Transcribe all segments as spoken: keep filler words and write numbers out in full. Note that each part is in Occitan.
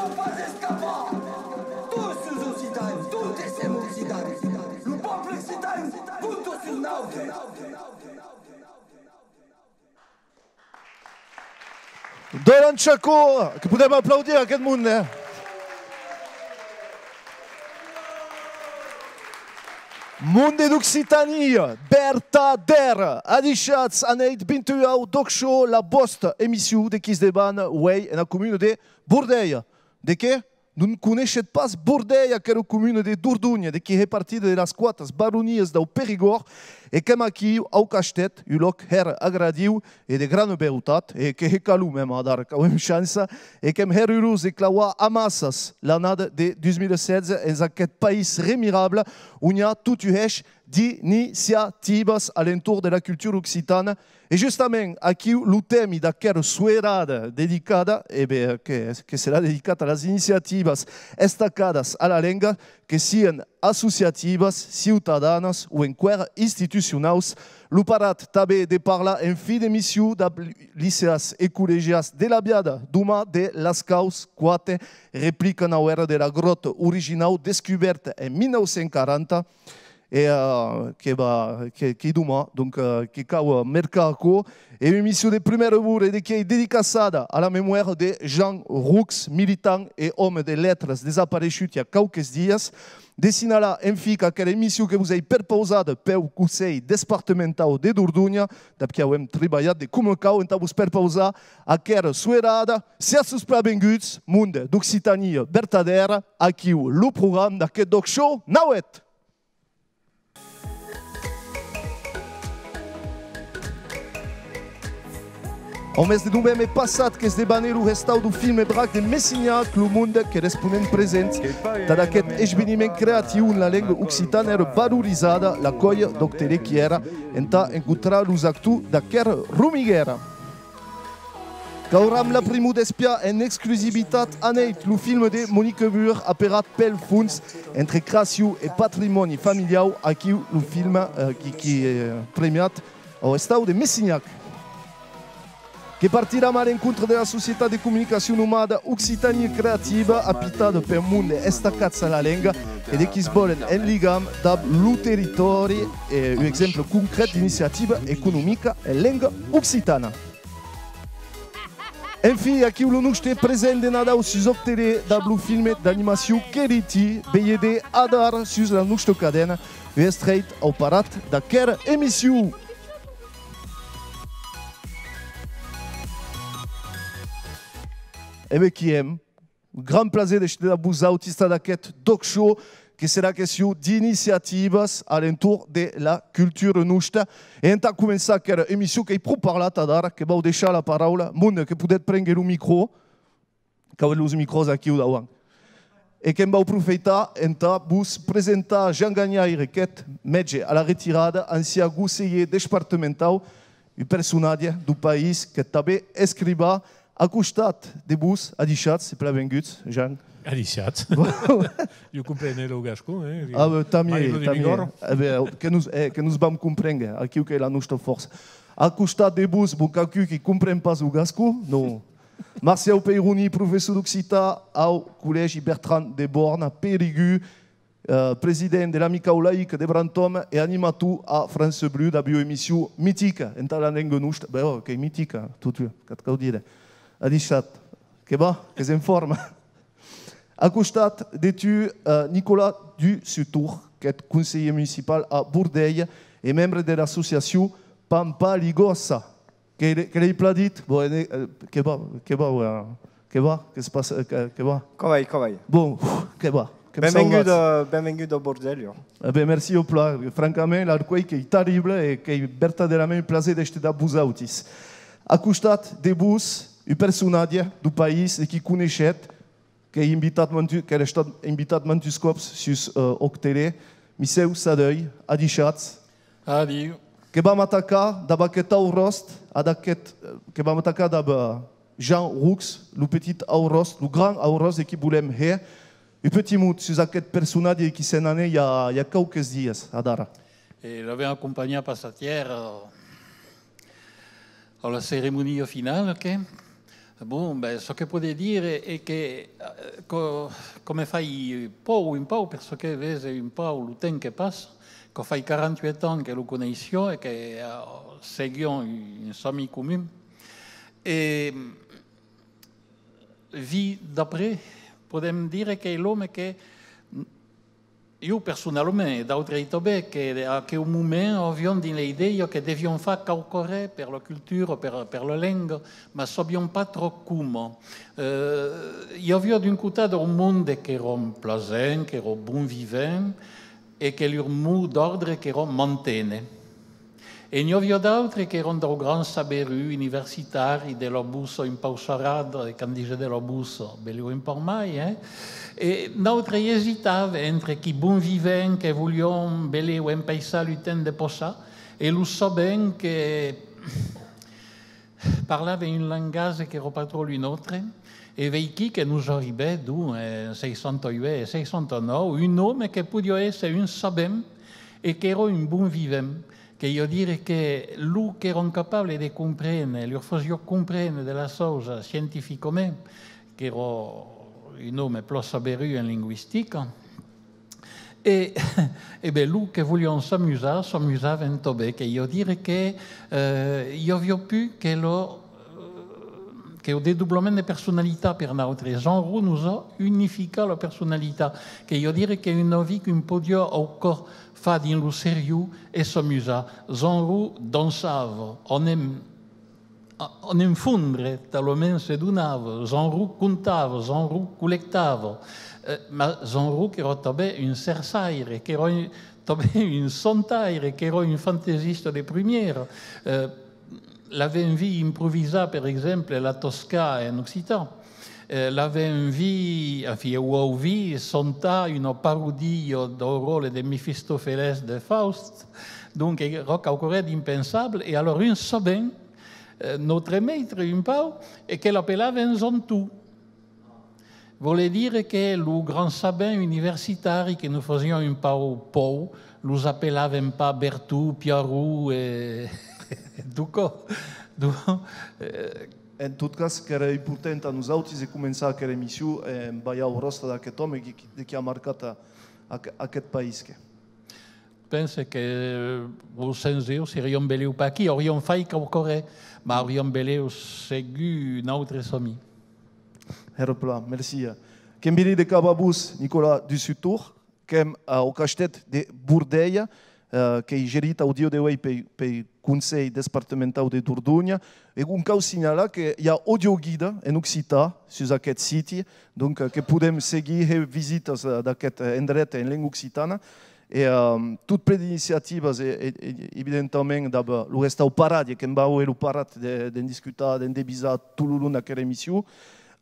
Pas escapar! Tots los occitans, totes sem occitans! Lo pòble occitan compta sus nautres! Dolan Chacó, que podem aplaudir aqueth monde, eh? Monde d'Occitània, vertadèra! Adishatz, anèit vint-e-uau, D'ÒC Show, la vòsta emission de qui es deban uei ena comuna de Bordelha. De qué? Non coneishetz pas Bordelha, aquera comuna de Dordonha, de qui hè partida de las quatas baronias dau Perigòrd, e qu'èm aquiu au Castèth, un lòc hèra agradiu e de grana beutat, e que hè calor mèma adara, qu'auem chança, e qu'èm hèra urós de clavar amassas l'annada de dus mila setze en aqueth país remirable, on i a tot un hèish d'iniciativas a l'entorn de la cultura occitana. E justament, aquiu lo tèmi d'aquera soerada dedicada, e ben, que, que serà dedicat a las iniciativas estacadas a la lenga, que sian associativas, ciutadanas o enqüèra institucionaus. Lo parat tanben de parlar en fin d'emission dab liceans e collegians de la Viada Doman de Lascaus, quate replica nauèra de la gròta originau descubèrta en mila nau cents quaranta, e, eh, que va, que, qu'ei doman, donc, eh, que cau, eh, mercar aquò. E ua emission de prumèra ora e de qui ei dedicaçada a la memòria de Jean Roux, militant e òme de letras desapareishut i a quauques dias. De signalar, enfin, qu'aquera emission que vos ei perpausada peu Conselh Despartamentau de Dordonha, dab qui auem tribalhat de coma cau entà vos perpausar aquera soerada. Siatz los planvenguts, monde d'Occitània vertadèra, aquiu lo programa d'aqueth D'ÒC Show nauèth! Au mes de novembre passat que's debanè lo hestau deu filme Brac de Messinhac, lo monde que responent presents tad aqueth esveniment creatiu on la lenga occitana èra valorizada, la còlha d'Òc Tele qu'i èra entà encontrar los actors d'aquera romiguèra. Qu'auram la primor d'espiar en exclusivitat anèit lo filme de Monique Bur aperat Pel fons, entre creacion e patrimòni familiau, aquiu lo filme, eh, qui, qui, eh, premiat au hestau de Messinhac. Que partiram a l'encontre de la societat de comunicacion nomada Occitània Creativa, apitada per monde estacats a la lenga e de qui's vòlen en ligam dab lo territòri, e un exemple concret d'iniciativa economica en lenga occitana. Enfin, aquiu lo noste present de Nadau sus Òc Tele dab lo filme d'animacion Queriti, velhètz adara sus la nosta cadena un estrèit au parat d'aquera emission. E ben, qui èm? Grand plaser d'èster dab vosautis tad aqueth D'ÒC Show, que serà question d'iniciativas a l'entorn de la cultura nosta. E entà començar aquera emission, qu'ei pro parlat adara, que vau deishar la paraula, monde, que podetz prénguer lo micro, qu'auetz los micròs aquiu dauant. E que'm vau profeitar entà vos presentar Jean Ganhaire, qu'ètz mètge a la retirada, ancian conselhèr despartamentau, un personatge deu país, qu'ètz tanben escrivan. A costat de vos, adishatz e planvenguts, Jean. Adishatz. Jo comprene lo gascon, eh? Ah, ben, tant mieux, tant mieux. Eh ben, que nos, eh, que nos vam comprénguer, aquiu qu'ei la nosta fòrça. A costat de vos, bon, quauqu'un qui compren pas lo gascon, non. Marciau Peironi, professor d'occitan au Collègi Bertran de Bòrn, Periguer, eh, president de l'Amicau Laïc de Brantòme e animator a France Bleu dab ua emission mitica entà la lenga nosta. Ben, ò, qu'ei mitica, totun, qu'ac cau dire. Adishatz, que va, qu'ès en forma. A costat de tu, eh, Nicolas Dussutour, qu'ètz conselhèr municipal a Bordelha e membre de l'associacion Pampaligòssa. Que l'ei, que l'ei plan dit? Bon, eh, que va, que va, eh, que va, que se passa, eh, que, que va? Quò vai, quò vai. Bon, que va, que me sauvatz. Benvengut, eh, benvengut a Bordelha. Eh ben, merci au plan. Francament, l'arcuelh qu'ei terrible e qu'ei vertadèrament un plaser d'èster dab vosautis. A costat de vos, un personatge deu país de qui coneishetz, qu'ei invitat mantu-, qu'èra estat invitat mantuns còps sus, eh, Òc Tele, Micèu Sadeuil, adishatz. Adiu. Que vam atacar dab aqueth auròst, ad aqueth, eh, que vam atacar dab, eh, Jean Roux, lo petit auròst, lo grand auròst de qui volem hèr un petit mot sus aqueth personatge qui se n'anè i a, i a quauques dias, adara. E l'avem acompanhat passat ièr a, a la ceremonia finala, que Bon, ben, çò que pòde dire es que, eh, co-, coma fai pauc, un pauc, per çò que vese un pauc lo temps que passa, quò fai quaranta-uèch ans que lo coneisson e que, eh, seguion un, un sòmi comun. E, vist d'après, podèm dire qu'es l'òme que ieu personalament, e d'autres tanben, que a aqueu moment avion dins l'idèia que devion far quauquarren per la cultura, per, per la lenga, mas sabion pas tròp coma. Eh, i aviá d'un costat un monde qu'èron plasents, qu'èron bon vivents, e que lor mot d'òrdre qu'èron manténer. E n'i aviá d'autres qu'èron daus grands saberuts universitaris, de la bossa un pauc sarrada, e quand dise de la bossa, belèu un pauc mai, eh? E d'autres i esitavan entre qui bon vivents que volion belèu empaissar lo temps de passar, e los sabents que parlavan un langatge qu'èra pas tròp lo nòstre, e veiquí que nos arribèt, donc, en seissanta-uèch e seissanta-nòu, un òme que podiá èsser un sabent e qu'èra un bon vivent, que i a dire que los qu'èron capables de comprene, lor fasiá comprene de las chausas scientificament, qu'èra un òme plan saberut en lingüistica, e, e ben, los que volion s'amusar, s'amusavan tanben, que i a dire que, eh, i aviá pus que lo, que lo desdoblament de personalitat per nautres. Jean Roux nos a unificat la personalitat, que i a dire qu'es un avis qu'un podiá au còp far dins lo seriós e s'amusar. Jean Roux dançava, en em-, en enfondre, talament se donava. Jean Roux contava, Jean Roux collectava. Eh, mas Jean Roux qu'èra tanben un cercaire, qu'èra un, tanben un chantaire, qu'èra un fantasista de prumièra. Eh, l'avèm vist improvisar, per exemple, la Tosca en occitan. Eh, l'avèm vist, enfin, o au vist chantar una parodia dau ròtle de Mefistofelès de Faust. Donc, èra quauquarren d'impensable. E alòrs un sabent, eh, nòstre mèstre, un pauc, e que l'apelavan Janton. Vòle dire que los grands sabents universitaris que nos fasián un pauc paur, los apelavan pas Berton, Pierrot e, e tot quò. Donc, eh, En tot cas, qu'èra important a nosautis de començar aquela emission en balhar lo ròstre d'aquest òme qui, qui, de qui a marcat a, a, aqueth país. Que Pense que, eh, sens eu seriam belèu pas aquí, auriam fait quauquarren, mas auriam belèu segut un autre chami. Hèra plan, merci. Que'm viri de cap a vos, Nicolas Dussutour, qu'èm au castèth de Bordelha, eh, qu'ei gerit au dia de uei pei, pei Conselh Despartamentau de Dordonha. E on cau signalar que i a audioguida en occitan sus aqueth siti, donc, eh, que podem seguir, hèr visitas, eh, d'aqueth, eh, endret en lenga occitana. E, eh, tot plen d'iniciativas, e, e, e, evidentament, dab lo restau paratge, que'm vau hèr lo parat de, de'n discutar, de'n devisar tot lo long d'aquera emission.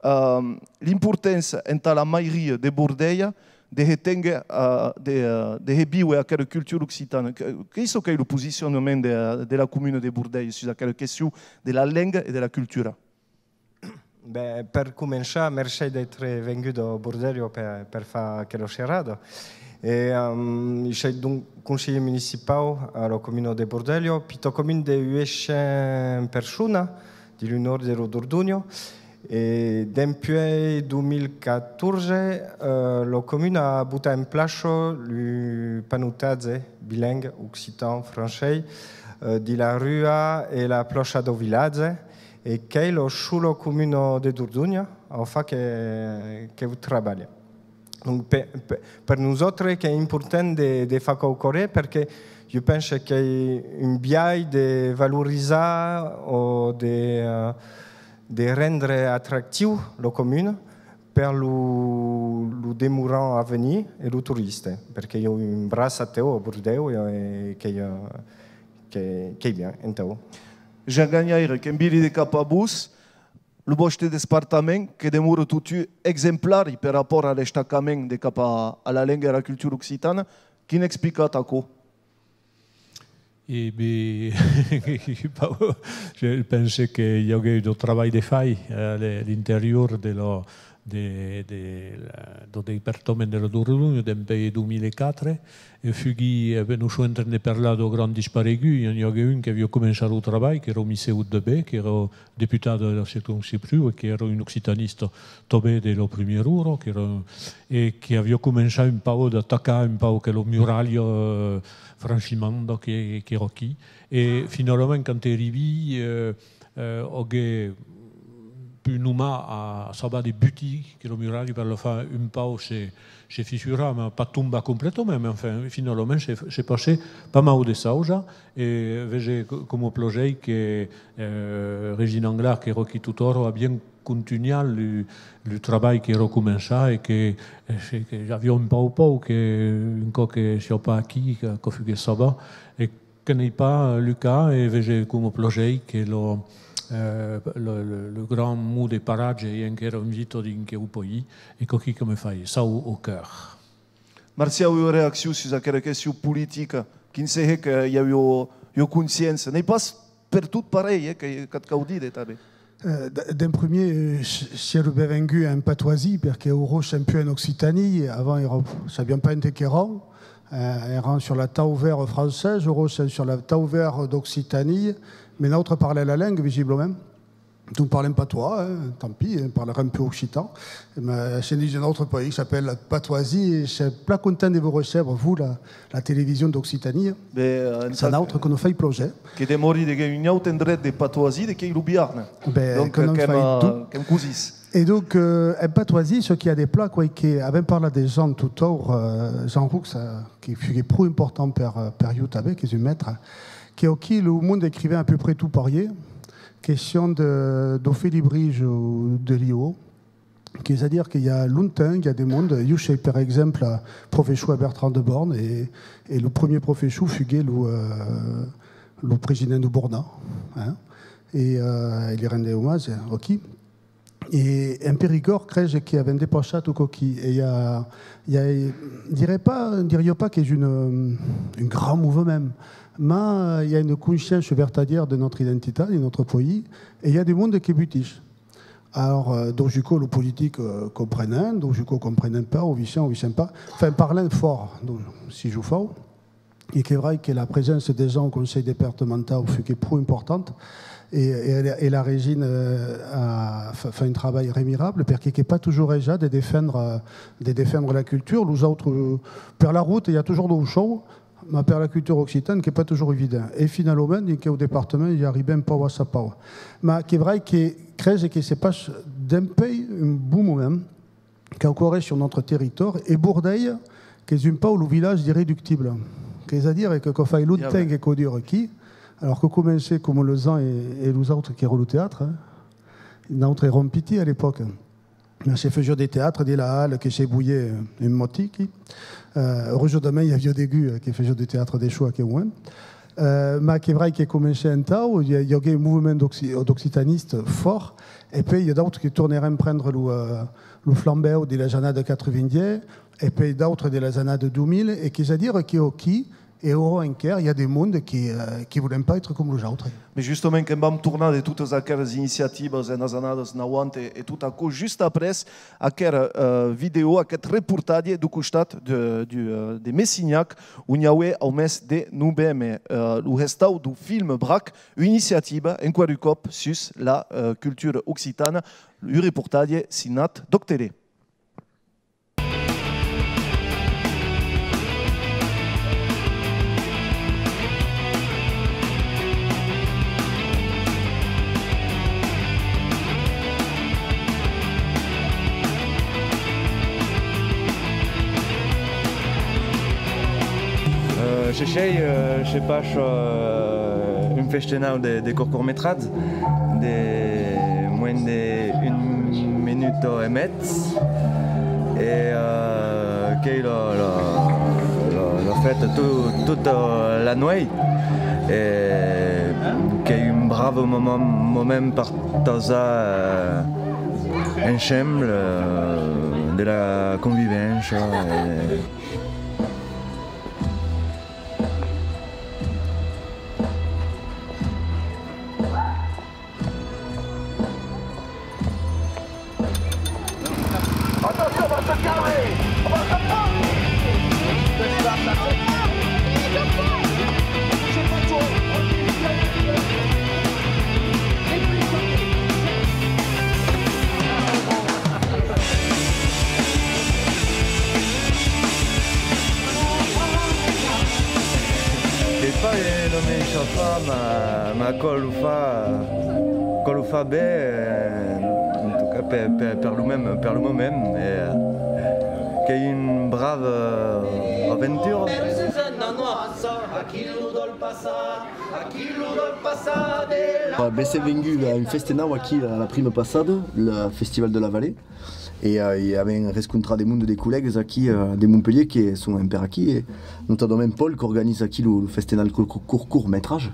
Eh, l'importança entà la mairia de Bordelha de hèr ténguer, eh, de, eh, de hèr víver aquera cultura occitana. Que, qu'ei çò qu'ei lo posicionament de, de la comuna de Bordelha sus aquera question de la lenga e de la cultura? Ben, per començar, mercés d'èstre vengut a Bordelha per, per far aquela serada. E, ehm, soi donc conselhier municipau a la comuna de Bordelha, pita comuna de uech cents personas, dins lo nòrd de la Dordonha. E dempuèi dos mil catorze, eh, la comuna a botat en plaça lo panotatge bilingüe occitan-francés, eh, dins la rua e la plaça dau vilatge, e qu'ei la sola comuna de Dordonha a far que, que trabalha. Donc, per, per, per nosautres, qu'ei important de, de far quauquarren, perque jo pense qu'ei un biais de valorizar o de, eh, de rendre atractiu la comuna per lo, lo demorant a venir e lo torista, perque i a un braç ateu a Bordelha e qu'ei, eh, que, qu'ei bien, entau. Jean Ganhaire, que'm viri de cap a vos, lo vòste despartament que demora totun exemplari per rapòrt a l'estacament de cap a, a la lenga e a la cultura occitana, quin explicatz aquò? E ben, je pense que i aguèt de trabalh de fai a l'interior de la, de, de la, dau departament de la Dordonha dempuèi dos mila quatre, e fuguí, e ben, nos sèm en tren de parlar dau grand disparegut, i en aguèt un qu'aviá començat lo trabalh, qu'èra Micèu Debé, qu'èra deputat de la circonscripcion e qu'èra un occitanista tanben de la primièra ora, qu'èra, e qu'aviá començat un pauc d'atacar un pauc aquela muralha, eh, franchimanda que, qu'èra aquí. E finalament, quand arribí, eh, eh, aguèt pus nomar a Sabà de butir que la muralha per la far un pauc se, se fissurar, mas pas tombar completament, mas enfin, finalament se, se passèt pas mau de chausas, e vese co-, coma plasèt que, eh, Regina Anglart, qu'èra aquí totjorn, a bien contunhat lo, lo trabalh qu'èra començat e que, eh, se, que aviá un pauc paur que, un còp que siá pas aquí, que, que fuguèt Sabà, e que n'ei pas lo cas, e vese coma plasèt que lo, eh, lo, lo, lo grand mot de paratge ei enquèra en vita dins queu país, e quò-quí que me fai chaud au còr. Marciau, ua reaccion sus aquera question politica, quin se hè que i a ua, ua consciéncia? N'ei pas pertot parelh, eh, que, qu'ac cau díder tanben. Eh, d-, d'en primièr, eh, s-, siá lo benvengut en patoisí, perque aura sèm pus en Occitanie, avant èra, sabiam pas ente qu'èram, eh, èram sur la tauvèra francesa, aura sèm sur la tauvèra d'Occitanie, mas nautres parlem la lenga, visiblament. Donc parlem patois, eh, tant pis, eh, parlarem pus occitan. Mas sèm dins un autre país que s'apèla la Patoisie, e sèm plan contents de vos recéber, vos, la, la television d'Occitanie. Ben, eh, en... Sèm nautres que nos fai plaser. Que demòri deguens un aute endret de patoisí de qu'ei lo Biarn. Ben, donc, que non qu'èm, fai eh, donc, qu'èm cosins. E donc, eh, en patoisí, çò qu'i a de plan, qu'ei que avèm parlat de Jean totjorn, eh, Jean Roux, eh, que fuguèt pro important per, eh, per ieu tanben, qu'es un mèstre, que aquí lo monde escrivèm à peu près tot parièr, question de, dau Felibritge o de Liò, qu'es a dire que i a longtemps, i a de monde, ieu sei, per exemple, professor a Bertran de Born, e, e lo premier professor fuguèt lo, eh, lo president de Borna, hein, e, eh, e li rendèm omatge, aquí. E en Perigòrd, crese que avèm depassat aquò-quí, e i a, i a, dirai pas, diriá pas qu'es un, un grand movement, mas i a una consciéncia vertadièra de nòstra identitat, de nòstre país, e i a de monde que butís. Alors, eh, dau juscò lo politic, eh, comprenèm, dau juscò comprenèm pas, o viciam, o viciam pas. Enfin, parlèm fòrt, donc, si jo fau. E qu'es vrai que la preséncia de Jean au Conselh departamentau fuguèt pro importanta, e, e, e la Regina, eh, a fa-, fa un trabalh remirable, perque qu'es pas totjorn aisat de defendre, de defendre la cultura. Los autres, eh, per la rota, i a totjorn dau chau, mas per la cultura occitana qu'es pas totjorn evident. E finalament, dins queu departament, i arribèm pauc a cha pauc. Mas qu'es vrai que crese que se passa dempuèi un bon moment quauquarren sur nòstre territòri, e Bordelha, qu'es un pauc lo vilatge d'irreductible. Qu'es a dire que quò fai longtemps que quò dura aquí, alors que comencèt coma los Jean e, e los autres qu'èra lo teatre, eh. Nautres èram pitits a l'epòca. Se fasiá de teatre dins la halla que se bolhèt un matin, eh, urosament i aviá degun, eh, que fasiá de teatre de chau aqueu moment. Eh, mas qu'es vrai que comencèt entau, i, i aguèt un movement d'occi-, d'occitanistes fòrt, e puèi i a d'autres que tornèren prendre lo, eh, lo flambèu de las annadas quatre-vingt-dètz, e puèi d'autres de las annadas dos mila, e qu'es a dire que aquí, e aura enquèra, i a de monde que, eh, que volèm pas èstre coma los autres. Mas justament, que'n vam tornar de totas aqueras iniciativas en las annadas nauanta e, e tot aquò, just après aquera, eh, vidèo, aqueth reportatge deu costat de, du, eh, de Messinhac, on i aué au mes de noveme, eh, lo hestau deu film Brac, ua iniciativa, enqüèra un còp, sus la, eh, cultura occitana, un reportatge signat d'Òc Tele. Euh, Chechei, euh, se passa, euh, un festenau de, de cortcourtmetratges de moins de un minuta e mieg, e, euh, qu'ei la, la, la, la fèsta to-, tota la nueit, e qu'ei un brave moment, moment partatjat, euh, ensemble, euh, de la convivéncia, e, Eh, ma aquò lo fa, aquò lo fa ben, eh, en tot cas per, per, per lo mem, per lo moment, eh, qu'ei un brave, eh, aventura. Bense vengut a un festenau aquí a la prima passada, le Festival de la Vallée, e, eh, e avèm rescontrat de monde, de collègas aquí, eh, de Montpelhier que son enpèr aquí, e notadament Paul qu'organiza aquí lo, lo festenal cur-, cur-, cur-, court-métrage.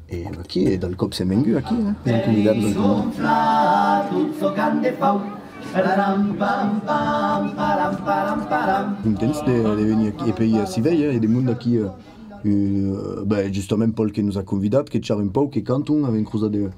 E aquí, e dal còp sèm venguts aquí, eh? Sèm convidats del còp. Contents de, de venir aquí, e puèi, eh, s'i vei, eh, e de monde aquí, eh, eh, ben, justament Paul que nos a convidats, que charra un pauc, que canton, avèm crosat de,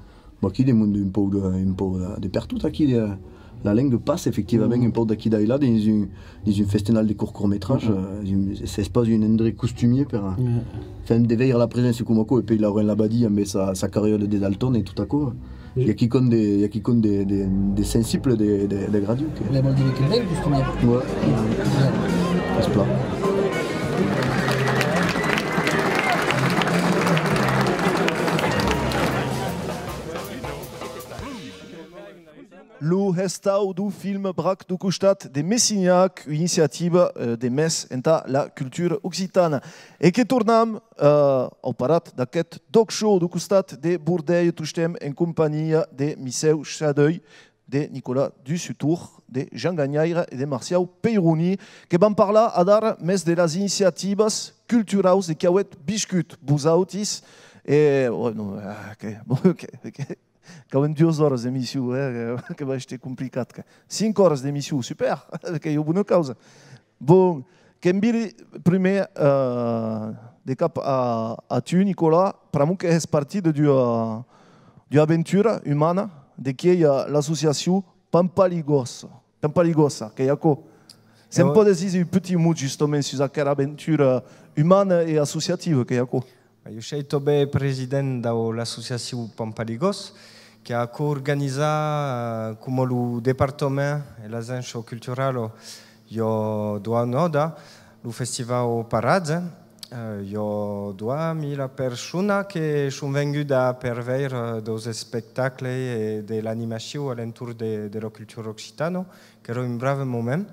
bon, aquí de monde un pauc de, un pauc de, de pertot aquí, de, la lenga passa efectivament un pauc d'aquí d'ailà dins un, dins un festenal de cur-, court-métrage, eh, dins un, es, es pas un endrech costumier per, eh, fèm de veire la preséncia coma aquò, e puèi Laurent Labadie amb sa, sa carriòla de Dalton e tot aquò. I a quicòm de, i a quicòm de, de, de sensible, de, de, de gradiu que... Volèm dire que bèl costumier. Ouais. Es plan. Lo hestau deu film Brac deu costat de Messinhac, ua iniciativa, eh, de Mes entà la cultura occitana. E que tornam, eh, au parat d'aqueth talk show deu costat de Bordelha, tostemps en companhia de Micèu Chadeuil, de Nicolas Dussutour, de Jean Ganhaire e de Marciau Peironi, que van parlar adara mès de las iniciativas culturaus de qu'avètz viscut vosautis. E, oh, non, ah, que, bon, que, que, Qu'avèm duas oras d'emission, eh, que, que va èster complicat. Que... Cinc oras d'emission, super, qu'ei ua bona causa. Bon, que'm viri prumèr, eh, de cap a, a tu, Nicolas, pr'amor que hès partida d'ua, d'ua aventura umana, de qui ei, eh, l'associacion Pampaligòs. Pampaligòsa, qu'ei aquò. Se'm pòdes díser un petit mot, justament, sus aquera aventura umana e associativa, qu'ei aquò? Jo sei tanben president dau l'associacion Pampaligòs, qu'a aquò organizat, coma lo departament e l'agéncia culturala, i a doas annadas, lo festival Paratge. Eh, i a doas mila personas que son vengudas per veire daus espectacles e de l'animacion a l'entorn de, de la cultura occitana, qu'èra un brave moment.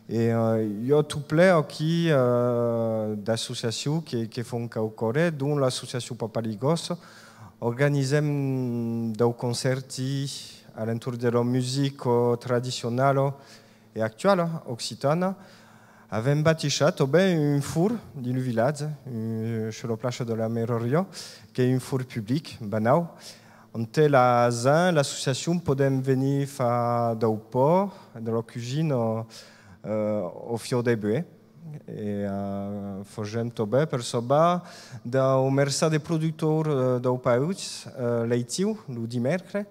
E, eh, i a tot plen aquí, eh, d'associacions que, que fan quauqua ren, dont l'associacion Pampaligòs. Organizem daus concèrti a l'entorn de la musica tradicionala e actuala occitana. Avèm batejat tanben un forn dins lo vilatge, un, sus la plaça de la Merariá, qu'ei un forn public, banau, onte la gent, l'associacion, podèm venir far dau pan, de la cosina, eh, au fieu de buèi. E, eh, fasèm tanben per sauvar dau mercat de productors, eh, dau país, eh, Leitiu, lo dimèrcre,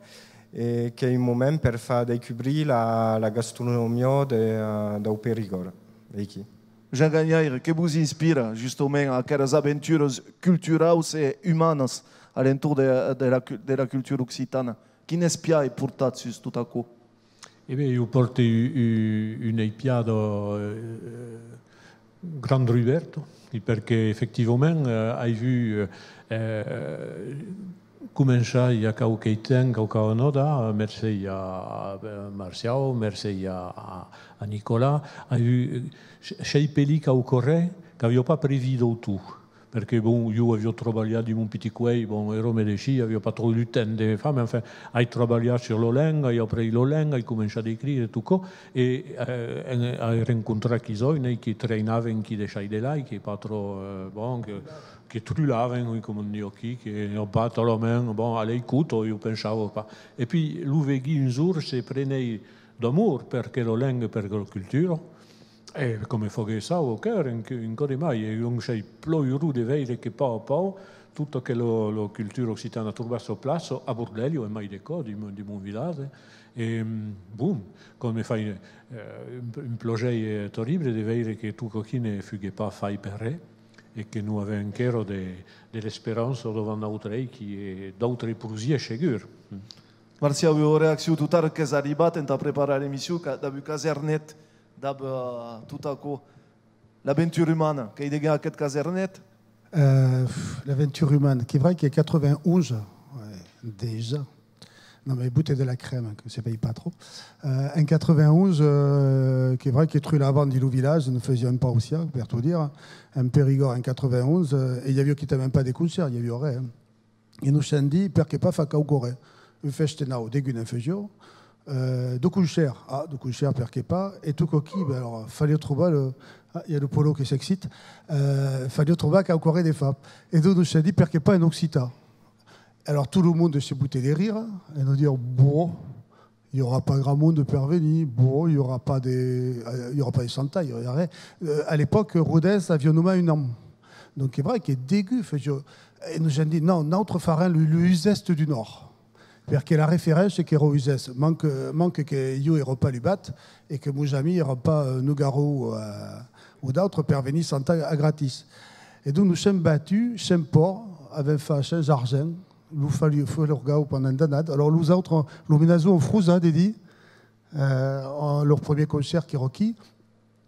e qu'ei un moment per far descubrir la, la gastronomia de, eh, dau Perigòrd, veiquí. Jean Ganhaire, que vos inspira justament aqueras aventuras culturaus e umanas a l'entorn de, de la cu-, de la cultura occitana? Quin espiar portatz sus tot aquò? E ben, jo pòrte u-, u-, una espiada, eh, grand dubèrta, e perque efectivament, eh, ai vut, eh, començar i a quauque temps, quauque annada, mercés a, a Marciau, mercés a, a, a Nicolas, ai vut, eh, s-, s'espelhir quauque ren qu'aviá pas previst dau tot. Perque, bon, jo aviá trabalhat dins mon pitit cuèi, bon, èra medecin, aviá pas tròp lo temps de far, mès enfin, ai trabalhat sus la lenga, ai aprés la lenga, ai començat a escriure, tot aquò, e, eh, en, ai rencontrat quilhs òmes que treinavan quilhs de çai de lai, que pas tròp, eh, bon, que, que trulavan, oui, coma on ditz aquí, que n'avián pas talament, bon, a l'escota, jo pensava pas. E puèi, lo veguí un jorn se prener d'amor per aquela lenga, per aquela cultura, e que me faguèt sautar au còr un, un còp de mai, e donc sei plan urós de veire que pauc a pauc tota aquela, la cultura occitana trobava sa plaça a Bordelha, e mai de còps, dins mon, dins mon vilatge. E, bon, quò me fa, eh, un, un plaser, eh, terrible de veire que tot aquò ne fuguèt pas fait per ren, e que nos avèm enquèra de, de l'esperança davant nautres, qui, eh, d'autres projèctes segur. Marciau, ua reaccion tot ara qu'ès arribat entà preparar l'emission, qu'a-, dab un casernet, dab, eh, tot aquò. L'aventura umana, qu'ei degun aqueth casernet? Euh, pff, l'aventure humaine, qu'es vrai qu'en quatre-vingt-onze, ouais, déjà, non, mais bouteille de la crème, que se paye pas trop. Euh, en quatre-vingt-onze, euh, qu'es vrai que trulavan dins lo vilatge, ne fasiam pas aussi, per tot dire, en Périgord en quatre-vingt-onze, euh, e i aviá quitament pas de concèrt, i aviá res, hein. E nos sèm dit, perqué pas far quauqua res? Un festenau, degun en fasiá, euh, de concèrt, ah, de concèrt, perqué pas? E tot coquí, ben, alors, faliá trobar le, ah, i a le polo que s'excite, euh, faliá trobar quauqua res de far. E donc nos sèm dit, perqué pas en occitan? Alors tot lo monde se botet de rire, e nos dire, bon, i aurà pas grand monde per venir, bon, i aurà pas de, euh, i aurà pas de chantaire, i aurà res. Euh, a l'epòca, Rodés aviá nonmàs un an. Donc, qu'es vrai que degun fasiá, e nos an dit, non, nautres farem lo, lo Uzès du Nòrd. Perqué la referéncia qu'èra Uzès, manque, manque que ieu èra pas lubat e que mos amics èran pas, euh, Nougaro, euh, o d'autres per venir chantar a gratis. E donc nos sèm batuts, sens paur, avèm fach sens argent, lo fal-, falorgau pendent d'annadas. Alors los autres, lo menason an frosat de dire, euh, en, lor premier concèrt qu'èra aquí,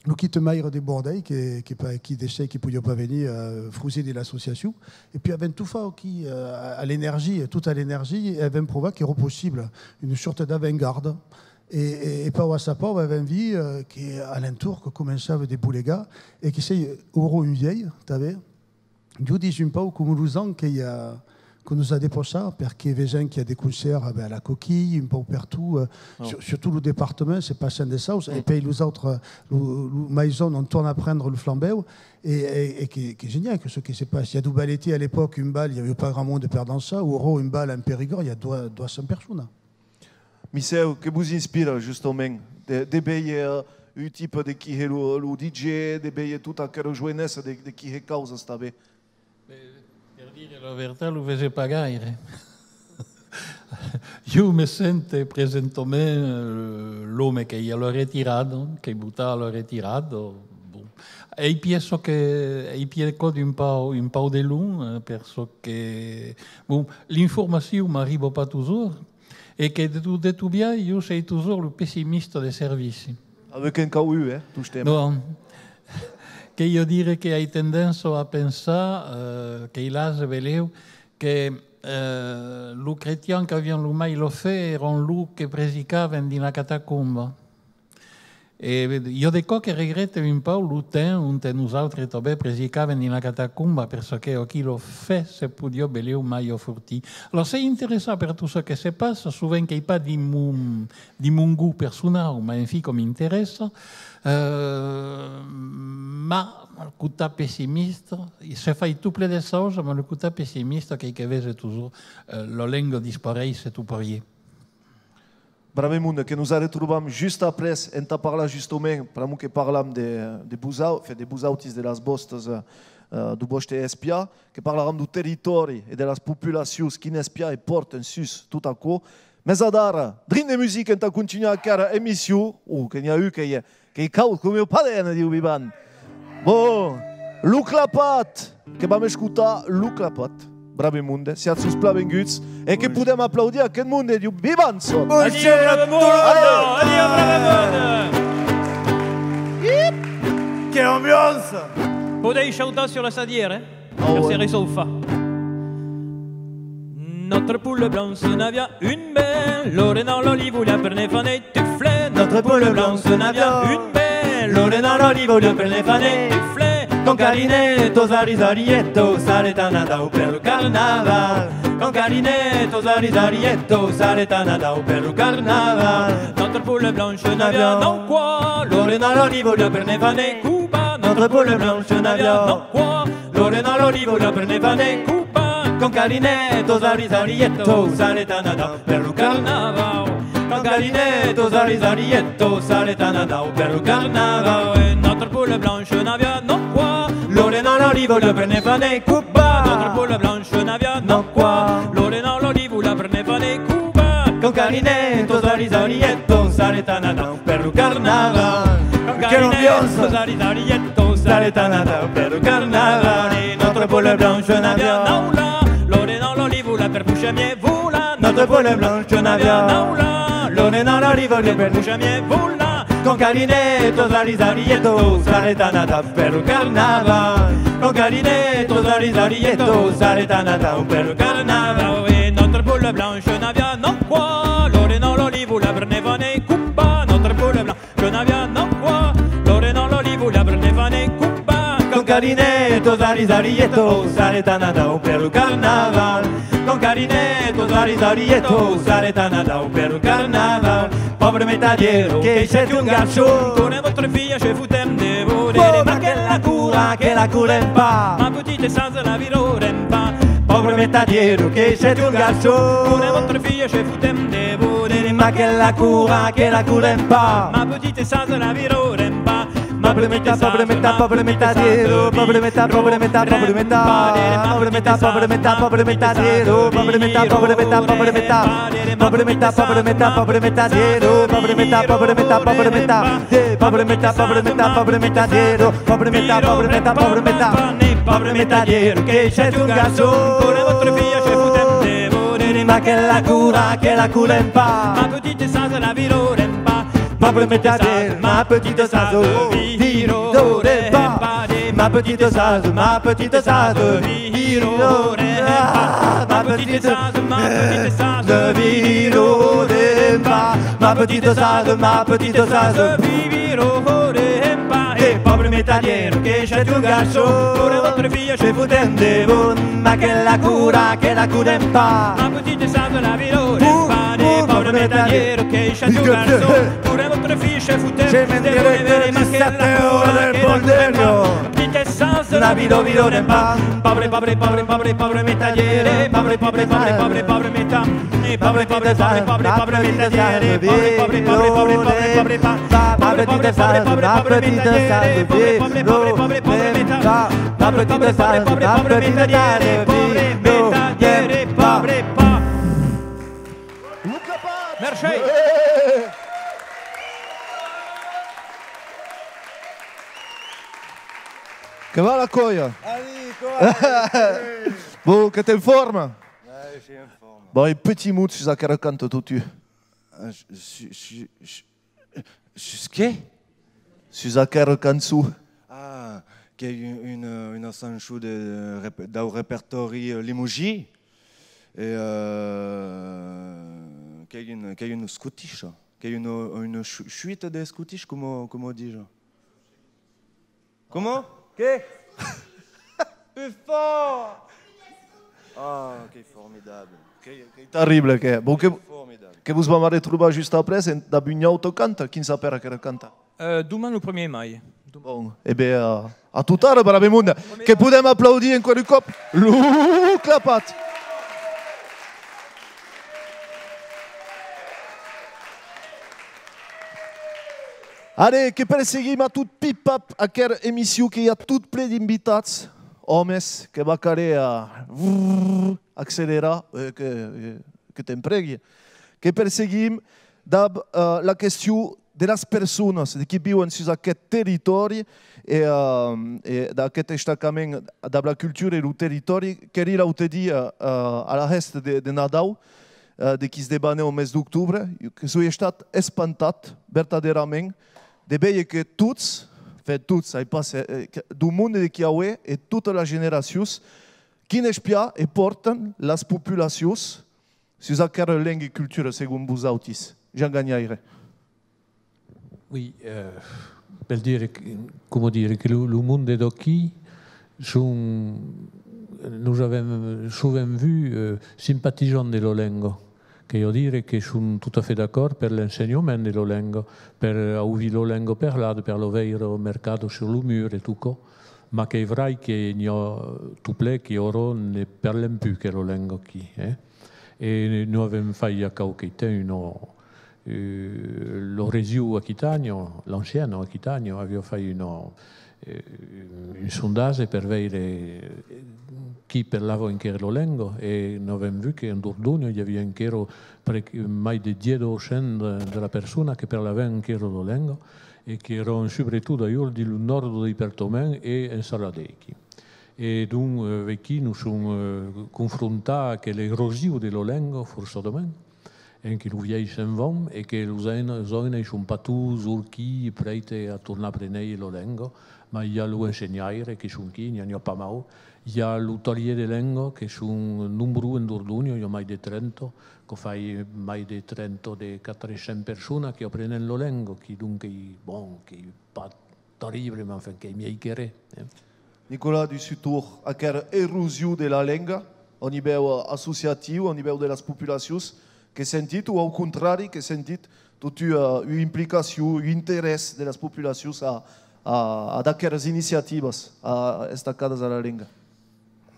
lo quite-maire de Bordèu, que, que pa-, que deishèt, que podiá pas venir, euh, frosir de l'associacion. E puèi avèm tot fach aquí, euh, a, a l'energia, tot a l'energia, e avèm provat qu'èra possible, una sòrta d'avantgarda. E, e, e pauc a sa pauc, avèm vist, euh, que a l'entorn que començava de bolegar, e que sei aura un vielh, tanben, Ieu disi un pauc coma los ans que i a, que nos a depassat, perque vesèm qu'i a de concèrts, eh ben, a la Coquille, un pauc pertot, eh, sur-, surtot lo departament, se passan de saus, e pèi los autres, lo, lo maison, on torna prendre lo flambèu, e, e, e que, que genial, que ce que se passe. I a dau baletier a l'epòca, un bal, i aviá pas grand monde per dançar, aura un bal en Perigòrd, i a doas, doas cents personas. Michèu, que vos inspira, justament, de, de veire, eh, un tipe de qui hè lo, lo D J, de veire tota aquera joenessa de, de qui hè causas tanben? Eh, per dire la vertat, lo vese pas gaire. Ieu me sente presentament, eh, l'òme qu'ei a la retirada, qu'ei botat a la retirada, bon. Ei pièça que, ei pièça d'un pauc, un pauc de long, eh, per çò que, bon, l'informacion m'arriba pas totjorn, e que de tot, de tot biais, ieu sei totjorn lo pessimista de servici. Avec un cau u, eh, tostemps. Non. Qu'ei a dire que ai tendéncia a pensar, eh, qu'ei l'ase, belèu, que, eh, lo crestian qu'avian lo mai la fe èran lo que predicavan dins la catacomba. E i a de còps que regrète un pauc lo temps onte nosautres tanben predicàvem dins la catacomba, per çò que aquí la fe se podiá belèu mai afortir. Alòrs, s'es interessat per tot çò que se passa, sovent qu'ei pas dins mon, dins mon gost personau, mas enfin, que m'interessa, eh, mas lo costat pessimista, se fai tot plen de sausas, mas lo costat pessimista qu'ei que vese totjorn, eh, la lenga disparéisser tot parier. Brave monde, que nos arretrobam just après entà parlar justament, pr'amor que parlam de, de vosau-, enfin, de vosautis, de las vòstas, eh, eh, deu vòste espiar, que parlaram deu territòri e de las populacions, quin espiar e pòrtan sus tot aquò. Mès adara, drin de musica entà continuar aquera emission, o que n'i a un qu'ei, qu'ei caud coma ua padena, diu Vivan. Bon, lo Clapat, que vam escotar lo Clapat. Brave monde, siatz sos plan venguts e que podem aplaudir aqueth monde, diu Vivan Sot. Adiu, brave monde! Adiu, brave monde! Quelle ambiance! Podètz sautar sur la chadiera, eh? Ah ouais. Sur se rechaufar. Notre poule blanche n'avia un bel, lo renau lo li voliá per ne far ne tufle. Notre poule blanche n'avia un bel, lo renau lo li voliá per ne far ne tufle. Quand Carlinette aux Arizariettos s'arrête à Nadau per lo carnaval. Quand Carlinette aux Arizariettos s'arrête à Nadau per lo carnaval. Notre poule blanche n'avia non quoi, lo renau lo li voliá per ne far ne copa. Notre poule blanche n'avia non quoi, lo renau lo li voliá per ne far ne copa. Quand Carlinette aux Arizariettos s'arrête à Nadau per lo carnaval. Quand Carlinette aux Arizariettos s'arrête à Nadau per lo carnaval. E notre poule blanche n'avia non quoi, lo renau lo li voliá per ne far ne copa. Notre poule blanche n'avia non quoi, lo renau lo li voliá per ne far ne copa. Quand Carlinette aux Arizariettos s'arrête à Nadau per lo carnaval. Quand Carlinette aux Arizariettos s'arrête à Nadau per lo carnaval. E notre poule blanche n'avia naula, lo renau lo li voliá per poishar mié volar. Notre poule blanche n'avia naula, lo renau lo li voliá per poishar mié volar. Con Carinetto, zari, zarietto, sareta nata per lo carnaval. Con Carinetto, zari, zarietto, sareta nata per lo carnaval. E notre poule blanche n'avia non quoi, l'ore non l'olivo, l'arbre ne va ne coupa, notre poule blanche n'avia non quoi, l'ore non l'olivo, l'arbre ne va ne coupa. Con Carinetto, zari, zarietto, sareta nata per lo carnaval. Con Carinetto, zari, zarietto, sareta nata per lo carnaval. Pauvre metadiero, que c'est un garçon. Con votre fille, je vous aime de vous. Oh, ma que la cura, que la curen pas. Ma petite sage, la virorem pas. Pauvre metadiero, que c'est un garçon. Con votre fille, je vous aime de vous. Ma que la cura, que la curen pas. Ma petite sage, la virorem pas. Pauvre meta, pauvre meta, pauvre metadiero, pauvre meta, pauvre meta, pauvre meta, pauvre meta, pauvre meta, pauvre metadiero, pauvre meta, pauvre meta, pauvre meta, pauvre meta, pauvre meta, pauvre metadiero, pauvre meta, pauvre meta, pauvre meta, pauvre meta, pauvre meta, pauvre metadiero, pauvre meta, pauvre meta, pauvre meta, pauvre metadiero, que c'est un garçon. Con votre fille, je vous aime de vous. Ma que la cura, que la curen pas. Ma petite sage, la virorem pas. Ma petite sage, ma petite sage, virorem pas. Ma petite sage, ma petite sage, virorem pas. Ma petite sage, ma petite sage, virorem pas. Ma petite sage, ma petite sage, virorem pas. E pauvre metadiero, que c'est un garçon. Con votre fille, je vous aime de vous. Ma que la cura, que la curen pas. Ma petite sage, la virorem pas. E pauvre metadiero, que c'est un garçon. Con votre fille, je vous aime de vous. Che mentre che ti stai ora nel bordello. Petite sage, la viro, virorem pas. Pauvre, pauvre, pauvre, pauvre, pauvre metadiero. Pauvre, pauvre, pauvre, pauvre, pauvre meta. Pauvre, pauvre, pauvre, pauvre, pauvre metadiero. Pauvre, pauvre, pauvre, pauvre, pauvre, pauvre. Pauvre, pauvre, pauvre, pauvre, pauvre metadiero. Pauvre, pauvre, pauvre, pauvre, pauvre meta. Pauvre, pauvre, pauvre, pauvre, pauvre metadiero. Pauvre metadiero. Pauvre, pauvre. Merci. Que va la colla? Bon, que t'es en forma? Ouais, je suis en forme. Bon, un petit mot sus aquera canta, totun. Ah, je, je, je, je, sus qué? Sus aquera cançon. Ah, qu'ei un, una, una chançon de, de rep-, dau repertòri, eh, limousin. E, eh, qu'ei un, qu'ei un scottish, qu'ei una, una chu-, chuita de scottish, coma, coma dija. Coma? Qué? Pus fòrt! Ah, qu'ei formidable. Qu'ei, qu'ei terrible, que. Bon, que, formidable. Que vos vam arretrobar just après, en, dab un autre canta. Quin s'apèra aquera canta? Euh, doman lo premier mai. Bon, e ben, euh, a tot ara, brave monde. Que podem aplaudir enqüèra un còp lo Clapat. Allez, que perseguim a tot pip-pap aquera emission que i a tot plen d'invitats, òmes, que va caler, euh, accelerar, euh, que, euh, que t'empregui. Que perseguim dab, euh, la question de las personas, de qui viuen sus aqueth territòri e, euh, e d'aqueth estacament dab la cultura e lo territòri. Qu'èri l'aute dia, euh, a la hèsta de, de Nadau, euh, de qui's debanè au mes d'octobre, que soi estat espantat, vertadèrament, de véder que tots, enfin tots, sai pas, eh, que, deu monde de qui aué e totas las generacions, quin espiar e pòrtan las populacions sus aquera lenga e cultura, segon vosautis, Jean Ganhaire? Oui, euh, per dire que, coma dire, que lo, lo monde d'aquí son, nos avèm sovent vu, euh, simpatizants de la lenga, qu'ei a dire que son tot a fait d'acòrd per l'ensenhament de la lenga, per auvir la lenga parlada, per la veire marcada sur lo mur e tot quò, mas qu'ei vrai que n'i a tot plen qui ara ne parlem pus que la lenga aquí, eh? E nos avèm fait i a quauque temps una, eh, la region Aquitània, l'anciana Aquitània, aviá fait una, eh, un sondatge per veire, eh, qui parlava enquèra la lenga, e n'avèm vu que en Dordonha i aviá enquèra pre-, mai de dètz per cent de, de la persona que parlavan enquèra la lenga, e qu'èran subretot d'ailleurs dins lo nòrd deu departament e en Saladeic. E donc, eh, veiquí, nos som, eh, confrontats a aquela erosion de la lenga, forçadament. En que los vielhs se'n van e que los jòunes son pas tots zorquí prèstes a tornar préner la lenga, mas i a los ensenhaires que son quí, n'i a, n'i a pas mau, i a los talhièrs de lenga que son nombrós en Dordonha, i a mai de trenta, que fai mai de trenta, de quatre cents personas que aprenen la lenga, quidonc qu'ei, bon, qu'ei pas terrible, mas enfin, qu'ei miei que res, eh. Nicolas Dussutour, aquera erosion de la lenga, au nivèu, eh, associatiu, au nivèu de las populacions, que sentitz, o au contrari, que sentitz totun, eh, ua implicacion, un interès de las populacions a, a, ad aqueras iniciativas, a, estacadas a la lenga?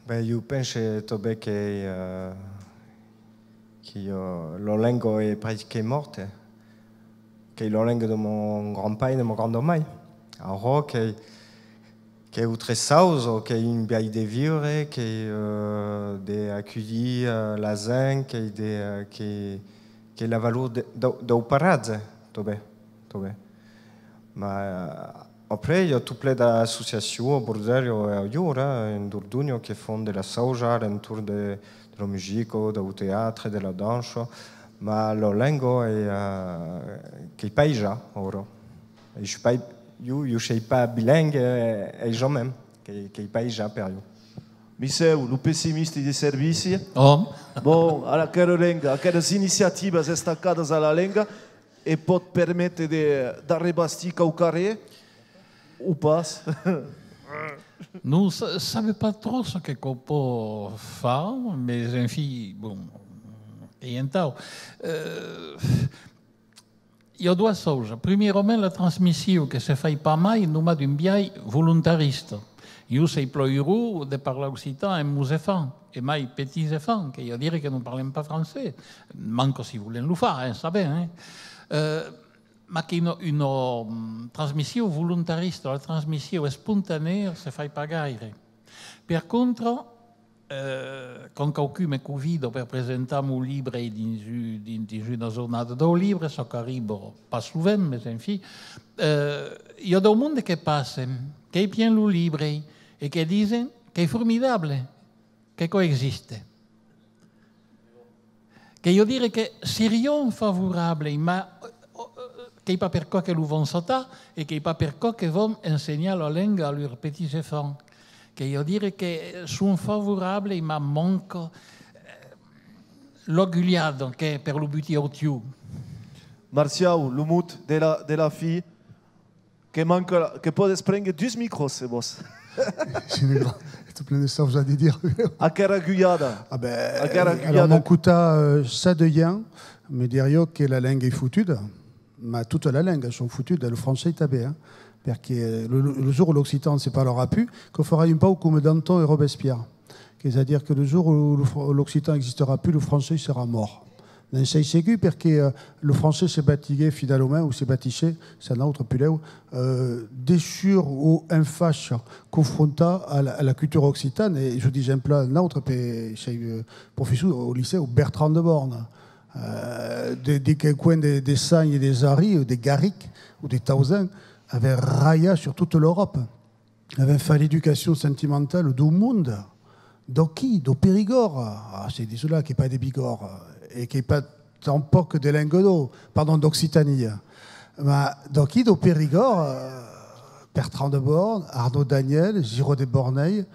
Ben, jo pense tanben que, eh, que, eh, la lenga es presque mòrta, eh. Qu'ei la lenga de mon grand-pair, de mon grand-mair. Aura qu'ei, qu'ei autra chausa, qu'ei un biais de viure, qu'ei, eh, de aculhir, eh, la gent, qu'ei de, eh, que, qu'ei la valor de, dau, dau paratge, tanben, tanben. Mas, eh, après, i a tot plen d'associacions a Bordelha e ailhors, eh, en Dordonha, que fan de la chausa a l'entorn de, de la musica, dau teatre, de la dança, mas la lenga ei, eh, qu'ei pas aisat, aura. E jo soi pas, jo, jo soi pas bilingue, eh, aisament, qu'ei, qu'ei pas aisat per jo. Michèu, lo pessimista de servici. Òm. Bon, ara, aquera lenga, aqueras iniciativas estacadas a la lenga, e pòt perméter de, d'arrebastir quauquarren, o pas? Non, sa-, sabe pas tròp çò que quò pòt far, mes enfin, bon, ei entau. Eh, i a doas chausas. Primièrament, la transmission que se fai pas mai, nonmàs d'un biais volontarista. Jo sei plan urós de parlar occitan amb mos enfants, e mai petits enfants, qu'ei a dire que non parlem pas francés, manca si volem lo far, eh, sabem, eh. Eh, mas qu'ei una, una, mm, transmission volontarista, la transmission espontanèa se fai pas gaire. Per contra, eh, quand quauqu'un me convida per presentar mon libre dins u-, dins, dins una jornada dau libre, çò qu'arriba pas sovent, mes enfin, eh, i a dau monde que passen, que pian lo libre e que disen qu'ei formidable, que quò existe. Qu'ei a dire que serián favorables, mas, eh, eh, qu'ei pas per quò que lo van satar e qu'ei pas per quò que van ensenhar la lenga a lors petits enfants. Qu'ei a dire que son favorables, mas manca, eh, l'agulhada que per lo butir au tieu. Marciau, lo mot de la, de la fin. Que manca, que pòdes prénguer dus micròs, se vòs. General, es tot plen de chausas a dire. Aquera agulhada. Ah ben, aquera agulhada. Alors, mon costat, euh, sadoian, me diriá que la lenga es fotuda, mas totas las lengas son fotudas, lo francés tanben, hein, perque, euh, lo, lo, lo jorn où l'occitan se parlarà pus, quò farà un pauc coma Danton e Robespierre. Qu'es a dire que lo jorn où lo fr-, l'occitan existirà pus, lo francés serà mòrt. Ne'n sei segur, perque, euh, lo francés se batiguèt finalament, o se batissèt, sens autre, puslèu, euh, dessús o en fàcia, confrontat a la, a la cultura occitana. E jo disi en plan nautre, pe-, sei, euh, professor au licèu, Bertrand de Born, euh, de, de quauqu'un de, de Sagnes e de Jarry, o de Garric, o de Tauzin, avèt ralhat sus tota l'Euròpa. Avèm fach l'educacion sentimentala dau monde. D'aquí, dau Perigòrd. Ah, se ditz là qu'es pas de Bigòrd, e qu'es pas tanpòc de Lengadòc, pardon, d'Occitània. Mas d'aquí, dau Perigòrd, euh, Bertrand de Born, Arnaud Daniel, Giraud de Bornay,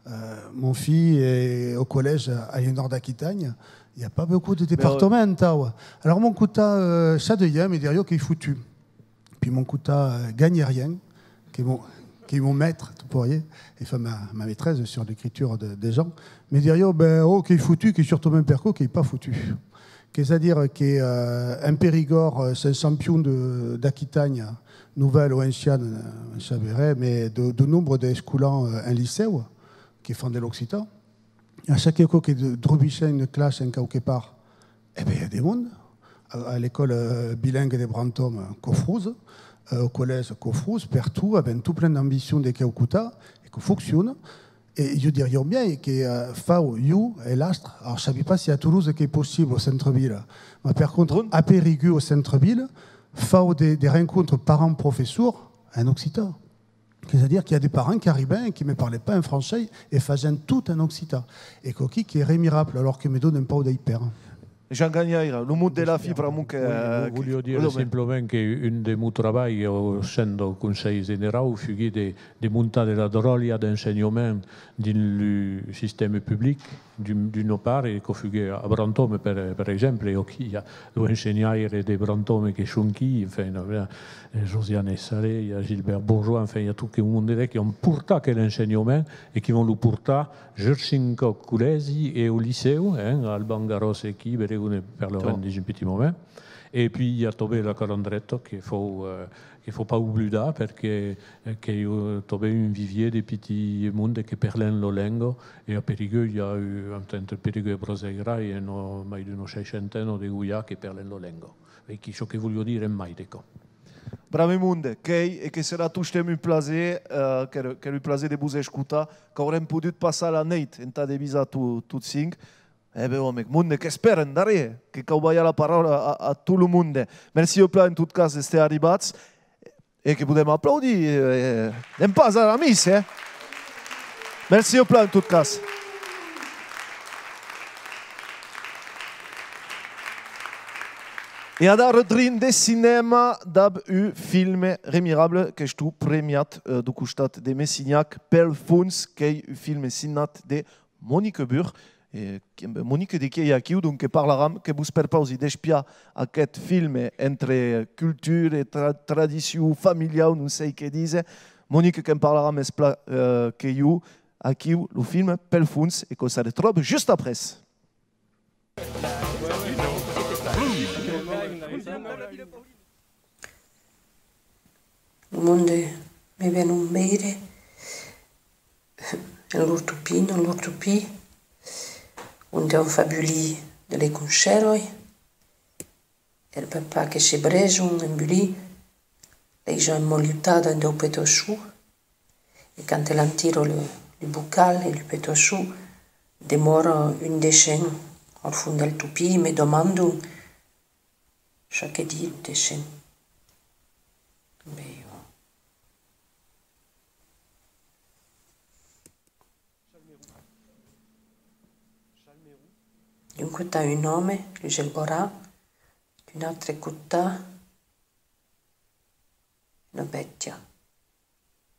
euh, mon filh est au collège Aliénor d'Aquitaine. Il y a pas beaucoup de départements, tau. Alors, mon costat, euh, sadoian, me diriá qu'es fotu. Pi mon costat, euh, gagnerian, qu'es mon, qu'es mon maître, tu pourrais, enfin ma, ma maîtresse sur l'écriture de, des gens, me diriá, ben, oh, qu'es fotu, qu'es surtotment per quò qu'es pas fotu. Qu'es a dire que, euh, en Perigòrd, euh, sèm champions de, d'Aquitaine, nouvelle ou ancienne, euh, je ne sais pas, mais de, de nombre d'escolans, euh, en licèu, que fan de l'occitan. A chaque còp que de-, drobissèm una classa en quauque part, e ben, i a de monde. A, a l'école, euh, bilingue de Brantòme, quò fruse, euh, au collège, quò fruse, pertot, avèm tot plen d'ambicion de quauque costat, e quò fonciona. E jo diriá bien que, euh, fau, jo e l'astre, alors, sabi pas si a Tolosa qu'es possible au centre-ville, mas per contra, a Periguers au centre-ville, fau de, de rencontres parents-professors en occitan. Qu'es a dire qu'i a de parents qu'arriban e que me parlan pas en francés e fason tot en occitan. E quò-quí qu'es remirable, alors que me dona un pauc d'aiper. Jean Canhaire, lo mot de la fin, pr'amor que... Oui, vo-, voliá dire simplament que un de mos trabalhs au sen dau Conselh Generau fuguèt de, de montar de la dròlha d'ensenhament dins lo sistèma public, d'un, d'una part, e quò fuguèt a Brantòme, per, per exemple, e aquí i a los ensenhaires de Brantòme que son aquí, enfin, eh, Josiane Salé, i a Gilbert Bourgeois, enfin, i a tot un monde qui an portat aquel ensenhament e qui van lo portar jus cinc au collègi e au licèu, hein, Alban Garòs aquí, benleu ne parlarem dins un petit moment. E puèi i a tanben la Calandreta que fau, eh, que fau pas oblidar, perque, eh, qu'ei, eh, tanben un vivièr de pitit monde que parlan la lenga, e a Periguer i a, eh, entre Periguer e Brasèira, i a mai d'una seishantena de goiats que parlan la lenga. E quò es çò que voliá dire en mai de quò. Brave monde, qu'ei e que serà tostemps un plaser, eh, qu'ei, qu'ei un plaser de vos escotar, qu'aurem podut passar la neit entà devisar to-, tots cinc. E ben, òme, monde, qu'espèren darrèr, que cau balhar la paraula a, a tot lo monde. Mercés plan, en tot cas, d'èster arribats, e que podem aplaudir, eh, anem pas a la missa, eh? Mercés plan, en tot cas. E adara drin de cinèma dab un filme remirable qu'estó premiat, eh, deu costat de Messinhac, Pel fons, qu'ei un filme signat de Monique Burg. E, Monique, de qui ei aquiu, donc, que parlaram, que vos perpausi d'espiar aqueth filme entre cultura e tra-, tradicion familiau, non sei qué díser. Monique que'n parlarà mès plan, eh, que jo, aquiu, lo filme Pel fons, e quò s'arretròba just après. Lo monde me venon veire en lor topin, en lor topin, onte an fa bulir de lei conservas, e papà que se breson en bulir, lei jan emmotlhotada en deu petoçon, e quand l'an tira lo, lo bocal e lo petoçon, demòra un dessenh al fons del topin, me domandon çò que ditz lo dessenh. D'un costat un òme, Luzèl Borràs, d'un autre costat una bèstia.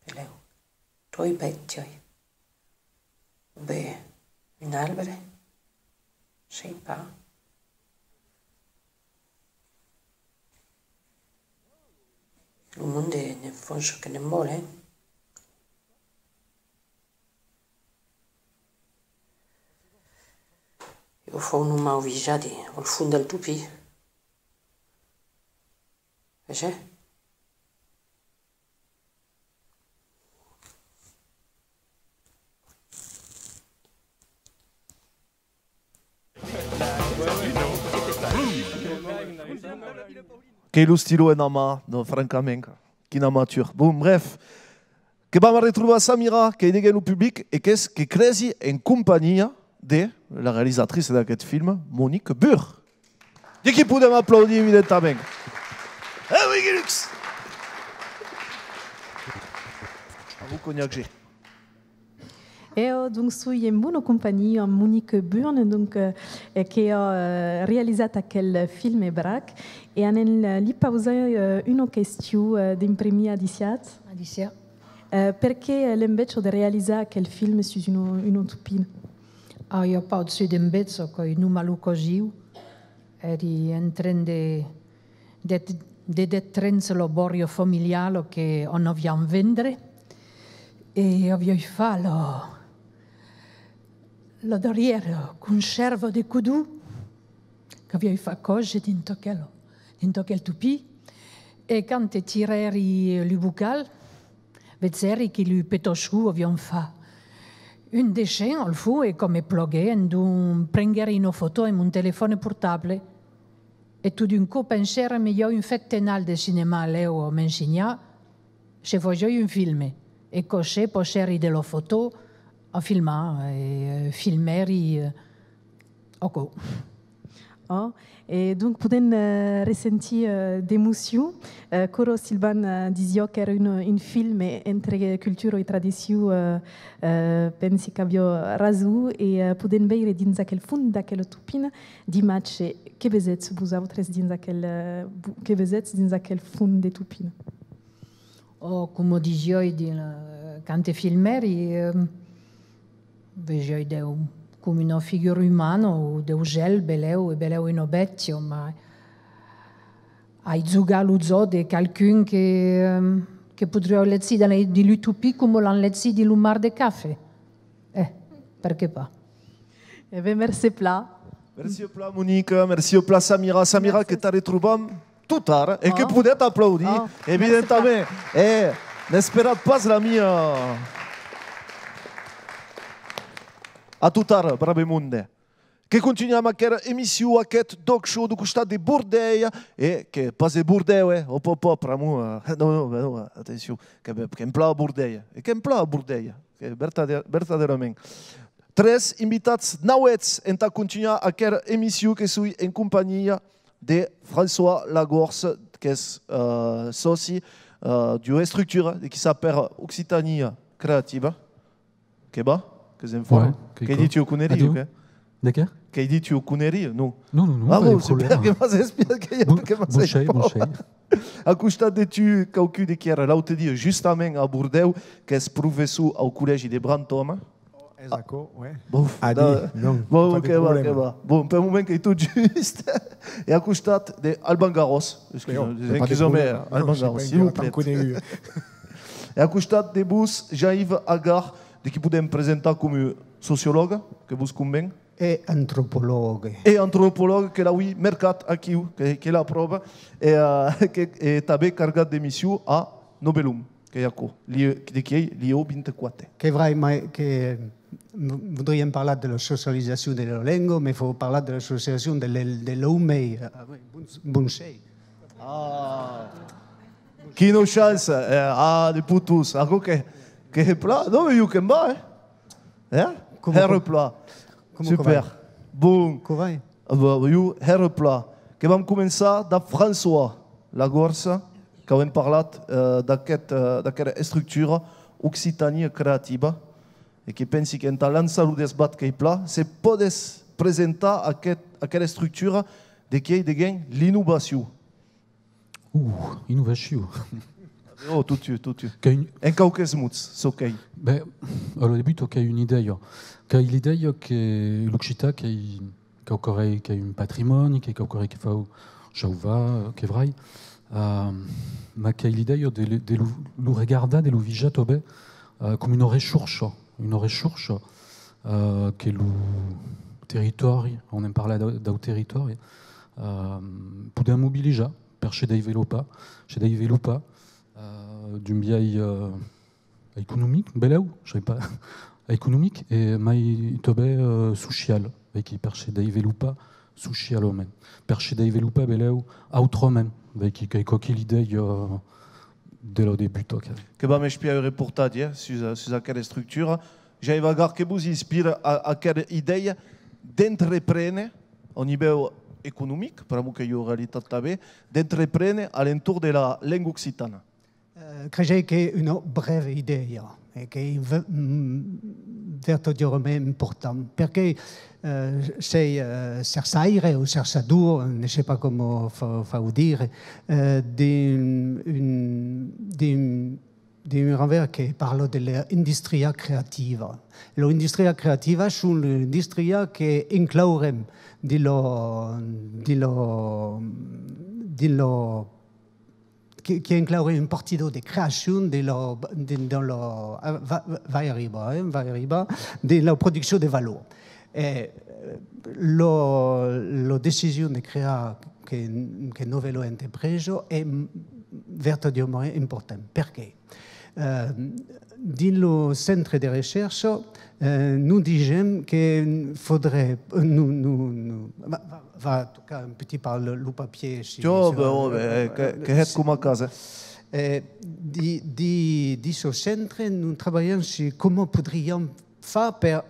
Belèu, tròp bèstias. O ben un arbre, sei pas. Lo monde ne'n fan çò que ne'n vòlen. Ieu fau un mau visatge al fons del topin. Vegètz? Qu'ei lo estilo ena man, non, francament. Quin amateur. Bon, bref. Que vam arretrobar Samira, qu'ei deguens lo public e qu'es, que cresi, en companhia de la realizatrice d'aqueth film, Monique Burg. De qui podem aplaudir, evidentament. Eh oui, Guilux! A vos, Cognac G. E, euh, donc, soi en bona companhia amb Monique Burg, donc, euh, que a, euh, realizat aquel filme Brac, e anem, euh, li pausar, euh, una question, euh, d'un primièr adissiatz. Adissiatz. Euh, perqué, euh, l'enveja de realizar aquel film sus una, una topina? Ah, i a pas de sud enveja, qu'ei nonmàs l'ocasiu. Èri en tren de, de, de, de tren la bòria familiala que on aviam vendre e aviái fach la, la darrièra consèrva de codon qu'aviái fach còser dins aquel, dins aquel topin. E quand tirèri lo bocal, vegèri que lu petoçons avián fach un dessenh al fons e coma ploguèt, endonc prenguèri una fòto amb mon telefòne portable. E tot d'un còp pensèri, me i a un festival de cinèma a Lèu a Messinhac, se fasiái un filme. E cossí possèri de la fòto a filmar, e, eh, filmèri, eh, aquò. Oh, e donc podèm, eh, ressentir, eh, d'emocion. Eh, quora Silvan, eh, disiá qu'èra un, un filme entre cultura e tradicion, eh, eh, pensi qu'aviá rason, e, eh, podèm veire dins aquel fons d'aquela topina d'imatges. Que vesètz vosautres dins aquel, eh, vo-, que vesètz dins aquel fons de topina? Oh, coma disiái dins la, quand filmèri, eh, vesiái deu, coma una figura umana o deu gèl, belèu, e belèu una bèstia, mas ai jogat lo jòc de qualqu'un que, eh, que podriá legir dins la, dins l'utopia coma l'an legit dins lo mar de cafè. Eh, perqué pas? E ben, mercé plan. Mercé plan, Monica, mercé plan, Samira. Samira, que t'arretrobam tot ara e que podètz aplaudir, evidentament. E n'esperatz pas la mia. A tot ara, brave monde. Que contunham aquera emission, aqueth D'ÒC Show deu costat de Bordelha, e que pas de Bordèu, eh, òp, òp, òp, pr'amor, eh, non, non, ben non, atencion, que, qu'èm plan a Bordelha, e qu'èm plan a Bordelha, que vertadè-, vertadèrament. Tres invitats nauèths entà contunhar aquera emission, que soi en companhia de François Lagorce, qu'es, eh, sòci, eh, d'ua estructura de qui s'apèra Occitania Creativa. Que va? Qu'es en forma? Ouais, qu'ei dit ua coneria o qué? De qué? Qu'ei dit ua coneria? Non. Non, non, non, ah, pas de bon, super, problèma. Que m'as espiat, que, bon, que m'as bon, espiat. Bon, a costat de tu, quauqu'un de qui èra l'aute dia justament a Bordèu, qu'es professor au collègi de Brantòme. Es aquò, ouais. Bon, adiu, non, bon, pas de problèma. Que va, que va. Bon, per moment qu'ei tot just. E a costat de Alban Garros, excusez-moi, Alban Garros, s'il vous plaît. E a costat de vos, Jean-Yves Agar, de qui podèm presentar coma sociològa, que vos conven? E antropològa. E antropològa, que l'avui mercat aquiu, que, que la pròva, e, eh, que, e tanben cargat d'emission a Novellum, qu'ei aquò, li-, de qui ei Lieu vint-e-quate. Que vrai, mai que v-, voudriam parlar de la socializacion de la lenga, mas fau parlar de la socializacion de l'e-, de l'òme. Ah, oui, bon, bon sei. Ah. Quina chança, eh, ah, de putos, aquò que, que plan, non, jo que'm va, eh? Eh? Hèra plan. Super. Bon. Ah, bah, jo, hèra plan. Que vam començar dab François Lagorce, qu'avem parlat, eh, d'aqueth, eh, d'aquera estructura Occitania Creativa, e que pensi qu'entà lançar lo desbat qu'ei plan, se pòdes presentar aqueth, aquera estructura de qui ei deguens l'innovacion. Uh, innovacion. Oh, totun, totun. Qu'ei un... En quauques mots, çò qu'ei. Ben, au debut, qu'ei una idèia. Qu'ei l'idèia que l'occitan qu'ei quauquarren, qu'ei un patrimòni, qu'ei quauquarren que fau sauvar, que vrai. Euh, mas qu'ei l'idèia de, de lo, lo regardar, de lo vigiar tanben, euh, coma una ressorsa, una ressorsa, euh, que lo territòri, on en parla dau, dau territòri, euh, podèm mobilizar per se desvelopar, se desvelopar, euh, d'un biais, euh, economic, belèu, sai pas, economic, e mai tanben, euh, social, veiquí, per se desvelopar socialament, per se desvelopar belèu autrament, veiquí, qu'ei quò que l'idèia, euh, de lo debut, ok. Que vam espiar un reportatge, eh, sus, sus aquera estructura. Jean-Yves Agar, que vos inspira a, aquera idèia d'entreprene au nivèu economic, pr'amor qu'ei ua realitat tanben, d'entreprene a l'entorn de la lenga occitana? Eh, cresi qu'ei una brèva idèia e qu'ei ve-, mm, vertadièrament important, perque, eh, sei, eh, cercaire o cercador, ne sai pas coma fa-, fau dire, eh, d'un, un, d'un, d'un revèrs que parla de l'industria creativa. L'industria creativa son l'industria que inclaurem dins lo, dins lo, dins lo que, que inclaurem un partidor de creacion de lo, de, de lo, ah, va, va arribar, eh, va arribar, de la produccion de valor. E, eh, lo, la decision de crear que, que novèla entrepresa es vertadièrament important. Perqué? Eh, dins lo centre de recerca, eh, nos disèm que faudré, eh, nos, nos, nos, va, va, va tocar un petit pauc lo, lo papièr, si, tiò, si, ben, oh, ben, eh, que, que hèt coma a casa. Eh, di, di, dins lo centre, nos trabalham sus coma podriam far per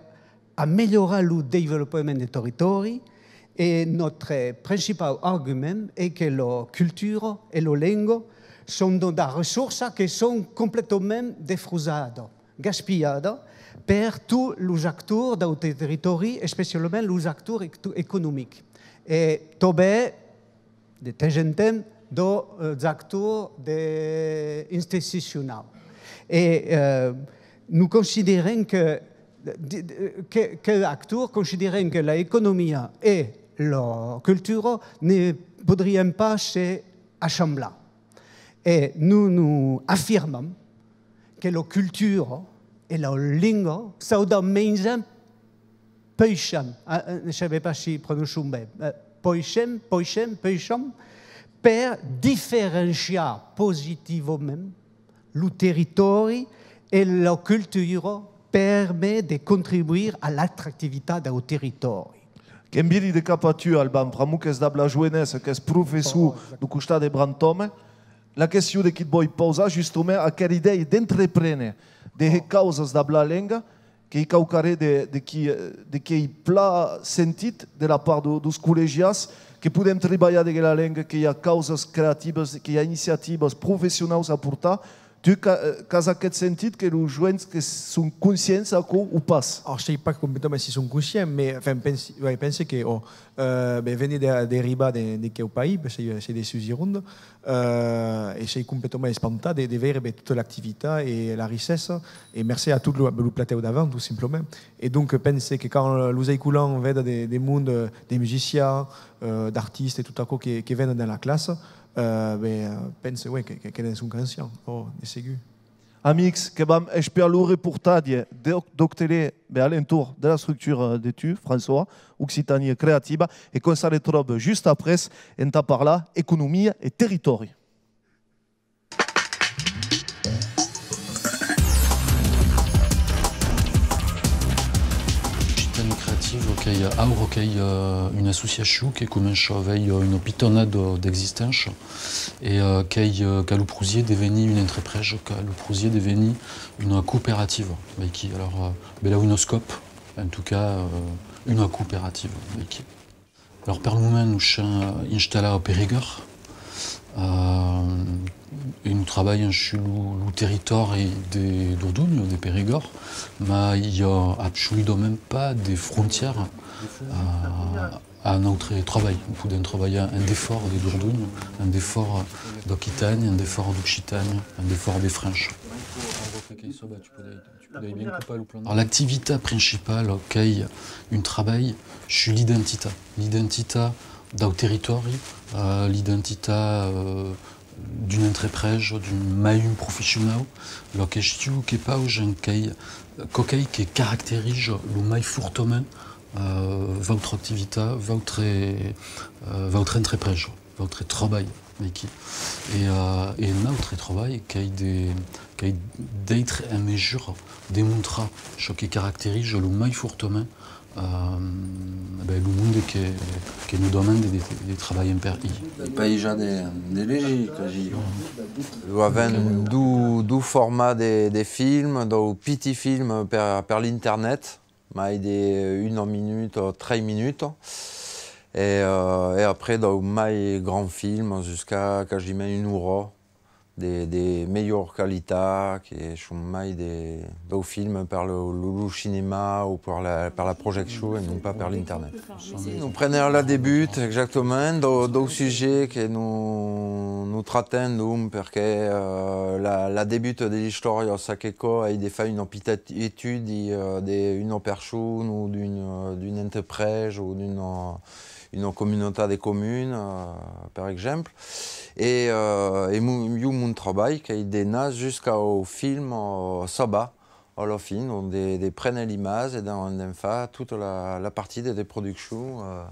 amelhorar lo desvolopament de territòri, E nòstre principau argument es que la cultura e la lenga son de, de ressorsas que son completament desfrusadas, gaspiadas per tots los actors dau te-, territòri, especialament los actors ec-, economics. E tanben, de temps en temps, de, eh, d'actors de, institucionaus. E, eh, nos considerem que, de, de, que, que actors considerem que l'economia e la cultura ne podrián pas se assemblar. E nos, nos afirmam que la cultura e la lenga son de mens en puissant, eh, eh, ne sabe pas si prononciam ben, eh, puissant, puissant, puissant, per diferenciar positivament lo territòri e la cultura permet de contribuir a l'atractivitat dau territòri. Qu'enviri de cap a tu, Alban, pr'amor qu'ès dab la joenessa, qu'ès professor dau costat de Brantòme, la question de qui't voi pausar, justament, aquera idèia d'entreprene, de hèr causas dab la lenga, qu'ei quauquarren de, de qui, eh, de qu'ei plan sentit de la part do, dos collegians, que podem tribalhar degué la lenga, que i a causas creativas, que i a iniciativas professionaus a portar. Tu qu'a-, eh, qu'as aqueth sentit que los joens que son conscients d'aquò o pas? Ò, sèi pas completament si son conscients, mais, enfin, pensi, ouais, pense que, ò, eh, ben, vene de, d'arribar de, de queu país, ben, sèi, sèi de Sud Gironda, eh, e sèi completament espantat de, de veire, ben, tota l'activitat e la richessa, e mercé a tot lo, lo platèu davant, tot simplament. E donc, pense que quand los escolans veden de, de monde, eh, de musicians, eh, d'artistes e tot aquò que, que venen dens la classa, eh, ben, pense, ouais, que, que, que ne'n son conscients, ò, de segur. Amics, que vam espiar lo reportatge d'O-, d'Òc Tele, ben, a l'entorn de la structura de tu, François, Occitània Creativa, e que'ns arretròbe just après entà parlar economia e territòri. Occitània Creativa, qu'ei, aura qu'ei, eh, una associacion que comença a aver, eh, una pitonada d'existéncia. E, eh, qu'ei, eh, qu'a lo projet de venir una entrepresa, qu'a lo projet de venir una cooperativa, veiquí. Alors, eh, belèu un escòp, en tot cas, eh, una cooperativa, veiquí. Alors, per lo moment, nos sèm, eh, installats a Perigòrd. Eh, e nos trabalham sus lo, lo territòri de Dordonha, de Perigòrd, mas i a absoludament pas de frontièra, eh, a nòstre trabalh. Podèm trabalhar en defòra de Dordonha, en defòra d'Occitània, en defòra d'Occitània, en defòra de França. Alors, l'activitat principala qu'ei un trabalh sus l'identitat, l'identitat dau territòri, eh, l'identitat, eh, d'una entrepresa, d'un, mai un professionau. La question que pausam qu'ei, quò qu'ei que caracteriza lo mai fortament, eh, vòstra activitat, vòstra, eh, vòstra entrepresa, vòstre trabalh, veiquí. E, eh, e nòstre trabalh qu'ei de, qu'ei d'èstre en mesura de montrar çò que caracteriza lo mai fortament, eh, ben, lo monde que, que nos demanda de, de, de trabalhar per i. Pas aisat de, de legir, quasi. Lo avèm dau, dau format de, de film, dau piti film per, per l'internet, mai de una minuta o tres minutas, e, eh, e après dau mai grand film jusqu'a quasiment una ora de, de melhor qualitat, que son mai de, dau film per lo, lo, lo cinèma o per la, per la projeccion e non pas per l'internet. Nos prenèm la debuta, exactament, dau, dau sujet que nos, nos tractèm, donc, perque, eh, la, la debuta de l'istòria, çaquelà, ei de far una petita etudi, eh, de una persona o d'un, eh, d'una entrepresa o d'una, una comunautat de comunas, eh, per exemple. E, eh, e mon, jo, mon trabalh qu'ei d'anar jusqu'au film, eh, s'acabar, a la fin, donc de, de prene l'imatge e d'en, d'en far tota la, la partida de produccion, eh,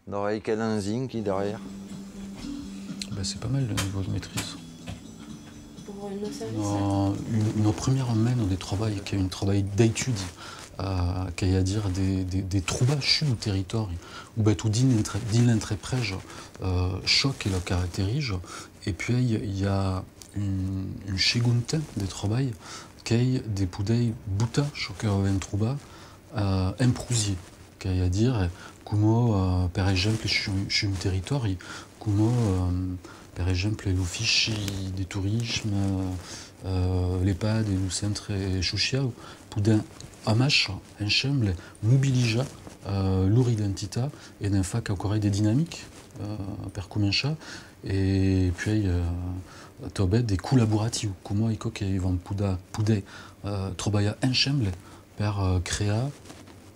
D'ora ei que l'engin qui darrièr. Ben, c'est pas mal le niveau de maîtrise. Pour, euh, nos services, euh, une, une première mena de trabalh, qu'ei un trabalh d'etudi, eh, qu'ei a dire de, de, de trobar sus lo territòri, o ben tot dins l'entre-, dins l'entrepresa, eh, çò que la caracteriza, e puèi i a un, un segond temps de trabalh, qu'ei de poder botar çò que avèm trobat, eh, en prosièr, qu'ei a dire, Coma, eh, per exemple, sus, sus un territòri, coma, eh, per exemple, l'ofici de torisme, eh, l'EHPAD e lo centre sociau, podèm amassa, ensemble, mobilizar, eh, lor identitat e ne'n far quauquarren de dinamic, eh, per començar, e puèi, eh, tanben de collaboratiu, coma aquò que van poder, poder, eh, trabalhar ensemble per, eh, crear,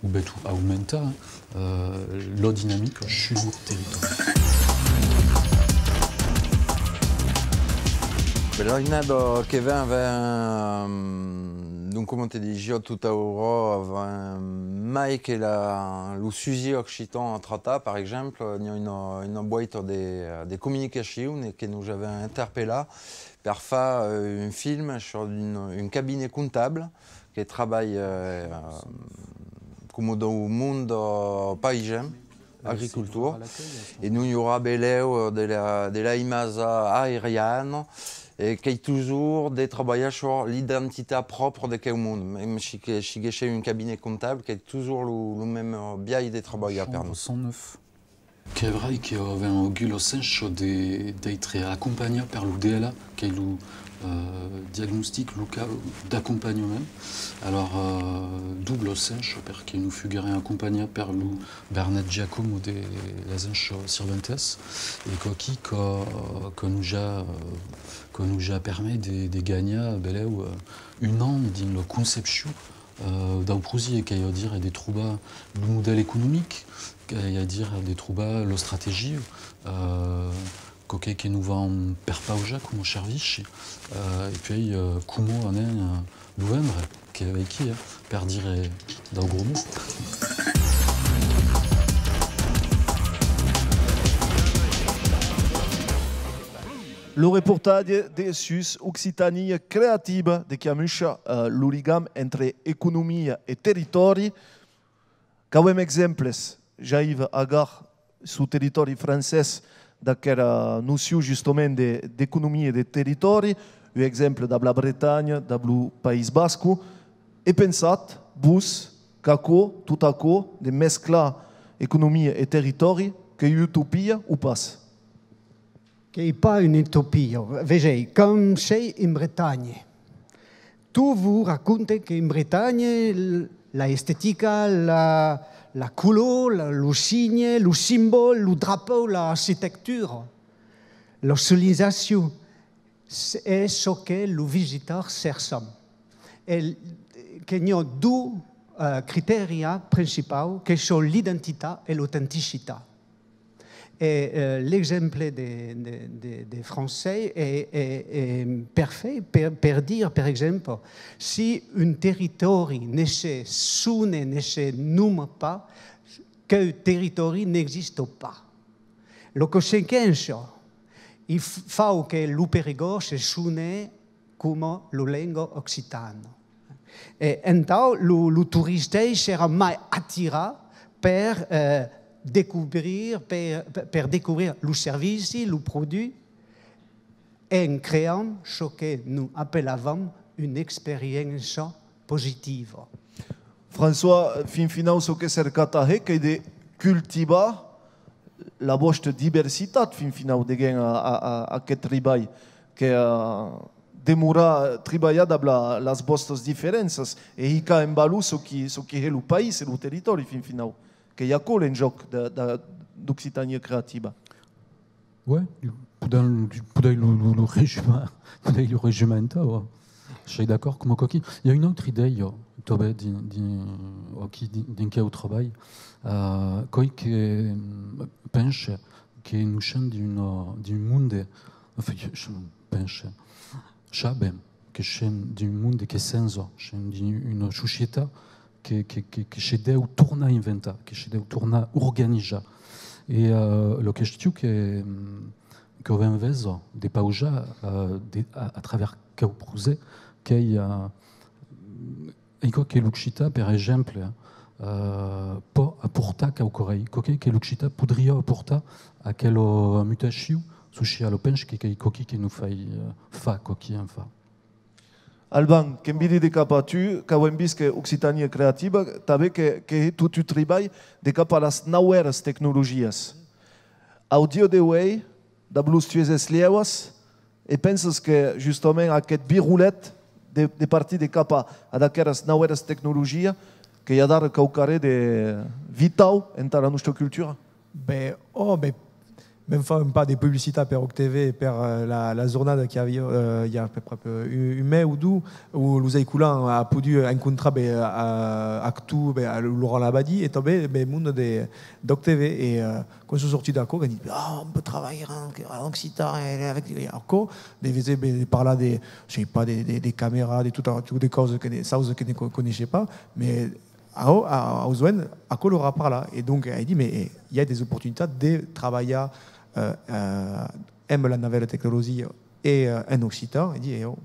o ben aumentar, eh, la dinamica sus lor territòri. Ben, l'annada que ven, ven, donc, coma te disiá tot aura, ven mai que la, lo sujet occitan a tractar, per exemple, n'i a una, una boita de, de comunicacion que nos avèm interpellat per far, eh, un film sus un, un cabinet comptable que trabalha, eh, coma dau monde, eh, païsan, agricultor, e non i aurà belèu, eh, de la, de la imatge aeriana, e qu'ei totjorn de trabalhar sus l'identitat pròpra de queu monde, mème si que siguesse un cabinet comptable, qu'ei totjorn lo, lo mème biais de trabalhar per nos. Chambre cent neuf. Qu'es vrai que avèm augut la chança de, d'èstre acompanhats per lo D L A, qu'es lo, eh, diagnostic local d'acompanhament. Alors, eh, dobla chança, perque nos fuguèrem acompanhats per lo Bernat Giacomo de l'agéncia Sirventas, e qu'aquí que, que nos a, eh, que nos a permés de, de ganhar, belèu, eh, un an dins la concepcion eh, dau proget, qu'ei a dire de trobar lo modèl economic, qu'ei a dire de trobar l'estrategia, eh, quauquei que nos van perpausar coma servici, eh, e puèi, eh, coma anem, eh, lo vendre, que veiquí, eh, per dire dau gros mots. Lo reportatge de sus Occitània Creativa de qui amuisha, eh, lo ligam entre economia e territòri. Qu'avem exemples, Jean-Yves Agar, suu territòri francés, d'aquera nocion justament de, d'economia e de territòri, un exemple dab la Bretanha, dab lo País Basco. E pensatz, vos, qu'aquò, tot aquò, de mesclar economia e territòri, qu'ei utopia o pas? Qu'ei pas una utopia. Vesètz, quand sètz en Bretanha, tot vos raconta qu'en Bretanha, l-, la estetica, la, la color, la, lo signe, lo simbòl, lo drapau, l'arquitectura, la sonorizacion, s-, es çò que lo visitor cerca. E l-, que n'i a dos, eh, critèris principals, que son l'identitat e l'autenticitat. E, eh, l'exemple de, de, de, de francés es, es, es perfèit per, per dire, per exemple, si un territòri ne se sona, ne se noma pas, queu territòri n'exista pas. La consequéncia, i f-, fau que lo Perigòrd se sone coma la lenga occitana. E entau, lo, lo torista serà mai atirat per, eh, descobrir, per, per, per descobrir lo servici, lo produit, en creant çò que nos apelavam una experiéncia positiva. François, fin finau, çò que cercatz a hèr, qu'ei de cultivar la vòsta diversitat, fin finau, deguens a, a, a, aqueth tribalh, que, eh, demorar tribalhar dab la, las vòstas diferenças e hicar en valor çò qui, çò qui hè lo país e lo territòri, fin finau. Qu'ei aquò l'enjòc de, de, d'Occitània Creativa. Ouais, podèm, podèm lo, lo, lo resumar, podèm lo resumar entau, ouais. Soi d'acòrd, coma quauquí. I a una autra idèia, tanben, dins, dins, aquí, dins, dins queu trabalh, eh, qu'ei que, mm, pense que nos sèm d'un, d'un monde, enfin, je, je pense, sabem que sèm d'un monde que chanja, sèm dins una societat que, que, que, que se deu tornar inventar, que se deu tornar organizar. E, eh, la question que, mm, qu'avèm vesa de pausar, eh, de, a, a travèrs queu proget, qu'ei, eh, aquò que l'occitan, per exemple, eh, pòt aportar quauquarren, quò que, que l'occitan podriá aportar a aquela mutacion sociala. Pense que qu'ei quauquí que nos fai, eh, far, quauquí en far. Alban, qu'envidi de cap a tu, qu'avem vist que Occitània Creativa, tanben que, que tot tu tribalh de cap a las nauèras tecnologias. Au dia de uei, dab los tues eslièuas, e pensas que justament aqueth virolet de, de partir de cap a, a d'aqueras nauèras tecnologias, que i a d'ara quauquarren de vitau entara nosta cultura? Ben, oh, ben, ben far un pauc de publicitat per Òc T V, per, eh, la, la jornada qu'i aviá, eh, i a a peu près, eh, un, un mes o dos, ont los Aicolans a podut encontrar, ben, a, actors, ben, a Laurent Labadie e tanben, ben, monde de, d'Òc T V. E, eh, quand son sortits d'aquò, qu'an dit: «Ah, on peut travailler en, en occitan, eh, avec, eh, aquò», de, de, de parlar de, je sais pas, de, de, de cameras, de tot, tot de causas que ne, causas que ne co-, coneishe pas, mais au, a, au joen, aquò lor a parlat. E donc, ai dit, mais, eh, i a des oportunitats de trabalhar, eh, eh, emb la navèla tecnologia e, eh, en occitan. E dit, eh, oh,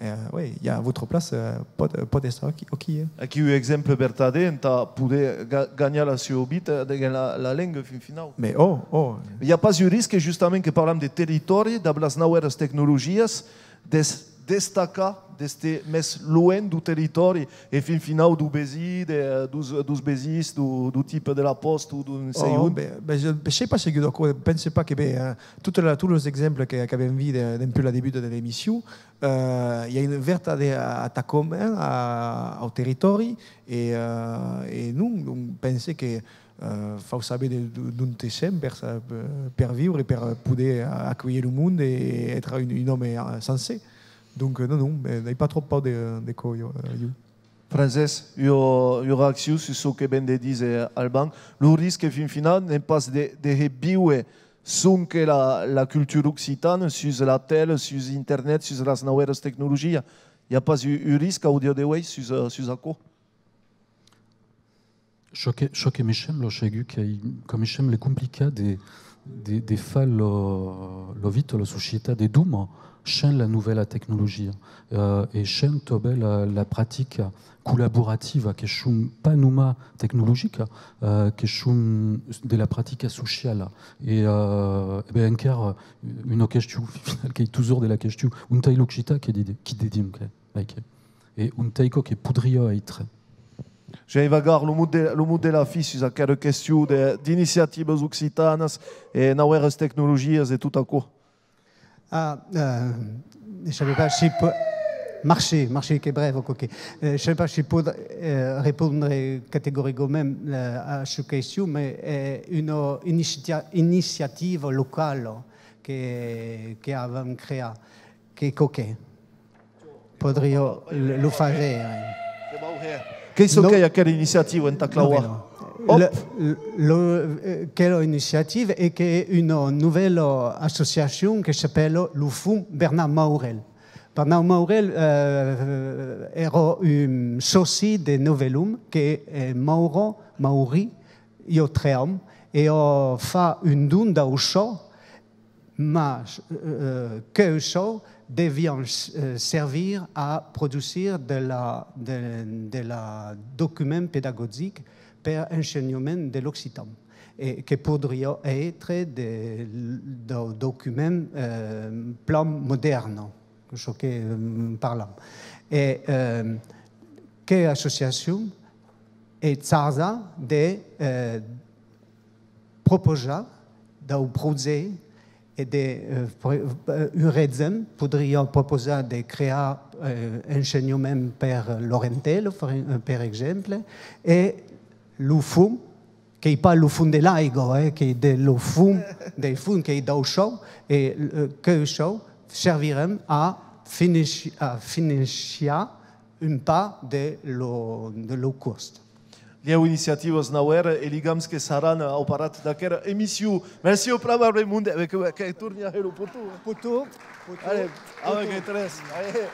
eh, oui, il y a votre place, eh, pòt, pòt èstre aquí, aquí, eh. Aquí un exemple vertadèr entà poder ga-, ganhar la sua vita, eh, de la, la lenga, fin finau. Mais, oh, oh. I a pas un risque, justament, que parlam de territòri, dab las nauèras tecnologias, des-, destacar, d'èster mès luenh deu territòri e, fin finau, deu vesin, de, deus, deus vesins, deu, deu tipe de la pòsta o d'on sei on. Oh, ben, ben, je, ben, je sais pas segur d'aquò, pense pas que, ben, eh, totes la, tots los exemples que, qu'avem vist de, dempuèi la debuta de l'emission, eh, i a un vertadèr atacament a, au territòri e, eh, e non, non, pense que, eh, fau saber de, de, d'onte sèm per sa-, per, per viure, per poder a-, aculhir lo monde e èstre un, un òme, eh, sencer. Donc, eh, non, non, eh, n'ai pas tròp paur de, de quò, jo, eh, jo. Francés, ua, ua reaccion sus çò que ven de díser Alban. Lo risque, fin finau, n'ei pas de, de hèr víver sonque la, la cultura occitana sus la tele, sus internet, sus las nauèras tecnologias. I a pas un, un risque au dia de uei sus, eh, sus aquò? Çò que, çò que me sembla, segur qu'ei, que me sembla complicat de, de, de far la, la vita, la societat de doman, sens la novèla tecnologia, eh, e sens tanben la, la practica collaborativa, que son pas nonmàs tecnologica, eh, que son de la practica sociala. E, eh, e ben, encara una question, finau, qu'ei totjorn de la question, ont ei l'occitan, que didi-, qui didim, que, like, e ont ei quò que podriá èstre? Jai vagar lo mot de, lo mot de la fin sus aquera question de, d'iniciativas occitanas e nauèras tecnologias e tot aquò. Ah, eh, je sais pas si po-, marché, marché, que brève, quò que, eh, je sais pas si pòde, eh, respondre categoricament, eh, a sa question, mais, eh, una iniciatia-, iniciativa locala que, que avèm creat, que quò que podriá lo, lo faire. Qu'ei çò qu'ei aquera iniciativa entà clavar? Òp! Lo, lo, eh, quela iniciativa ei que una novèla associacion que s'apèla lo Fons Bernat Maurel. Bernat Maurel, eh, èra un sòci de Novelum, que, eh, Mauro, Maurí, i a tres ans, e a fach un don dau sòu, mas, eh, queu sòu devián, eh, servir a produsir de la, de, de la document pedagogic per ensenhament de l'occitan, e que podriá èstre de, dau document, eh, plan modèrne, çò que, eh, parlam. E, eh, que associacion ei charjada de, eh, proposar dau projècte e de, eh, pre-, eh, un regent podriá proposar de crear, eh, ensenhament per Laurentèla, per, per exemple, e lo fons, qu'ei pas lo fons de l'aiga, eh, qu'ei de lo fons dei fonts, qu'ei dau sòu, e, eh, queu sòu servirem a financi-, a financiar un pauc de lo, de lo còst. Lhèu iniciativas nauèras e ligams que saràn au parat d'aquera emission. Merci au plan, Barbe Monde, avec, eh, que torni a hèr lo poton, eh. Poton, poton, allez, poton. Avec tres. Allez.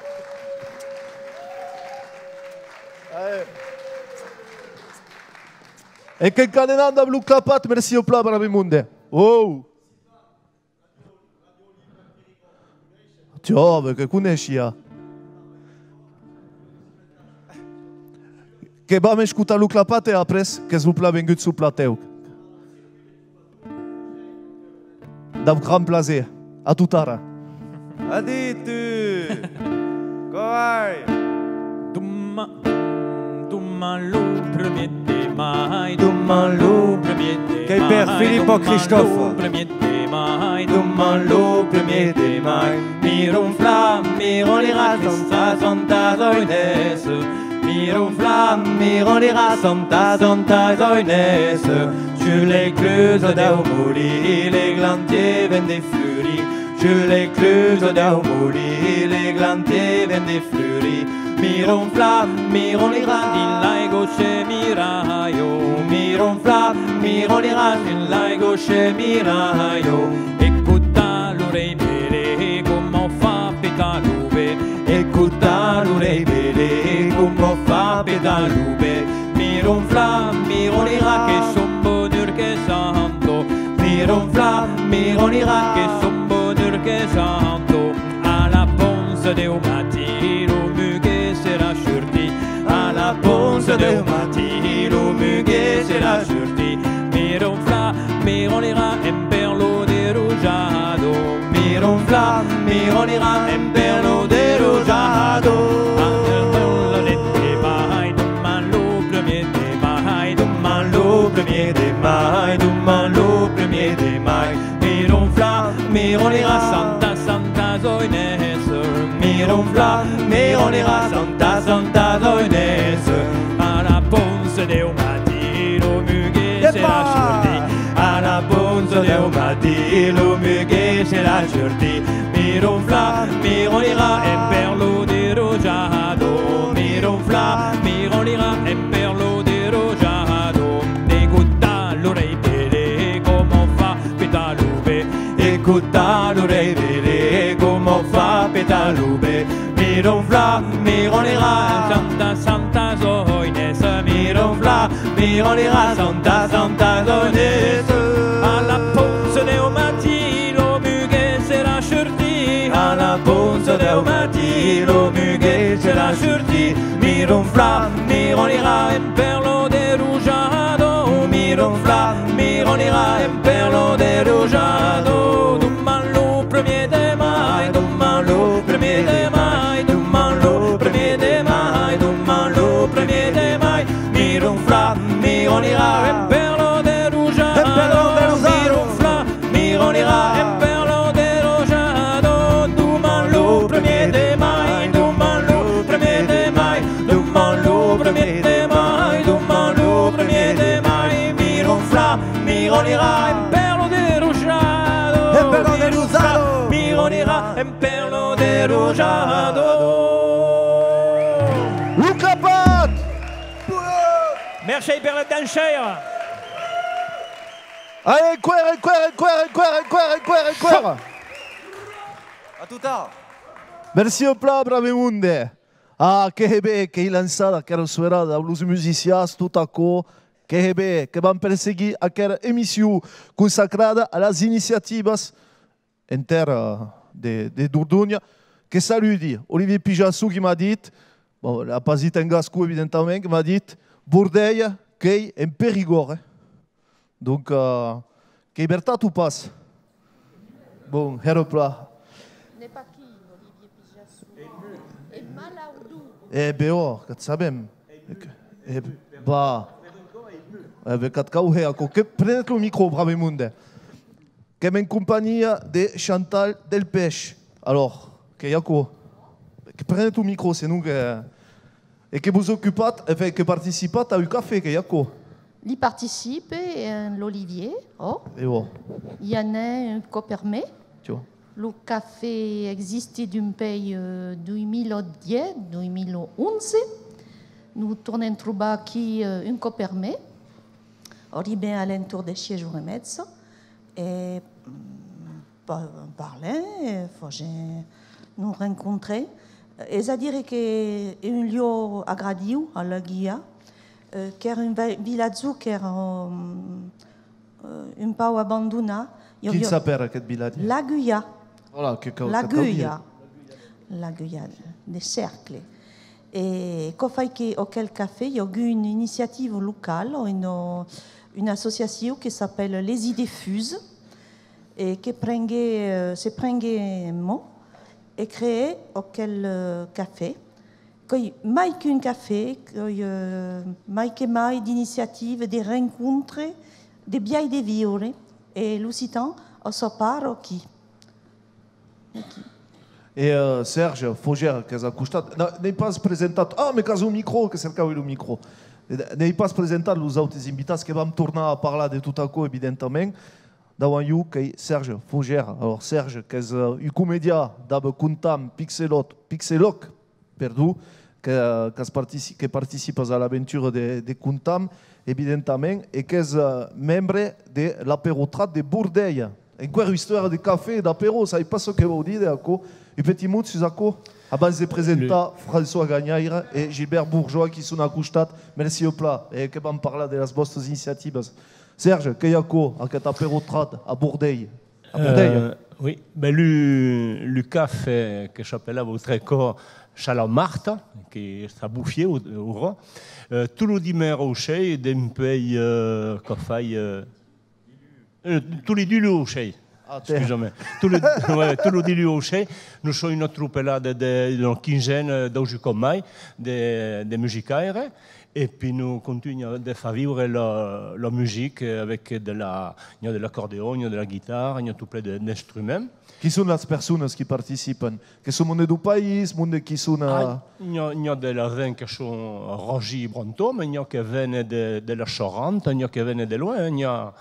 Allez. E qu'encadenam dab lo clapat, merci au plan, Barbe Monde. Oh! Tiò, ben que coneishia. Que vam escotar lo clapat e après, qu'es lo plan vengut sul platèu. Dab grand plaser. A totara. Aditu! Ai. Doman, doman lo premier de mai, doman lo premier de mai, qu'ei per Filippo Cristofa. Doman lo premier de mai, doman lo premier de mai, mi ronfla, mi ronirà, Santa, Santa Zoinessa. Mi ronfla, mi ronirà, Santa, Santa Zoinessa. Sus l'eclusa deu molin, l'eglantier ven de florir. Sus l'eclusa deu molin, l'eglantier ven de florir. Mi ronfla, mi ronirà, dins l'aiga se miralha. Mi ronfla, mi ronirà, dins l'aiga se miralha. Escota lo rei Pelé, coma fa petar lo ben. Escota lo rei Pelé, coma fa petar lo ben. Mi ronfla, mi ronirà, que son bonur que santo. Mi ronfla, mi ronirà, que son bonur que santo. A la poncha deu matin, lo muguet serà surtit. A la poncha deu matin, lo muguet serà surtit. Mi ronfla, mi ronirà, en perla de rojada. Mi ronfla, mi ronirà, en perla de rojada. Doman lo premier de mai, doman lo premier de mai, doman lo premier de mai. Mi ronfla, mi ronirà, Santa, Santa Zoinessa. Mi ronfla, mi ronirà, Santa, Santa Zoinessa. A la poncha deu matin, lo muguet serà surtit. A la poncha deu matin, lo muguet serà surtit. Mi ronfla, mi ronirà, en perla de rojada. Mi ronfla, mi ronirà, en perla de rojada. Escota lo rei Pelé, coma fa petar lo ben. Escota lo rei Pelé, coma fa petar lo ben. Mi ronfla, mi ronirà, Santa, Santa Zoinessa. Mi ronfla, mi ronirà, Santa, Santa Zoinessa. A la poncha deu matin, lo muguet serà surtit. A la poncha deu matin, lo muguet serà surtit. Mi ronfla, mi ronirà, en perla de rojada. Mi ronfla, mi ronirà, en perla de rojada. Doman lo premier de mai, doman lo premier de mai, doman lo premier de mai, doman lo premier de mai. Mi ronfla, mi ronirà, en perla de rojada. En perla de rojada. Mi ronfla, mi ronirà, en perla de rojada. Doman lo premier de mai, doman lo premier de mai, doman lo premier de mai, doman lo premier de mai. Mi ronfla, mi ronirà, en perla de rojada. En perla de rojada. Mi ronfla, mi ronirà, en perla de rojada. Lo clapat! Mercé per la dançaira. Allez, enqüèra, enqüèra, enqüèra, enqüèra, enqüèra, enqüèra, enqüèra. A tot ara. Merci plan, brave monde. Ah, que hè ben qu'ei lançada aquera soirada dab los musicians, tot aquò, que hè ben, que vam perseguir aquera emission consacrada a las iniciativas en tèrra de, de Dordonha. Que saludi Olivier Pijassou qui m'a dit, bon, l'a pas dit en gascon, evidentament, qui m'a dit, Bordelha qu'ei en Perigòrd, eh. Donc, euh, qu'ei vertat o pas? Bon, hèra plan. N'ei pas aquí, Olivier Pijassou. E malaudor. E ben, oh, qu'ac sabem. E, e, bah. E ben, qu'ac cau hèr, aquò. Que prenetz lo micro, brave monde. Qu'èm en companhia de Chantal Delpech. Alors, qu'ei aquò? Que prenetz lo micro, senon que... E que vos ocupatz, enfin, que participatz a un cafè, qu'ei aquò? Li participe, en l'Olivier, ò. E ò. I anam un còp per mes. Tiò. Lo cafè existe dempuèi, euh, dos mila dètz, dos mila onze. Nos tornem trobar aquí, euh, un còp per mes. Arribem a l'entorn de sièis oras e mètja. E, mm, pa-, parlem, e fasem, nos rencontrem. Es a dire que es un luòc agradiu a Laguiha, eh, qu'èra un vi-, vilatge qu'èra, mm, eh, un pauc abandonat. Quin s'apèra aqueth vilatge? Laguiha. Voilà, que cau, que cau dire. Laguiha. Laguiha, de cercle. E quò fai que aquel cafè, i a agut una iniciativa locala, una, una associacion que s'apèla Les Idées Fuses, e que prenguèt, eh, se prenguèt en man e creèt aquel, eh, cafè. Qu'ei mai qu'un cafè, qu'ei, eh, mai que mai d'iniciativas, de rencontres, de biais de viure, e l'occitan a sa part aquí. Aquí. E, eh, Serge Faugère, qu'es a costat, na-, n'ei pas presentat, ah, me cas lo micro, que cercavi lo micro. E n'ei pas presentat los autes invitats, que vam tornar a parlar de tot aquò, evidentament. Davant jo qu'ei Serge Faugère. Alors, Serge, qu'es, eh, un comedian dab Contam, Pixelot, Pixeloc, perdon, que, qu'as partici-, que participas a l'aventura de, de Contam, evidentament, e qu'es, eh, membre de l'Apéro Trad de Bordelha. Enqüèra ua istòria de cafè e d'apéro, sai pas çò que vòu díder aquò. Un petit mot sus aquò, abans de presentar François Ganhaire e Gilbert Bourgeois qui son a costat. Mercí plan, e que vam parlar de las vòstas iniciativas. Serge, qu'ei aquò, aqueth Apéro Trad a Bordelha? A Bordelha? Euh, oui, ben, lo, lo cafè que s'apelava autre còp Sala Marta, que està bufieu, aura, euh, tot lo dimèrc au sei, dempuèi, euh, que fai, euh, euh, tot lo diluns au sei. Ah, tè. Excusez-moi. Tot lo, ouais, tot lo diluns au sei, nos som una tropelada de, d'una quinzena, dètz un còp mai, de, de musicaires, e pi nos contunha de far viure la, la musica avec de la, n'i a de l'acordeon, n'i a de la guitarra, n'i a tot plen de, d'instruments. Qui son las personas qui participan? Que son monde deu país, monde qui son a... Ah, n'i a, n'i a de la gent que son a Rosí Brantòme, n'i a que venen de, de la Charanta, n'i a que venen de luenh, n'i a,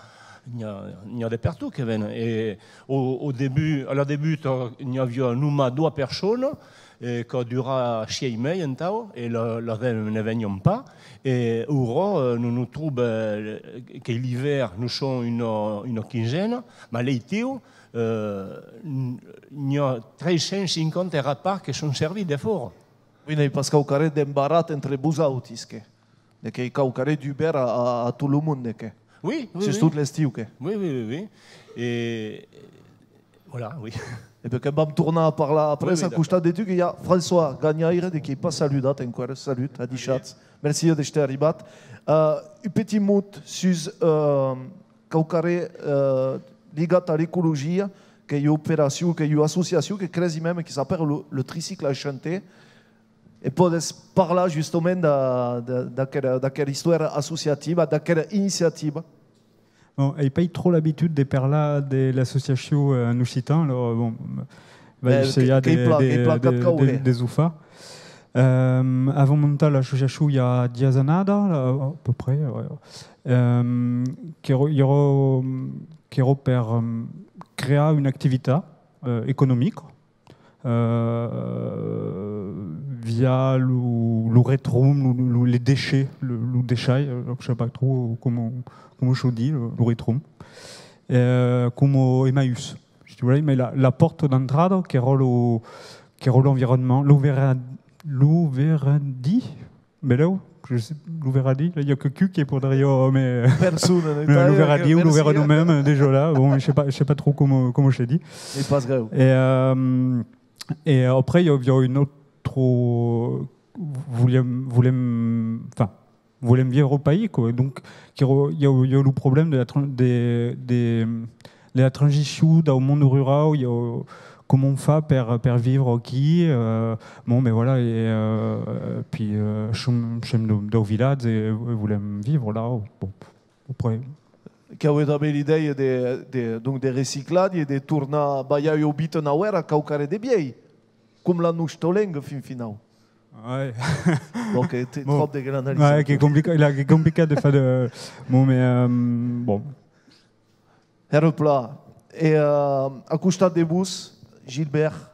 n'i a, n'i a de pertot que venen. E au, au debut, a la debuta, n'i aviá nonmàs doas personas, e qu'a durat sièis mes entau, e la, la gent ne venián pas. E aura, eh, nos nos trobam, eh, qu'ei l'ivèrn, nos som una, una quinzena, mas l'estiu, eh, n-, n'i a tres cents cinquanta rapars que son servits defòra. Oui, n'ei pas quauquarren d'embarrat entre vosautis, que, de qu'ei quauquarren dubèrt a, a, a tot lo monde, que. Oui, oui, oui. Sustot l'estiu, que. Oui, oui, oui, oui. E, voilà, oui. E ben, que vam tornar a parlar après, oui, oui, a costat de tu, que i a François Ganhaire, de qui ei pas saludat enqüèra. Salut, adishatz. Merci d'èster arribat. Euh, un petit mot sus, euh, quauquarren, euh, ligat a l'ecologia, qu'ei ua operacion, qu'ei ua associacion que cresi mème, qui s'apèra lo, le Tricycle Enchanté. E pòdes parlar justament de, de, d'aquera, d'aquera istòria associativa, d'aquera iniciativa? Bon, ai pas tròp l'abitude de parlar de l'associacion, euh, en occitan, alors, bon, vai, euh, essajar de, de, de, de, de zo far. Euh, avèm montat l'associacion i a dètz annadas, là, à peu près, ouais. Euh, qu'èra, qu'èra, qu'èra per, euh, crear una activitat, euh, economica, euh, via lo, lo retrom, lo, lo, les déchets, lo, lo deishai, euh, je sais pas trop comment, comment se dit, lo, lo retrom. Euh, coma Emmaüs, si tu veux, mais la, la pòrta d'entrada, qu'èra lo, qu'èra l'environnement, lo verra-, lo verradís, Belèu, je sais, lo verradís, là, il y a que Q qui pourrait, mais, personne, mais lo verradís, lo verradís même, déjà là, bon, je sais pas, je sais pas trop comment, comment je dis. N'ei pas grèu. Et, euh, et après, il y a, il y a une autre, volem, volem, enfin, volem viure au país, quoi. Donc, il y a, il y a le problème de la tran-, des, des, de la transition dau monde rural, il y a, comment on fait per, per viure aquí, euh, bon, ben voilà, et, euh, puis, euh, som, som dau, dau vilatge e volem viure là, bon, après. Qu'avètz tanben l'idèia de, de, donc, de reciclatge e de tornar balhar ua bita nauèra a quauquarren de vielh, com la nosta lenga, fin finau. Ouais. Donc, euh, t'es bon. Trop de grandes analyses. Ouais, qu'ei complicat, là, qu'ei complicat de faire de, bon, mais, euh, bon. Hèra plan. E, euh, a costat de vos, Gilbert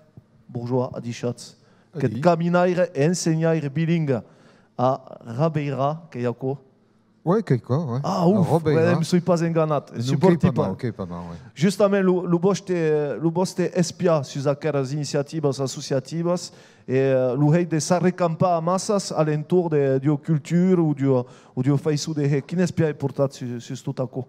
Bourgeois, adishatz, qu'ètz caminaire e ensenhaire bilingue a Rabeira, qu'ei aquò? Oui, qu'ei aquò, oui. Ah, uf, a Rabeira, eh, me soi pas enganat. Donc, qu'ei pas mal, qu'ei pas mal, oui. Justament, lo, lo vòste, lo vòste espiar sus aqueras iniciativas associativas, e, euh, lo hèit de s'arrecampar amassas a l'entorn de, d'ua cultura o d'ua, o d'ua faiçon de hèr. Quin espiar ei portat sus, sus tot aquò?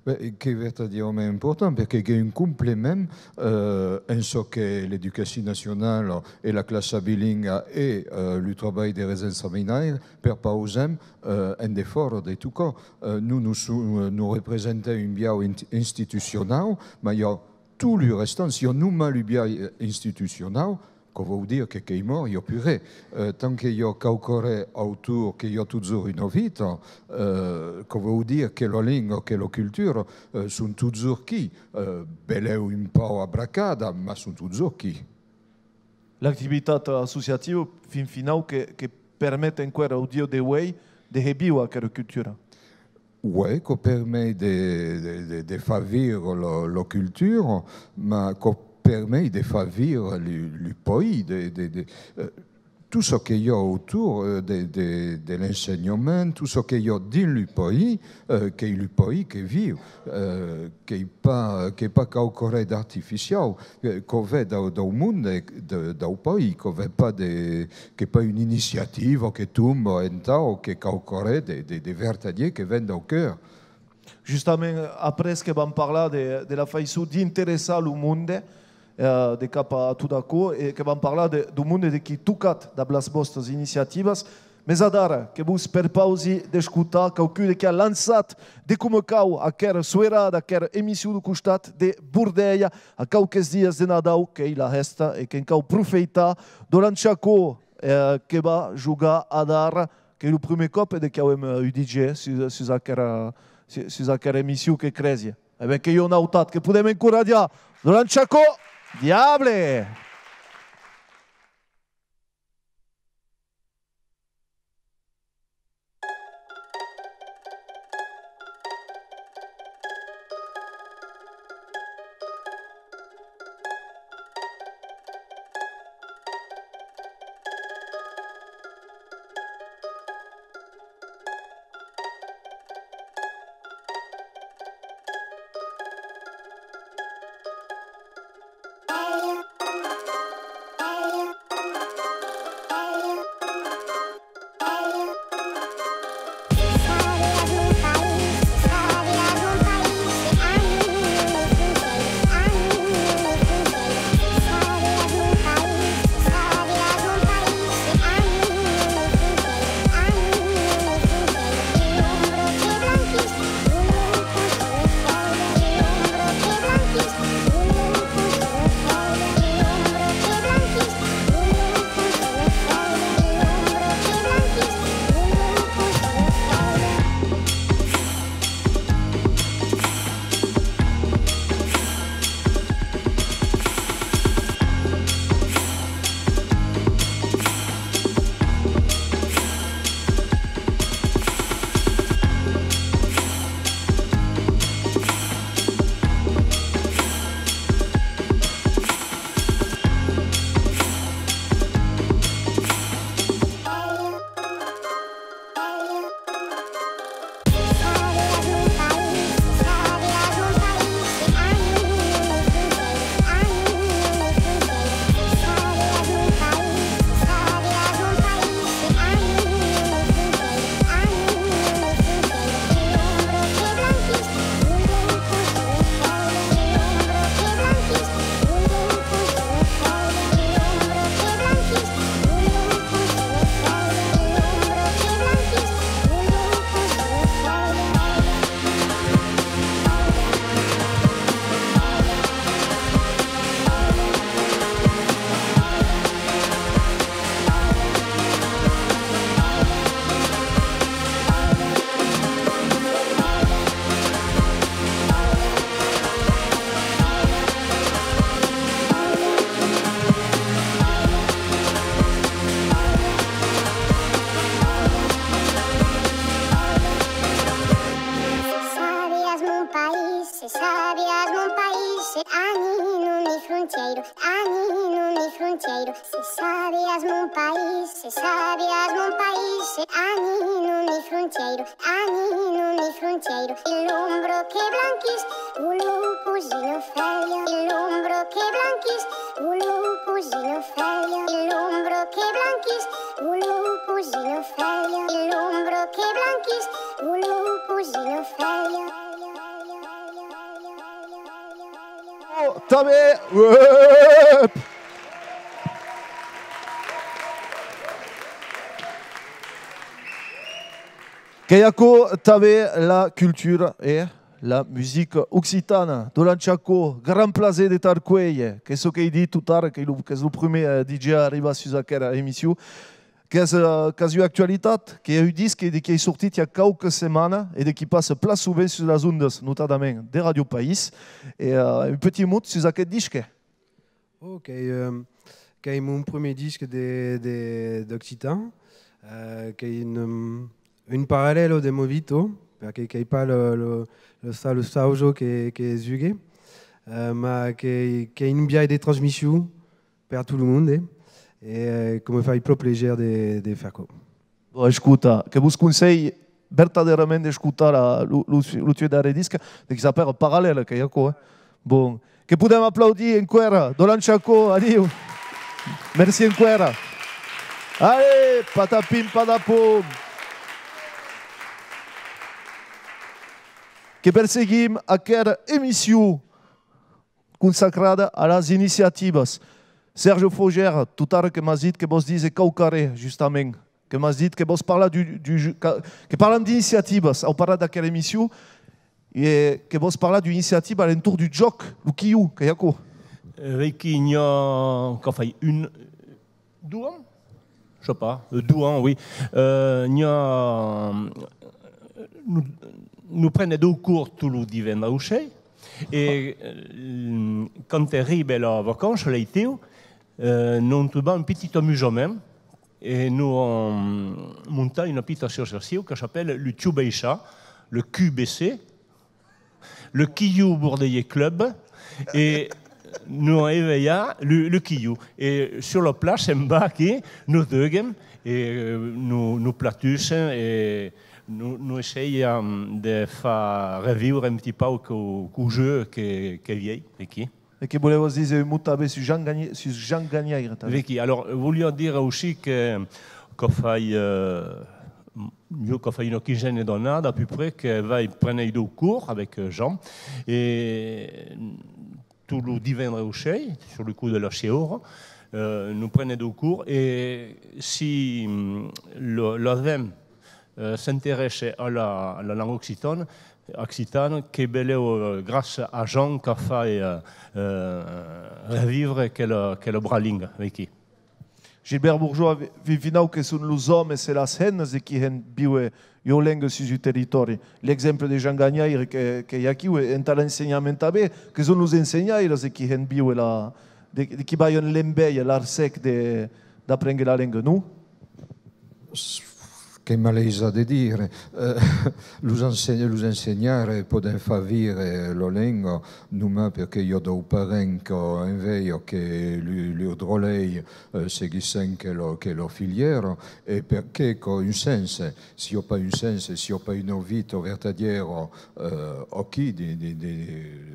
Ben, qu'ei vertadièrament important, perque qu'ei un complement, euh, en çò que l'educacion nacionala e la classa bilinga e, euh, lo trabalh de recenseminaire perpausem, euh, en defòra de tot aquò. Euh, nos, nos, nos representem un biais in-, institucionau, mas i a tot lo restant, si i a nonmàs lo biais, euh, institucionau, Quò vòu dire que qu'ei mòrt, i a pus ren. Eh, tant que i a quauquarren autorn, que i a totjorn una vita, eh, quò vòu dire que la lenga, que la cultura, eh, son totjorn aquí, eh, belèu un pauc abracadas, mas son totjorn aquí. L'activitat associativa, fin finau, que, que permet enqüèra au dia de uèi de hèr víver aquera cultura. Uèi, quò permet de, de, de, de far víver la, la cultura, mas quò permet de far víver lu, lu país, de, de, de, eh, tot çò que i a autorn, eh, de, de, de l'ensenhament, tot çò que i a dins lu país, eh, qu'ei lu país que viu, eh, qu'ei pas, qu'ei pas quauquarren d'artificiau, eh, quò ven dau, dau monde, de, dau país, quò ven pas de, qu'ei pas una iniciativa que tomba entau, qu'ei quauquarren de, de, de vertadier que ven dau còr. Justament, après que vam parlar de, de la faiçon d'interessar lo monde, eh, de cap a tot aquò, e que vam parlar de, dau monde de qui tocatz dab las vòstas iniciativas, mes adara que vos perpausi d'escotar quauqu'un de qui a lançat de coma cau aquera soirada, aquera emission dau costat de Bordelha, a quauques dias de Nadau, qu'ei la hèsta e que'n cau profeitar. Dolan Chaco, eh, que va jogar adara, qu'ei lo prumèr còp de qu'avem, eh, un D J sus, sus aquera, su-, sus aquera emission, que cresi. E ben, qu'ei un autat, que podem encoratjar Dolan Chaco, diable! Se sabias, mon país, se sabias, mon país, se ani non ni frontièira, ani non ni frontièira. Se sabias, mon país, se sabias, mon país, se ani non ni frontièira, ani non ni frontièira. E l'ombra que blanquís, voló posar una fèia. E l'ombra que blanquís, voló posar una fèia. E l'ombra que blanquís, voló posar una fèia. E l'ombra que blanquís, voló posar una fèia. Oh, tanben! Uep! Qu'ei aquò tanben la cultura, eh? La musica occitana, Dolan Chacó, grand plaser de t'arcuélher, qu'ei çò qu'ei dit tot ara, qu'ei lo, qu'ès lo prumèr, eh, D J a arribar sus aquera emission, qu'ès, eh, qu'as ua actualitat, qu'ei un disc de qui ei sortit i a quauques setmanas e de qui passa plan sovent sus las ondas, notadament de Ràdio País, e, eh, un petit mot sus aqueth disc. Oh, qu'ei, euh, qu'ei mon prumèr disc de, de, d'occitan, euh, qu'ei un, euh, un parallèlo de Movito, perque qu'ei pas lo, lo, lo sa-, lo saujo que, que zugue, euh, mas qu'ei, qu'ei un biais de transmission per tot lo monde, eh, e, euh, que me fai pro plaser de, de far aquò. Bon, escota, que vos conselhi vertadèrament d'escotar la, lo, lo, lo tueu darrèr disc, de qui s'apèra Parallèl, qu'ei aquò, eh? Bon, que podem aplaudir enqüèra Dolan Chacó, adiu! Merci enqüèra! Allez, patapim, patapom! Que perseguim aquera emission consacrada a las iniciativas. Serge Faugère, tot ara que m'as dit que vòs díser quauquarren, justament, que m'as dit que vòs parlar du, du, que, que parlam d'iniciativas, au parlar d'aquera emission, e que vòs parlar d'ua iniciativa a l'entorn du jòc, lo Kiyou, qu'ei aquò? Eh, veiquí, n'i a, qu'a fait un, dos ans? Je sais pas, euh, dos ans, oui. Euh, n'i a, nos, nos prenem dau cors tot lo divendres au ser, e, euh, quand arriba la vacança, l'estiu, euh, nos trobam un petit amusament, e nos am montat una petita associacion que s'apèla le Q B C, le Q B C, le Kiyou Bordelais Club, e nos a evelhat le, le Kiyou. E sus la plaça en bas aquí, nos duguem, e, euh, nos, nos platussem, e nos, nos essaiam de far reviure un petit pauc queu, queu jeu que, que viei aquí. E que volèvas díser un mot tanben sus Jean Gagn-, sus Jean Gagnaire, tanben? Veiquí, alors, voliá dire aussi que, qu'a fait, euh, jo qu'a fait una quinzena d'annadas, à peu près, que vai prener dau cors avec, euh, Jean, e tot lo divendres au ser, sur le coup de las sièis oras, euh, nos prenem dau cors, e si, mm, lo, la gent, euh, s'interèssa a la, a la lenga occitana, occitana, qu'ei belèu, euh, gràcia a Jean qu'a fait, euh, euh, reviure quela, quela brava lenga, veiquí. Gilbert Bourgeois, fin finau, que son los òmes e las hemnas de qui hèn víuer ua lenga sus un territòri. L'exemple de Jean Gagnaire que, qu'ei aquiu, e entà l'ensenhament tanben, que son los ensenhaires de qui hèn víuer la, de, de qui balhan l'enveja, l'arcèc de, d'aprénguer la lenga, non? Qu'ei malaisat de dire. Eh, los ense-, los ensenhaires pòden far viure la lenga, nonmàs perque i a dau parents qu'an enveja que lu-, lur dròlles, eh, seguissen quela, quela filièra, e perque qu'a un sens, s'i a pas un sens, s'i a pas una vita vertadièra, eh, aquí, de, de, de,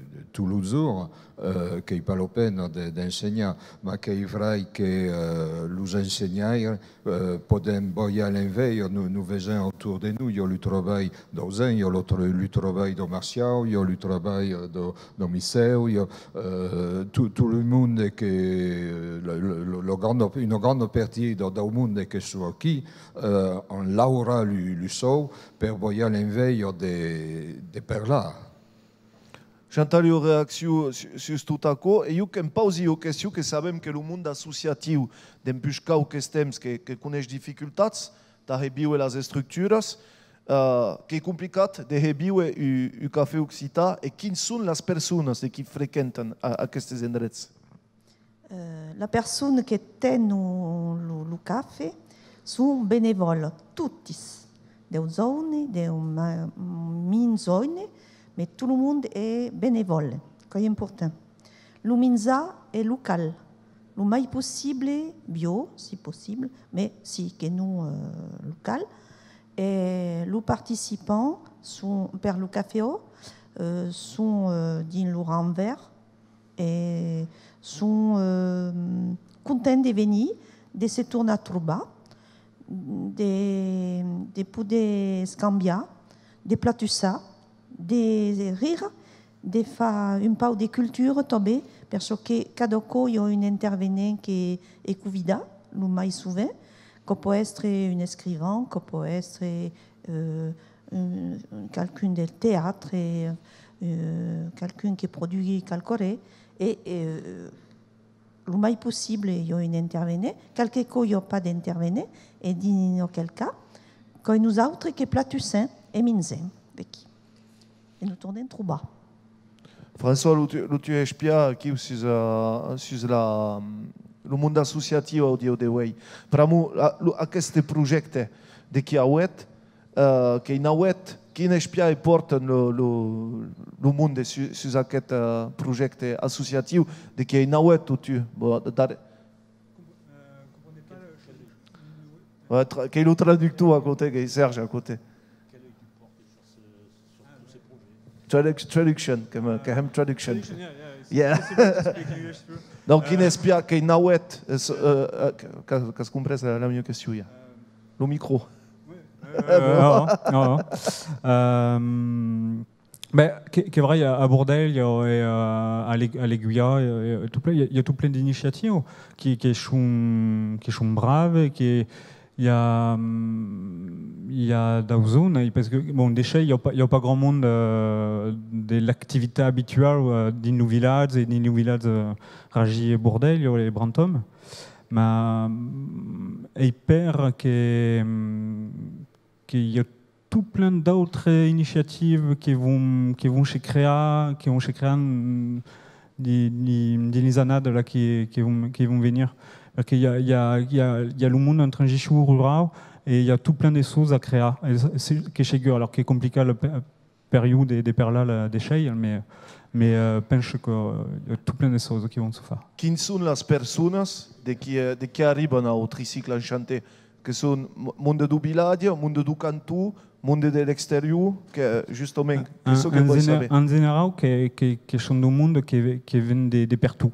de tot lo jorn, eh, qu'ei pas la pena de, d'ensenhar, mas qu'ei vrai que, eh, los ensenhaires, eh, pòden balhar l'enveja, nos, nos vesèm autorn de nos, i a lo trabalh dau Jean, i a lo tra-, lo trabalh dau Marciau, i a lo trabalh, eh, dau, dau Michèu, i a, eh, tot, tot lo monde que, la, la, la, la granda, una granda partida dau monde que son aquí, eh, an laurat lo, lo sòu per balhar l'enveja de, de parlar. Chantal, ua reaccion su-, sus tot aquò, e jo que'm pausi ua question, que sabem que lo monde associatiu, dempuish quauques temps, que, que coneish dificultats tà hèr víuer las estructuras, eh, qu'ei complicat de hèr víuer un, un cafè occitan, e quins son las personas de qui frequentan a-, aquestes endrets? Euh, la persona que ten lo, lo, lo cafè son benevòlas, totis, deu jòune, deu ma-, mens jòune, mas tot lo monde es benevòle, qu'ei important. Lo minjar es local, lo mai possible bio, si possible, mas si que non, euh, local. E los participants son, per lo cafè, euh, son, euh, dins lo rang verd, e son, euh, contents de venir, de se tornar trobar, de, de poder escambiar, de platussar, de rire, de far un pauc de cultura tanben, per çò que cada còp i a un intervenent que es convidat, lo mai sovent, quò pòt èstre un escrivan, quò pòt èstre, euh, eh, qualqu'un del teatre, eh, qualqu'un que produguí qualquaren, e, eh, lo mai possible, ieu intervene. Qualque còp, ieu pas d'intervene, e dins aquel cas, qu'es nosautres que platussèm e mingèm, vequí. E nos tornem trobar. François, lo tu, lo tu espiar aquiu sus, eh, sus la, lo monde associatiu au dia de uei. Pr'amor, la, lo, aqueste projècte de qui auet, eh, qu'ei nauet, quin espiar e pòrtan lo, lo, lo monde su, sus aqueth, eh, projècte associatiu de qui ei nauet, o tu? Bon, dar-, Ouais, tra-, qu'ei lo traductor a côté, qu'ei Serge a côté. Traduc-, traduction, que me, que hèm traduction. Traduction, yeah, yeah, it's possible to speak English too. Donc, quin espiar, qu'ei nauet, eh, qu'as, qu'as comprés la, la mia question, ja. Lo micro. Euh, non, non, non. Euh, ben, que, que vrai, a, a Bordelha e, euh, a l'E-, a l'Aiguilha, e, e tot plen, i a, i a tot plen d'iniciativas que, que son, que son braves, que i a, mm, i a daus ans, e parce que, bon, deishèi, i a pas, i a pas grand monde, euh, de l'activitat abituau, euh, dins lo vilatge, e dins lo vilatge, euh, Ragi e Bordelha, e Brantòme. Mas, mm, ei per que, mm, que i a tot plen d'autres iniciativas que vont, que vont se crear, que vont se crear, mm, di-, di-, dins les annadas là que, que vont, que vont venir. Perque i a, i a, i a, i a lo monde en transicion rurau e i a tot plen de choses a crear. E se, que segur, alors qu'ei complicat la pe-, per ieu de, de parlar la, de chei, mais, mais, euh, pensi que, euh, i a tot plen de choses que vont se far. Quins son las personas de qui, eh, de qui arriban au Tricicle Enchanté? Que son mo-, monde deu vilatge, monde deu canton, monde de l'exterior, que, justament, que çò que vòl saber. En generau, que, que, que son deu monde que ve-, que ven de, de pertot.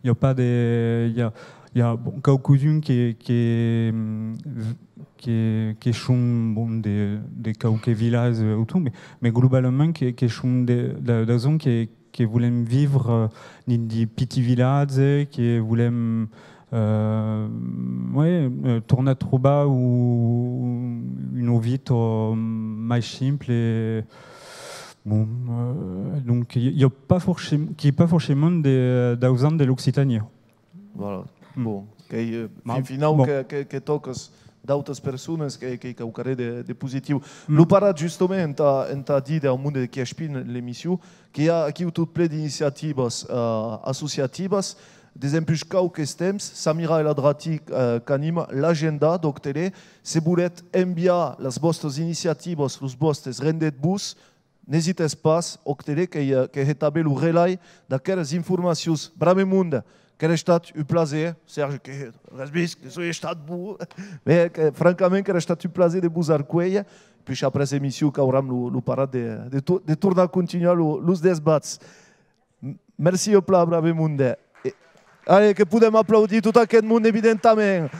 I a pas de, i a, i a, bon, quauques-uns que, que, mm, v-, que, que son, bon, de, de quauques vilatges, euh, autour, mais, mais globalament que, que son de, de, de gens que, que volem viure, euh, dins de petits vilatges, que volem, euh, ouais, euh, tornar trobar u-, una vita, euh, mai simple. E, bon, euh, donc, i, i a pas forcem-, qu'ei pas forcément de, daus ans de l'Occitània. Voilà. Mm. Bon, qu'ei, euh, fin finau que, que, que tòcas d'autas personas, qu'ei, qu'ei quauquarren de, de positiu. Mm. Lo parat, justament, entà, entà díder au monde de qui espien l'emission, que i a aquiu tot plen d'iniciativas, euh, associativas. Desempuish quauques temps, Samira El Adrati, euh, qu'anima l'agenda d'Òc Tele. Se voletz enviar las vòstas iniciativas, los vòstes rendetz-vos, n'esitetz pas, Òc Tele, qu'ei, eh, que hè tanben lo relai d'aqueras informacions. Brave monde, qu'èra estat un plaser. Serge, que res vist, que soi estat bon, mais que, francament, qu'èra estat un plaser de vos arcuélher. Puish après emission qu'auram lo, lo parat de, de to-, de tornar continuar lo, los desbats. M-, merci au plan, brave monde. E, allez, que podem aplaudir tot aqueth monde, evidentament.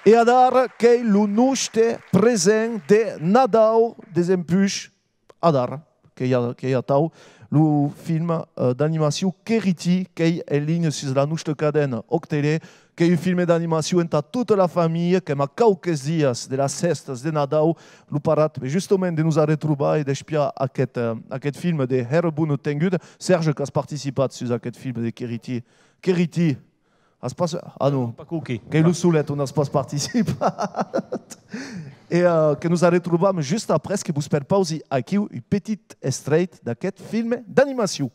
E adara qu'ei lo noste present de Nadau, desempuish adara, qu'ei a-, qu'ei atau, lo film, eh, d'animacion Querití, qu'ei en linha sus la nosta cadena Òc Tele, qu'ei un film d'animacion entà tota la familha, qu'èm a quauques dias de las hèstas de Nadau, lo parat, e justament de nos arretrobar e d'espiar aqueth, eh, aqueth film de hèra bona tenguda. Serge, qu'as participat sus aqueth film de Querití. Querití, As pas... Ah non. Non, pas coquet. Qu'ei lo solet on as pas participat. E, eh, que nos arretrobam just après, que vos perpausi aquiu un petit estreit d'aqueth filme d'animacion.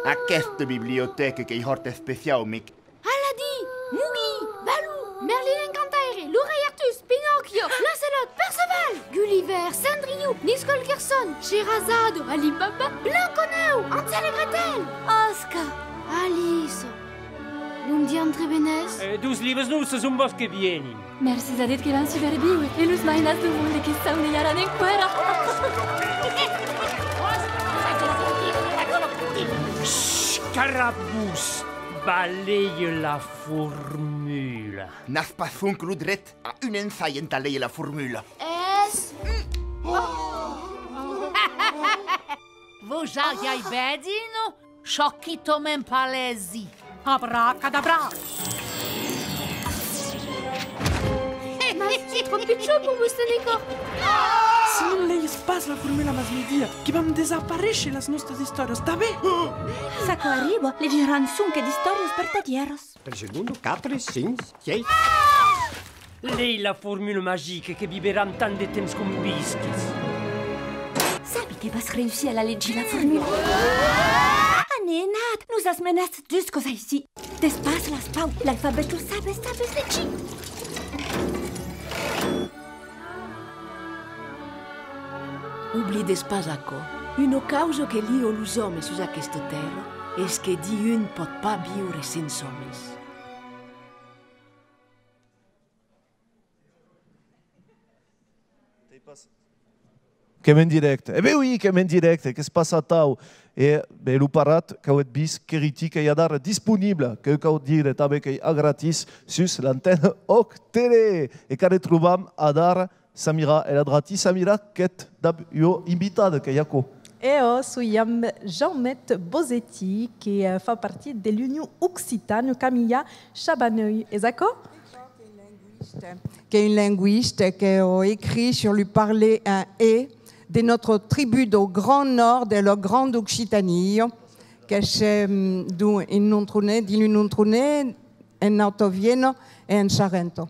Aquesta bibliotèca qu'ei hòrt especiau, Mic. Aladin, Mowgli, Baloo, Merlin l'Encantaire, lo rei Artús, Pinòquio, Lancelot, Perceval, Gulliver, Cendrillon, Nils Holgersson, Sherazade, Ali Baba, Blanca-Nèu, Hansel e Gretel, Òscar, Alice. D'on diantre venètz? Eh, deus libes nous, son vos que vieni. Mercés a Déu que vam subervíver, e los mainats deu monde que saunejaràn enqüèra. Shh, carabús, balei la formula. N'as pas sonque lo dret a un ensai entà léger la formula. Es... Vos aviái ben dit, non? Çò quitament pas lègi. Abracadabra! Ma Sos tròp pichons per vòstre decòr. Se non leies pas la formula Masmèdia, que vam desaparéisher las nòstas istòrias, tanben! S'aquò arriba, legiràn sonque d'istòrias vertadièras. Tres segondas, quatre, cinc, sièis. Lei la formula magica, que viveram tant de temps com visquis. Sabi que vas reüssir a la legir, la formula. Anenatz, nos as menats juscas aicí. Despassa las paus, l'alfabet lo sabes, sabes legir. Oblides pas aquò. Una causa que lia los òmes sus aquesta tèrra es que dijun pòt pas viure sens òmes. Qu'èm en dirècte. E ben oui, qu'èm en dirècte, que's passa atau. E ben, lo parat qu'auetz vist, qu'ei aquí, qu'ei adara disponible, que cau dire tanben qu'ei a gratis sus l'antena Òc Tele. E qu'arretrobam adara Samira, e la drati Samira, qu'ètz dab ua invitada, qu'ei aquò. E òc, soi amb Jaumet Bosetti, que, eh, fa partit de l'Union Occitana Camilla Chabaneuil. Es aquò? Qu'ei un linguiste, qu'ei un linguiste, que, euh, écrit sur le parler en e de notre tribu dau Grand Nòrd de la Grande Occitanie, que se, mm, dins un Nontronés, dins un Nontronés, en Nauta Viena e en Charenta.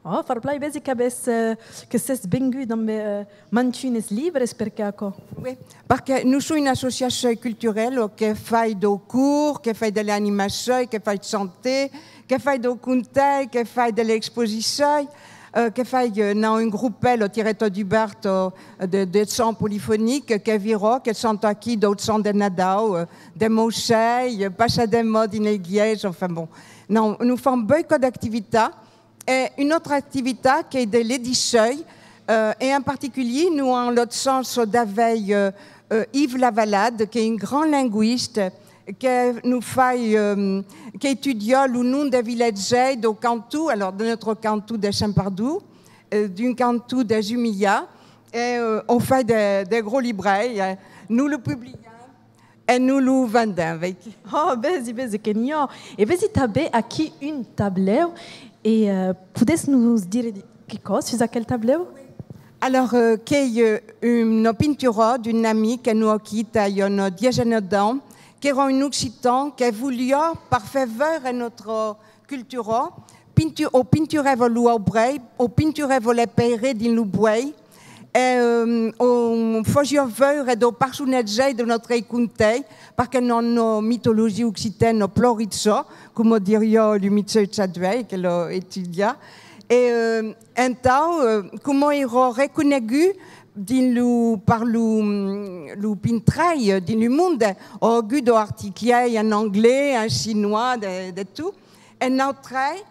Oh, fòrt plan, e vesi qu'avètz, eh, que sètz vengut amb, eh, mantunes libres, perqué aquò? Oui, perque nos som una associacion culturala que fai dau cors, que fai de l'animacion, que fai chantar, que fai dau contar, que fai de l'exposicion, eh, que fai, eh, n'am un gropèl, lo Tiret-toi du Bart, eh, de, de chant polifonic, que vira, que chanta aquí dau chant de Nadau, eh, de Maucèi, eh, passa de mòda en glèisa, enfin bon. Non, nos fam beucòp d'activitats. E una autra activitat qu'ei de l'edicion, eh, e en particulier, nos am la chança d'aver, eh, eh, Yves Lavalade, qu'ei un grand linguiste, que nos fai, eh, qu'estudia lo nom de vilatges dau canton, alors de notre canton de Sent Pardon, eh, d'un canton de Jumilhà, e, eh, o fai de, de gros librets, eh. Nos lo publiam. E nos lo vendem, vei. Oh, vesi, vesi que n'i a. E vesi tanben aquí un tablèu. E, eh, podètz nos dire quicòm sus aquel tablèu? Alors, eh, qu'ei, eh, una pintura d'un amic que nos a quittat i a una diesena d'ans, qu'èra un occitan que voliá, per far veire notre cultura, pintu-, o pinturava los aubrèis, o pinturava les pèiras dins los bueis, e, eh, o fasiá veire daus personatges de notre conte, perque n'am una mitologia occitana plan richa, coma diriá lo Michel Chadway, que l'a estudiat. E, eh, entau, eh, coma èra reconegut dins lo, per lo, lo pintrèl, dins lo monde, a agut daus articles en anglés, en chinois, de, de tot. E nautres,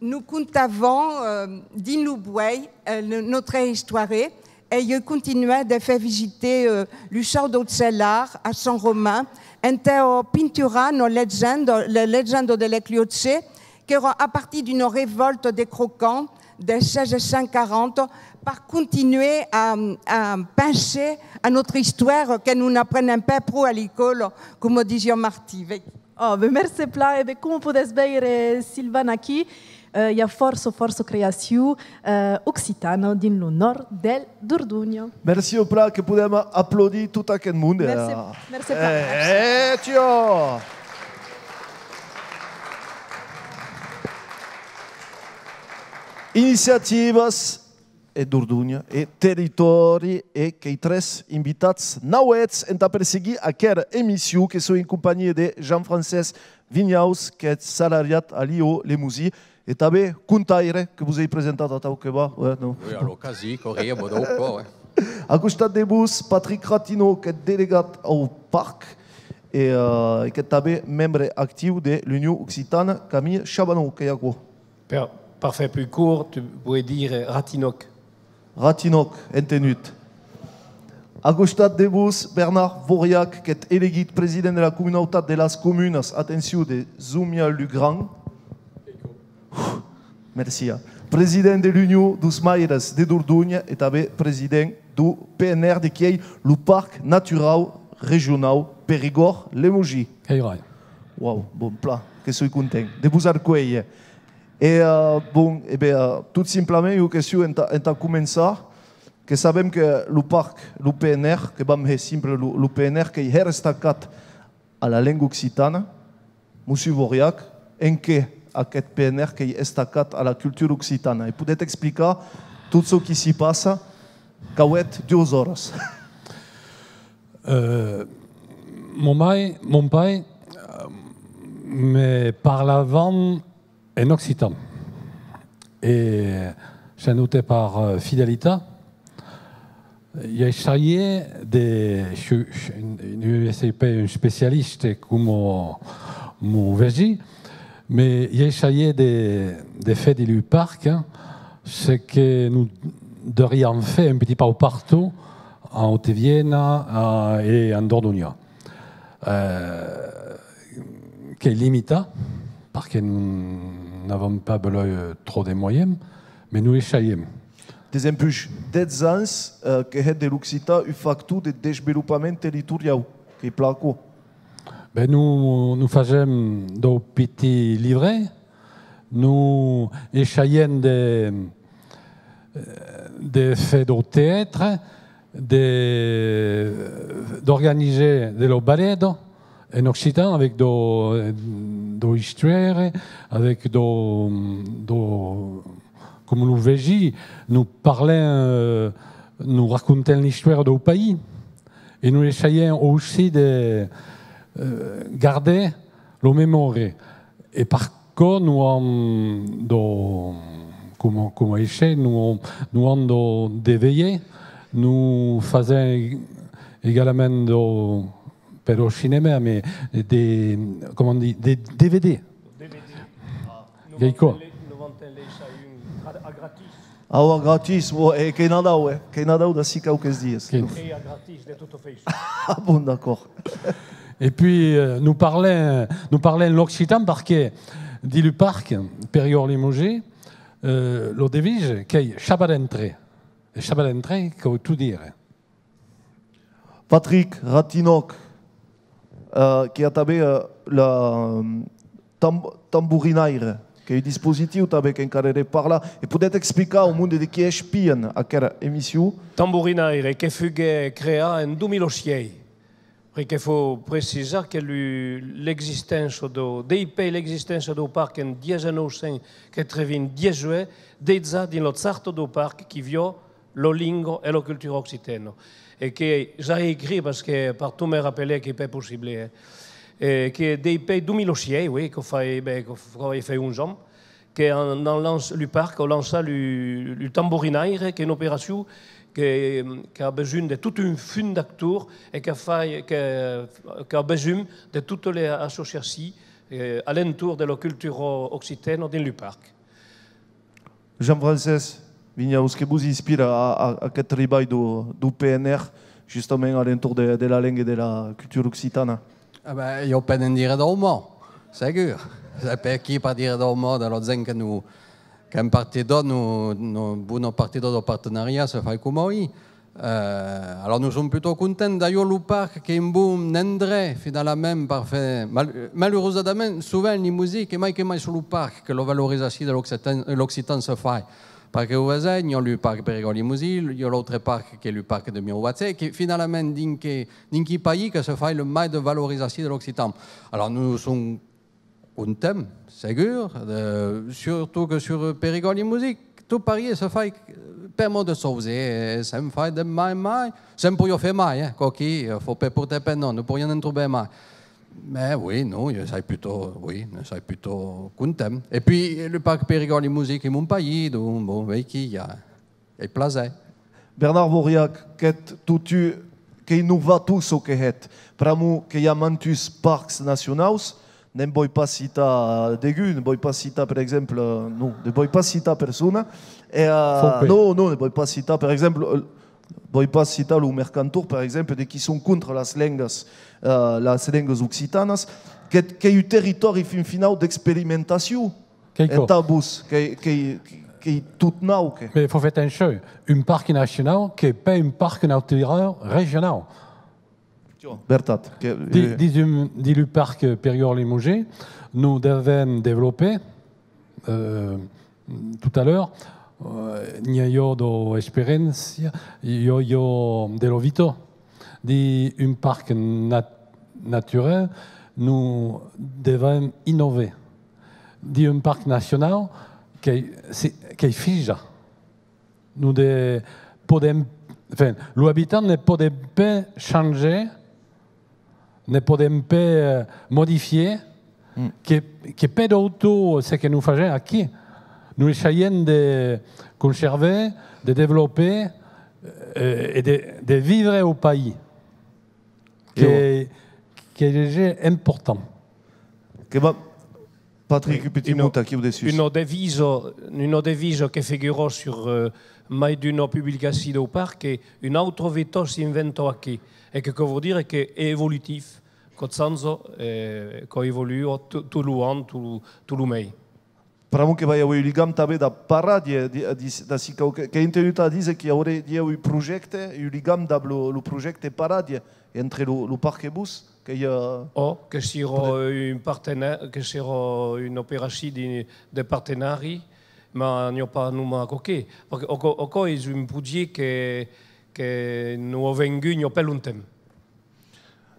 nos contavam, eh, dins los bueis, eh, le, notre histoire, e ieu continuai de far visitar, eh, lo Chau dau Chelar a Sent Romain, entà pinturar una legenda, la legenda de l'Esclòcha, qu'èra a partir d'una revòlta de Crocants de setze cent quaranta, per continuar a, a pensar a notre histoire que nos n'aprenem pas pro a l'escòla, coma disiá Martí. Oh, ben, mercé plan. E ben, coma podètz veire, Silvan, aquí, eh, i a fòrça, fòrça creacion, eh, occitana dins lo nòrd del Dordonha. Mercé plan, que podem aplaudir tot aqueth monde. Mercé, mercé plan, mercé. Eh, tio! Iniciativas e Dordonha e territòri e qu'ei tres invitats nauèths entà perseguir aquera emission, que soi en companhia de Jean-Francés Vinhaus, qu'ètz salariat a l'I O Lemosin, e tanben contaire, que vos èi presentat atau que va, ouais, non? Oui, alors quasi, corria, bon, donc, quoi, ouais. A costat de vos, Patrick Ratineau, qu'ètz delegat au parc, e, euh, e qu'ètz tanben membre actiu de l'Union Occitana Camille Chabaneau, qu'ei aquò? Per, per far pus cort, tu poies dire Ratinòc. Ratinòc, entenut. A costat de vos, Bernard Vauriac, qu'ètz elegit president de la comunautat de las comunas, atencion, de Somial-le-Grand. Mercé. President de l'Union deus Maires de Dordonha e tanben president deu P N R D, qui ei lo Parc Naturau Regionau Perigòrd-Lemosin. Qu'ei vrai. Uau, bon plan, que soi content de vos arcuélher. E, eh, bon, e ben, eh, tot simplament, ua question entà, entà començar, que sabem que lo parc, lo P N R, que vam hèr simple, lo, lo P N R qu'ei hèr estacat a la lenga occitana, Mossur Vauriac, en qué aqueth P N R qu'ei estacat a la cultura occitana? E podetz explicar tot çò qui s'i passa? Qu'auetz duas oras. Euh, mon mai, mon pai, euh, me parlavan en occitan. E, sans doute per, euh, fidelitat, i essaiè de, je, je, je ne suis pas un spécialiste coma mon vesin, mais i essaiè de, de fèr dins lo parc, hein, ce que nous devrions faire un petit peu partout en Haute-Vienne, euh, et en Dordogne. Euh, qu'ei limitat, perque nous n'avons pas besoin, euh, trop de moyens, mais nous essayons. Desempuish dètz ans, eh, que hètz de l'occitan un factor de desvelopament territoriau, qu'ei plan aquò. Ben, nous, nous fasem dau petit livret, nous essayem de, de fèr dau teatre, de, d'organizar de la balada en occitan, avec dau, dau istuère, avec dau, dau, coma lo vesin, nous parlem, euh, nous racontem l'istuère dau país, e nous essayem aussi de, euh, gardar la memòria. E per aquò, nous avem dau, coma, coma aicí, nous, nous avem dau D V D, nous fasem egalament dau, per au cinèma, mais de, comment on dit, de D V D. D V D. Ah, nous vendem les, nous vendem les a un, a, a gratis. Ah, ouais, gratis, ouais, e qu'ei Nadau, eh? Qu'ei Nadau d'ací quauques dias. Que... E a gratis, de tota faiçon. Ah bon, d'accord. E puis, euh, nous parlem, nous parlem l'occitan perque dins lo parc Périgord-Limousin, euh, la devisa qu'ei chabar d'entrar. E chabar d'entrar, cau tot dire. Patrick Ratinòc, eh, qui a tanben, eh, la, eh, tam-, tamborinaire, qu'ei un dispositiu tanben qu'encara ne parla, e podetz explicar au monde de qui espian aquera emission? Tamborinaire, que fuguèt creat en dos mila sièis, perque fau precisar que lu-, l'existéncia dau, dei pèi l'existéncia dau parc en dètz-e-nòu cent quatre-vint-dètz-e-uech, dejà dins la charta dau parc qui viò la lenga e la cultura occitana. E que ja ai escrit, parce que per tot me rapelar qu'ei pas possible, eh. E que dei pèi dos mila sièis, oui, que fai, ben, que f-, que fai onze ans, que an, an lanç-, lo parc a lançat lo, lo tamborinaire, qu'ei una operacion que, qu'a besonh de tot un fum d'actors e que fai, que, qu'a besonh de totas las associacions, eh, a l'entorn de la cultura occitana dins lo parc. Jean-Francés Vinhaus, que vos inspira a, a, aqueth tribalh dau, dau P N R, justament a l'entorn de, de la lenga e de la cultura occitana? Ah ben, ieu pòdi en dire dau mau, segur. Sai pas qui per dire dau mau de la gent que nos, qu'en partida, nos, nos, bona partida dau partenariat se fai coma uei. Euh, alors, nos som plutôt contents. D'ailleurs, lo parc qu'ei un bon endrech, finalament, per fèr, mal-, malurosament, sovent, li music, e mai que mai sus lo parc, que la valorizacion de l'occitan, l'occitan se fai. Perque, o vesètz, i a lo parc Périgord-Limousin, i a l'autre parc, qu'ei lo parc de Mirebalais, que, finalament, dins que, dins qui país que se fai le mai de valorizacion de l'occitan. Alors, nos som contents, segur, de, surtot que sus Périgord-Limousin, tot parier se fai per mòde de sauser, e se'n fai de mai en mai, se'n poiriá fèr mai, eh, quauqui, eh, fau pas portar pena, ne poiriam en trobar mai. Mais oui, non, ieu sai plutôt, oui, ieu sai plutôt content. E puis, lo parc Périgord-Limousin qu'ei mon país, donc, bon, veiquí, i a, Ei plaser. Bernard Vauriac, qu'ètz totun, qu'ei novator çò que hètz, pr'amor que i a mantuns parcs nacionaus, ne'n voi pas citar degun, ne voi pas citar, per exemple, non, ne voi pas citar persona, e, eh, non, non, ne voi pas citar, per exemple, eh, voi pas citar lo Mercantour, per exemple, de qui son contra las lengas, eh, las lengas occitanas, qu'ei, qu'ei un territòri fin finau d'experimentacion. Qu'ei quò? Entà vos, qu'ei, qu'ei, qu'ei tot nau, que. Mès fau fèr atencion, un parc nacionau qu'ei pas un parc naturau regionau. Vertat. Que, di-, eh, dins un, dins lo parc Périgord-Limousin, nos devèm desvolopar, eh, tot a l'ora, eh, n'i a jo d'experiéncia, jo, jo de lo Vito, dins un parc nat-, naturel, nos devèm innovar. Dins un parc nacionau qu'ei, si, qu'ei fija. Nos de, podèm, enfin, los abitants ne podèm pas changer, ne podèm pas, eh, modifier, que, que pèi d'autor, ce que nos fasèm aquí, nos essayèm de conservar, de desvolopar, eh, e de, de viure au país. Que, que es important. Que va, Patrick, oui, petit mot aquiu dessús. Una devisa, una devisa que figura sur, eh, mai d'una publicacion dau parc, que un autre Vito s'inventa aquí, e que, que vòu dire que es evolutiu, que chanja, eh, que evolua to-, tot lo an, tot, tot lo mes. Pr'amor que vai aver un ligam tanben dab Paradie, di-, di-, d'ací quauque, qu'èi entenut a díser qu'i auriá un projècte, un ligam dab lo, lo projècte Paradie, entre lo, lo parc e vos, qu'ei, eh... Ò, que serà un partena-, que serà una operacion de, de partenari, mas n'i a pas nonmàs aquò que, perque aquò, aquò es un podier que, que nos a vengut n'i a pas longtemps.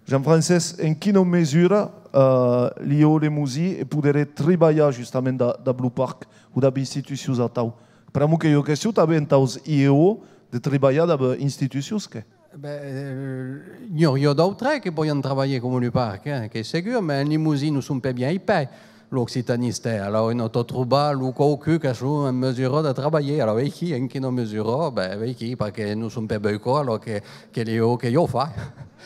Jean-Francés, en quina mesura, eh, l'I E O Lemosin e poderé tribalhar justament da-, dab lo parc o dab institucions atau? Pr'amor qu'ei ua question tanben entaus I E O de tribalhar dab institucions, que? Ben, eh, n'i auriá d'autres que podián trabalhar coma lo parc, eh, qu'ei segur, mas en Lemosin nos som pas bien epais. L'occitanista, alòrs, un a tot trobar lo quauqu'un que son en mesura de trabalhar. Alòrs, veiquí, en quina mesura? Ben, veiquí, perque nos som pas beucòp, alòrs que, que l'I E O que i fa.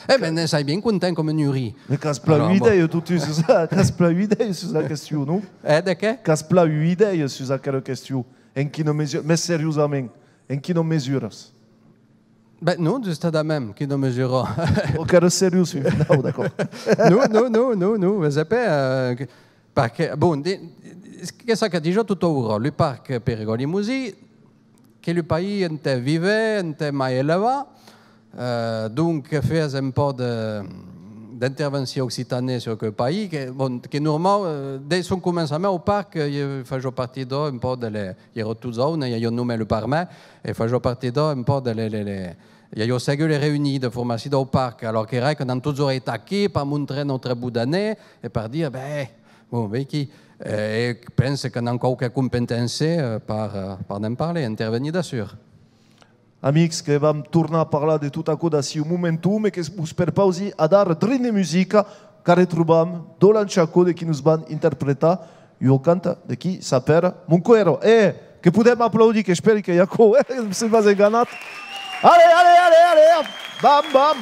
Eh ben, ne sai bien content coma un urí. Mas qu'as plan ua idèia, totun, sus la, qu'as plan ua idèia sus la question, non? Eh, de qué? Qu'as plan ua idèia sus aquela question. En quina mesura, mès seriosament, en quina mesura? Ben non, justament, quina mesura? O qu'èra seriós, non, d'acòrd. Non, non, non, non, non, mas es pas, eh, que, perque, bon, de, qu'es çò que disiá tot aura, lo parc Perigòrd Lemosin, que lo país entà viver, entà mai elevar, eh, donc, que fes un pauc de, d'intervencion occitana sus aquel país, que, bon, que normau, eh, dès son començament au parc, eh, fasiá partida un pauc de le, i èra tot jaune, i aviá nomat lo parc, e fasiá partida un pauc de le, le, le, i aviá segut le reünions de formacion dau parc, alòrs qu'èra que n'an totjorn estat aquí per montrar nòstre bot de nen e per dire, ben, bon, veiquí, eh, e pense que n'an quauque competéncia, eh, per, eh, per ne'n parlar, intervenir d'assur. Amics, que vam tornar parlar de tot aquò d'ací un momenton, e que vos perpausi adara drin de musica, qu'arretrobam Dolan Chacó de qui nos van interpretar ua canta de qui s'apèra Mon Cuero. E que podem aplaudir, qu'espèri qu'ei aquò, eh? Se m'as enganat. Allez, allez, allez, allez, bam, bam!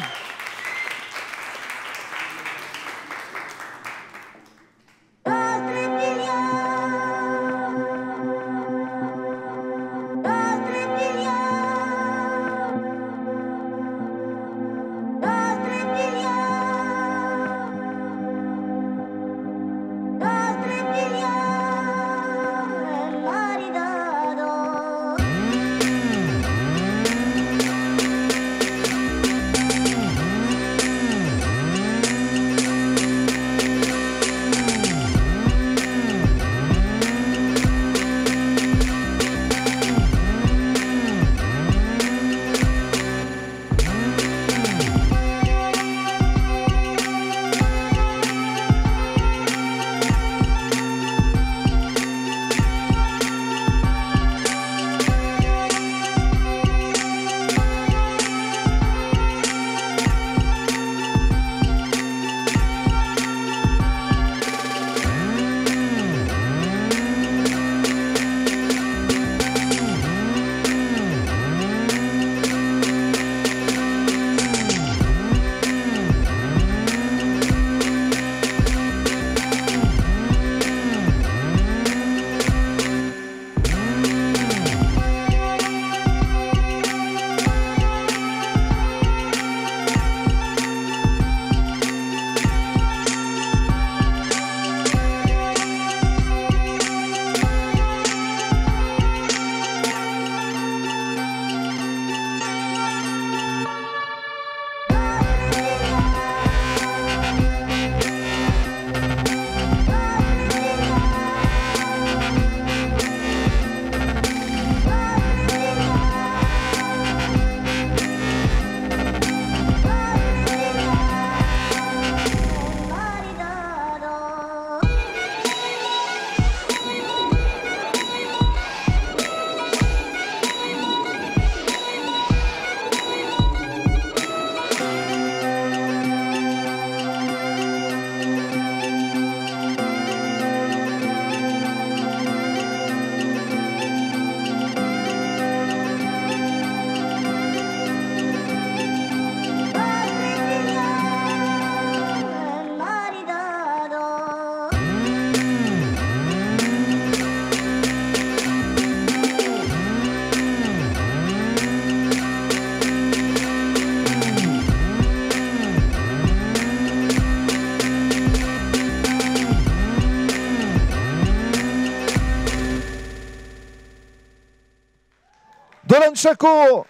Elan Chaco!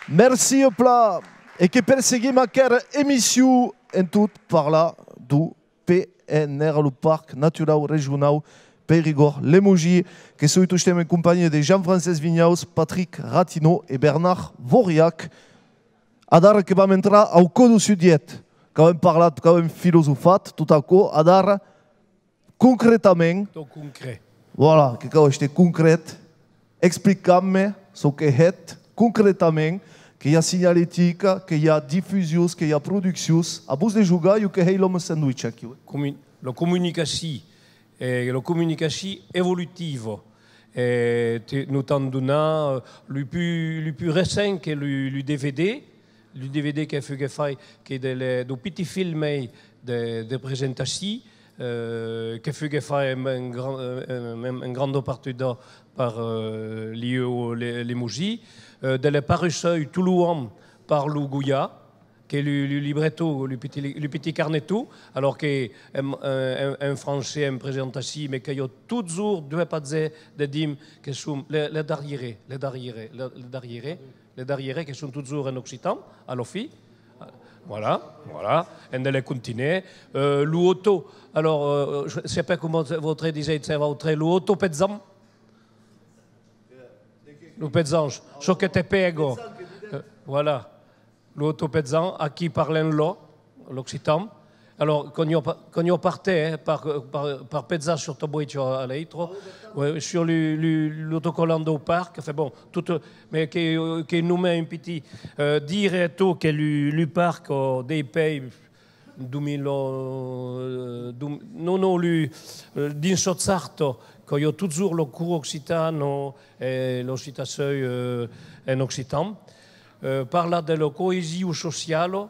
Merci plan! E que perseguim aquera emission en tot parlar deu P N R, lo Parc Naturau Regionau Perigòrd Lemosin, que soi tostemps en companhia de Jean-Francesc Vinhaus, Patrick Ratineau e Bernard Vauriac. Adara que vam entrar au còr deu subjècte, qu'avem parlat, qu'avem filosofat, tot aquò, adara, concretament. Tot concret. Voilà, que cau èster concret. Explicatz-me çò que hètz concretament, que i a signaletica, que i a difusions, que i a produccions. A vos de jogar, jo que hèi l'òme sandwich aquiu, eh. Comu-, la comunicacion, eh, la comunicacion evolutiva. Eh, te, nos t'an donat, eh, lo pus, lo pus recent que lo, lo D V D, lo D V D que fuguèt fait, que de le, deu pitit filmei de, de presentacion, eh, que fuguèt fait en, en gran-, en, en, en granda partida per, eh, l'I E O Le-, Lemosin, eh, de le parussèu tot lo an per lo Goya, que lo, lo libreton, lo pitit li-, lo pitit carneton, alors que en, en, en, en francés, en presentacion, me cau totjorn duas pajas de dire que son le, le darrièr, le darrièr, le, le darrièr, le darrièr, que son totjorn en occitan, a la fin. Voilà, voilà, en de le continuer. Euh, lo auto, alors, euh, je sais pas comment vautres disètz, vautres, lo autopejant. Lo pejant, çò que te pega. Euh, voilà. Lo autopejant, aquí parlem lo, l'occitan. Alors, quand io pa-, quand io parte, eh, per, per, per pejar sur ta boicha a l'altra, ouais, sur lo, lo, l'autocollant deu parc, enfin bon, tot, mais que, que nome un pitit, euh, dire a tot que lo, lo parc, euh, dei pei, deu mila, euh, deu, non, non, lo, euh, dins sa charta, que i a totjorn lo cors occitan, non, e la citacion, euh, en occitan. Euh, parla de la coesion sociala,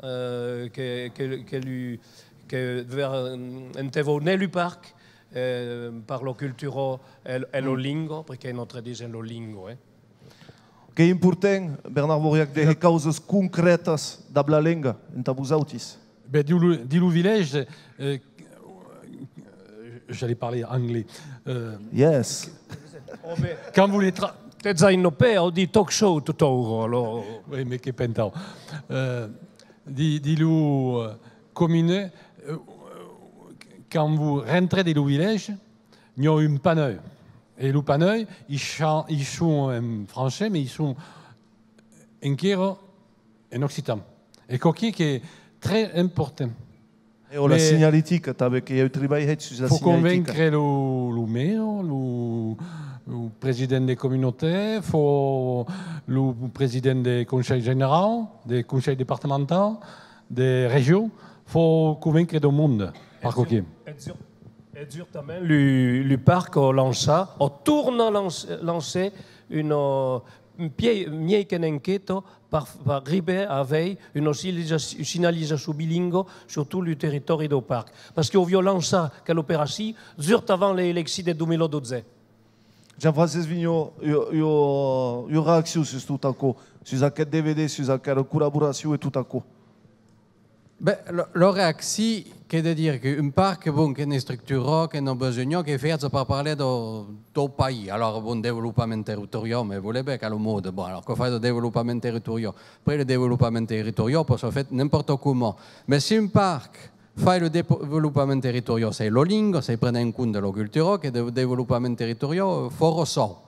euh, que, que, que lo, que ver-, entà vos ne lo parc, euh, per la cultura e, e la lenga, perque nautres disem la lenga, eh. Qu'ei important, Bernard Vauriac, de hèr causas concrètas dab la lenga entà vosautis. Ben, dins lo, dins lo vilège, euh, j'allais parler anglais. Euh, yes. Quand vous les tra- T'es un opère, on dit talk show tout à l'heure, alors. Oui, mais que pentau. Euh, dins, dins lo, euh, comune, euh, quand vous rentrez dins lo vilège, n'i a un panèu. E lo panèu, i cha-, i son en francés, mais i son enquera en occitan. E quò-quí qu'ei très important. E la signaletica, tanben, que i a un tribalh hèit sus la signaletica. Fau convénquer lo, lo maire, lo, lo president de comunautat, fau lo president de Conselh Generau, de Conselh Departamentau, de region, fau convénquer deu monde, per quò-quí. E jur-, e jur-, e justament, lo, lo parc a lançat, a tornat lanç-, lançar una, un pièi, miei qu'una enquèsta per, per arribar a aver una signaliza-, signalizacion bilingua sur tot lo territòri deu parc. Parce que aviá lançat quela operacion just avant las eleccions de dos mila dotze. Jean-Francés Vignon, ua, ua, ua reaccion sus tot aquò, sus aqueth D V D, sus aquera collaboracion e tot aquò? Ben, la, la reaccion, qu'ei de dire qu'un parc, bon, qu'ei una estructura, qu'ei una besonh, qu'ei fècha per parlar deu, deu país. Alors, bon, desvolopament territoriau, me vòle ben, qu'ei la mòda. Bon, alors, quò fai deu desvolopament territoriau? Après, lo desvolopament territoriau pòt èsser fait n'importe comment. Mès si un parc fai lo desvolopament territoriau, sei la lenga, sei prener en compte la cultura, qu'ei de-, desvolopament territoriau, fòra çò.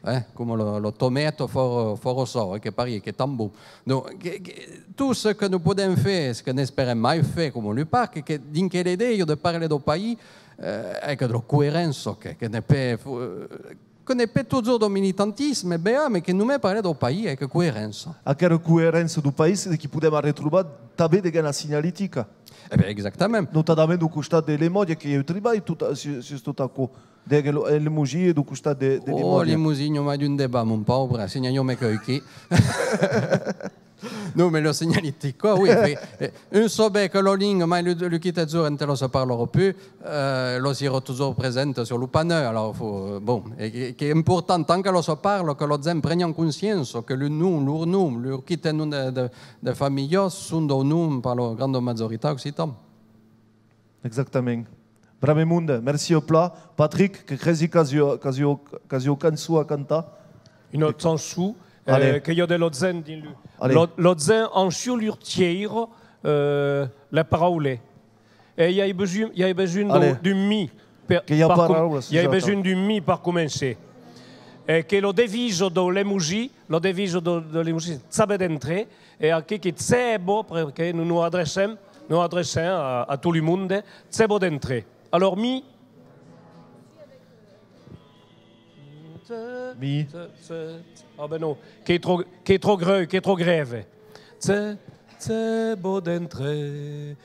Eh, coma lo, lo tomèto fòra, fòra çò, eh, que pariá, qu'ei tan bon. Donc, que, que, tot çò que nos podem fèr, çò que n'esperem mai fèr, coma lo parc, que dins quela idèia de parlar deu país, eh, e que de la coerença, que, que n'ei pas, eh, que n'ei pas totjorn deu militantisme, ben, mès que nonmàs parlar deu país, e que coerença. Aquera coerença deu país, que podem arretrobar tanben dens la signaletica. E ben, exactament. Notadament deu costat de Lemòtge, que i a un tribalh tot, sus, sus tot aquò. Dins lo, en Lemosin e deu costat de, de Lemòtge. Oh, Lemosin, i a mai d'un debat, mon paure, se n'i a, jo me cau aquí. Non, mès la signaletica, oui, fait, eh, un saber que la lenga, mai lo, lo quite jorn ente la se parlarà pus, eh, la serà totjorn presenta sur lo panèu, alors, fau, bon, e que, qu'ei important, tant que la se parla, que las gents prenhon consciéncia que lo nom, lor nom, lor quite nom de, de, de familha, son deu nom per la granda majoritat occitan. Exactament. Brave monde, merci plan. Patrick, que cresi qu'as ua, qu'as ua, qu'as ua cançon a cantar. Una chançon, eh, que i a de las gents dins lo, las gents an sus lor tièira, eh, la paraula. E i a besonh, i a besonh d'un mi per, i a besonh d'un mi per començar. E que la devisa dau Lemosin, la devisa dau, dau Lemosin, chave d'entrée, e aquí que chave, perque nos, nos adrecem, nos adrecem a, a tot lo monde, chave d'entrée. Alors, mi. Mi. Ah ben non, qu'es tròp, qu'es tròp grèu, qu'es tròp grèu. Chave, chave d'entrée.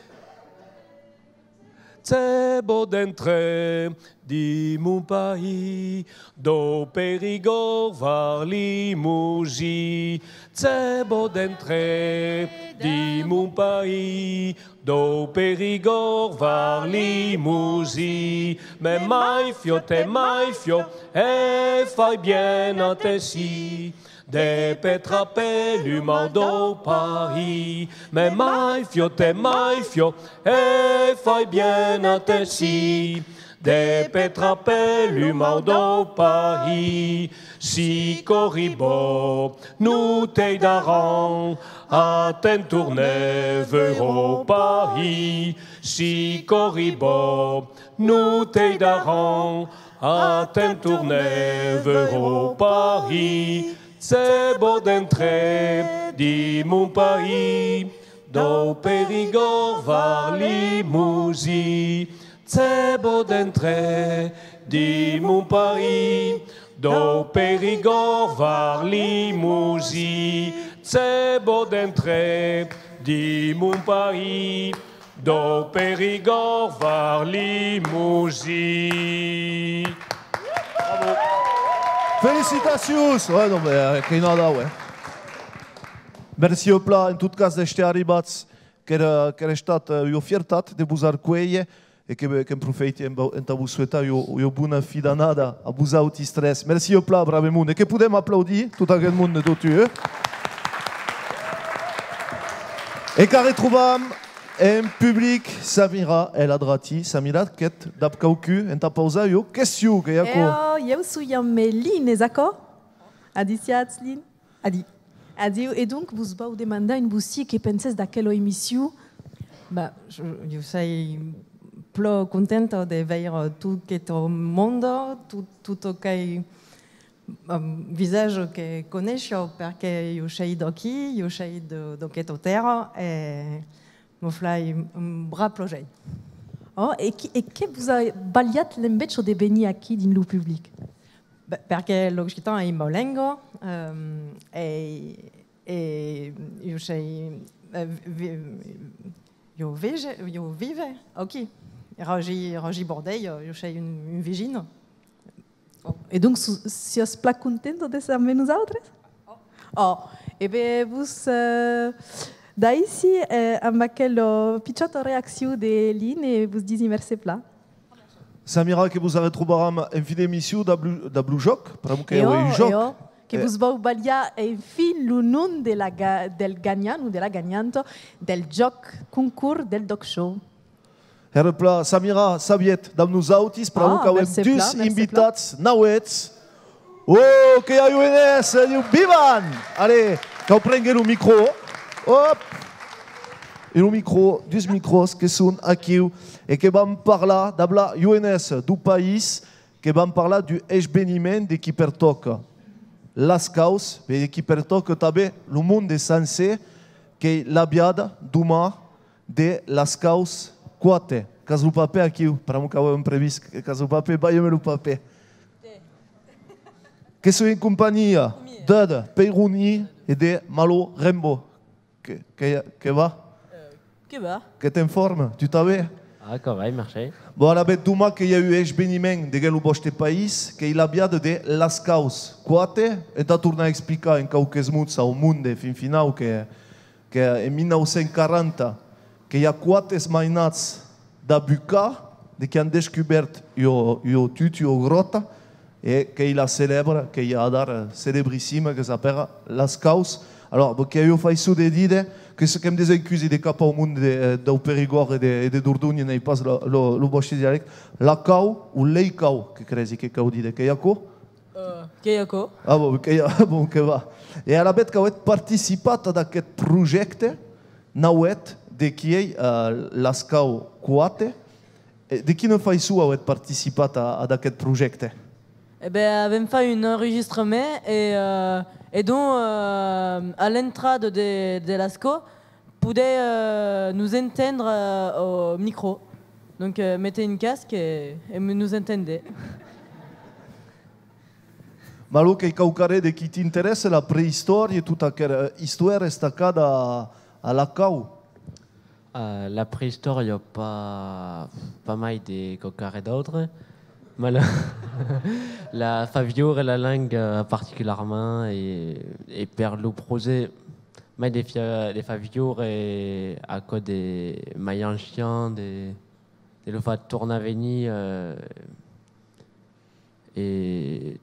Chave d'entrée dins mon país, dau Perigòrd var Lemosin. Chave d'entrée dins mon país, dau Perigòrd var Lemosin. Me mai fiòt e mai fiòt, e fai bien atencion de pas trapar lo mau dau país. Me mai fiòt e mai fiòt, e fai bien atencion de pas trapar lo mau dau país. Si còri bò, nos t'aidarem a te'n tornar veire au país. Si còri bò, nos t'aidarem a te'n tornar veire au país. Chave d'entrée dins mon país, dau Perigòrd var Lemosin. Chave d'entrée dins mon país, dau Perigòrd var Lemosin. Chave d'entrée dins mon país, dau Perigòrd var Lemosin. Bravo. Felicitacions! Ouais, non, mais, euh, qu'ei nada, ouais. Merci plan, en tot cas, d'èster arribats, qu'èra, qu'èra estat, euh, ua fiertat de vos arcuélher e que, que'n profèiti entà vos suetar ua, ua bona fin d'annada a vosautis tres. Merci plan, brave monde. E que podem aplaudir tot aqueth monde totun, eh? E qu'arretrobam en public Samira El Adrati. Samira, qu'ètz dab quauqu'un entà pausar ua question, qu'ei aquò? E, oh, ieu soi amb Lynn, es aquò? Adissiatz, Lynn. Adiu. Adiu. E donc, vos vau demandar un bocin que pensètz d'aquela emission. Bah, jo, jo sei plan contenta de veire tot queth monde, tot, tot aquel, um, visage que coneisho, perque jo sei d'aquí, jo sei de, d'aquesta tèrra, e me fai un, un brat plaser. Oh, e qui, e que vos a balhat l'enveja de venir aquí dins lo public? Be-, perque l'occitan ei ma lenga, ehm, e, e jo sei, eh, vi-, jo vege, jo vive aquí. Rogi, Rogi Bordei, jo sei un, un vegin. E donc, su-, siás plan contenta d'èsser amb nosautres? Oh, e ben, vos, eh, daissi, eh, amb aquela, eh, pichòta reaccion de Lynn e vos disi mercé plan. Samira, que vos arretrobaram en fin d'emission dab lo, dab lo jòc, pr'amor que i aué un jòc. E ò, que vos vau balhar, enfin, lo nom de la ga-, del ganhant o de la ganhanta del jòc concors del D'ÒC Show. Hèra plan, Samira Sabiet dab nosautis, pr'amor qu'auem dus invitats nauets. Oh, que i a U N S, diu, vivan! Allez, cau prénguer lo micro. Hop! E lo micro, dus micròs que son aquiu e que van parlar dab la U N S deu país, que van parlar d'un esveniment de qui pertòca las caus, e de qui pertòca tanben lo monde sancer, qu'ei l'aviada doman de las caus quate. Qu'as lo papèr aquiu, pr'amor qu'auem previst que, qu'as lo papèr, balha-me lo papèr. Que soi en companhia d'Eude Peyrouni e de Malo Rembo. Que, que, que va? Euh, que va? Qu'ètz en forma? Tu tanben? Ah, que va, merci. Bon, alavetz, doman que i a un esveniment deguens lo vòste país, qu'ei l'aviada de las caus quate. Entà tornar explicar en quauques mots au monde, fin finau, que que en mil nau cents quaranta, que i a quate mainats d'Abucà, de qui an descubèrt ua, ua tut, ua gròta, e qu'ei la celèbra, qu'ei adara celebrissima, que s'apèra Las Caus. Alors, bon, que i a ua faiçon de díder, Que se, qu'èm desencusi de cap au monde de, eh, dau Perigòrd e de, e de Dordonha, n'ei pas lo, lo, lo vòste dialècte. La cau o lei cau, que cresi que cau díder, qu'ei aquò? Euh, qu'ei aquò. Ah bon, que, bon, que va. E alavetz qu'auetz participat ad aqueth projècte, nauèth, de qui ei, eh, Las Cau Quate. E de quina faiçon auetz participat a, ad aqueth projècte? E ben, avèm fait un enregistrament e, euh, e donc, euh, a l'entrada de, de Las Cau, podètz, euh, nos entendre, euh, au micro. Donc, euh, metètz un casque e, e nos entendètz. Malo, qu'ei quauquarren de qui t'interèssa la preïstòria e tota aquera, euh, istòria estacada a, a Las Cau? Euh, la preïstòria, pas, pas mai de quauquarren d'autre, mas la, la far viure la lenga particularament e, e per lo projècte, mai de fia-, de far viure aquò de mai ancian, de, de lo far tornar venir, euh, e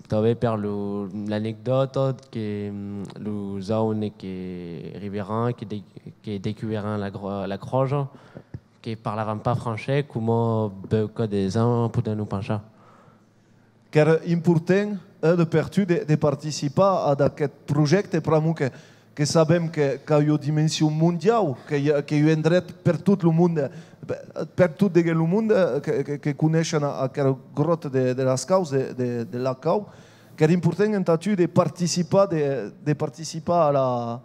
tanben per lo, l'anecdòta que, mm, los jòunes que arribèràn, que de-, que descubriràn la gro-, la cròja, que parlavan pas francés, coma beucòp de gents pòden lo pensar. Qu'èra important, eh, de per tu de, de participar ad aqueth projècte, pr'amor que que sabem que, qu'a ua dimension mondiau, qu'ei, qu'ei un endret per tot lo monde, per, per tot deguet lo monde, que, que, que coneishen a, aquera gròta de, de Las Caus, de, de, de Las Cau, qu'èra important entà tu de participar, de, de participar a la,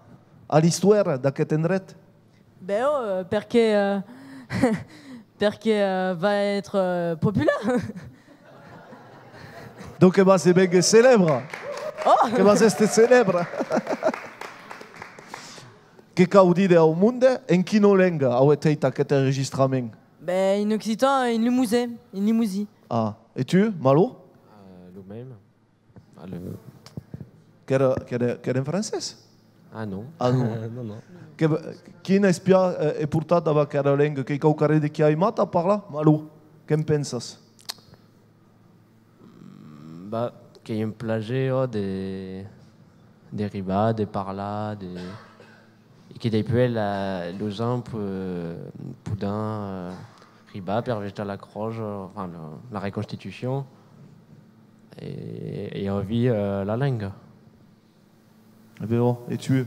a l'istòria d'aqueth endret. Ben, euh, perque, euh, perque, euh, va être, euh, populaire. Donc que vas èster ben celèbre. Oh! Que vas èster celèbre. Que cau díder au monde, en quina lenga auetz hèit aqueth enregistrament? Ben, en occitan, en lemosin, en lemosin. Ah, e tu, Malo? Euh, lo mème. Ah, le... Qu'èra, qu'èra, qu'èra en francés? Ah non. Ah non. Non, non. Que, quin espiar, eh, e portat dab aquera lenga? Qu'ei quauquarren de qui a aimat a parlar? Malo, que'n pensas? Mm, bah, qu'ei un plaser, ò, de, de ribar, de parlar, de, e que dempuèi la, los ans po-, podan, euh, ribar per vestar la cròja, enfin, la, la reconstitucion, e, e auvir, euh, la lenga. E ben, ò, e tu?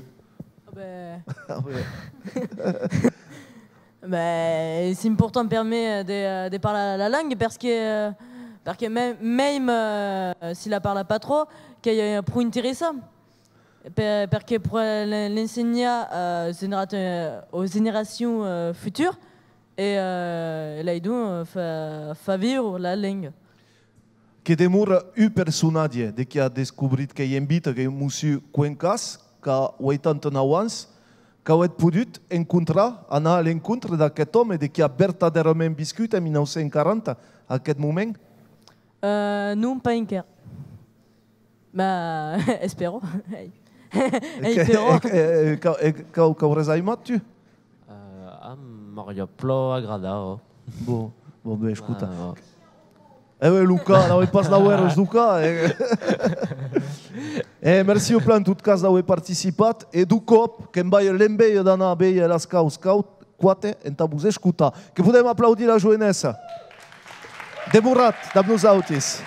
Ah ben. Ah ouais. Ben, es important per me de, de parlar la lenga, perque, perque me-, mème, euh, si la parla pas tròp, qu'ei, euh, pro interessant. Per, perque pro l'en-, l'ensenhar, euh, genera-, euh, aux générations, euh, futures, e, euh, e laidonc, euh, fa, fa viure la lenga. Que demora un personatge de qui a descobrit, qu'ei en vita, qu'ei Mossur Cuencas, qu'a ueitanta-nau ans, qu'auetz podut encontrar, anar a l'encontre d'aqueth òme de qui a vertadèrament viscut en mila nau cents quaranta, aqueth moment? Euh, non, pas enquèra. Bah, espèro. Ei. Ei, que, però. E, e, e, qu'a-, e qu'a-, qu'aurès aimat, tu? Euh, ah, m'auriá plan agradat, ò. Bon, bon, ben, escota. Ah, ò. Eh ben, Luca, n'avèi pas d'aueras, Luca, eh. Eh, merci au plan, en tot cas, d'aver participat. E deu còp, que'm balha l'enveja d'anar veir Las Caus Quate entà vos escotar. Que podem aplaudir la joenessa. Demoratz dab nosautis.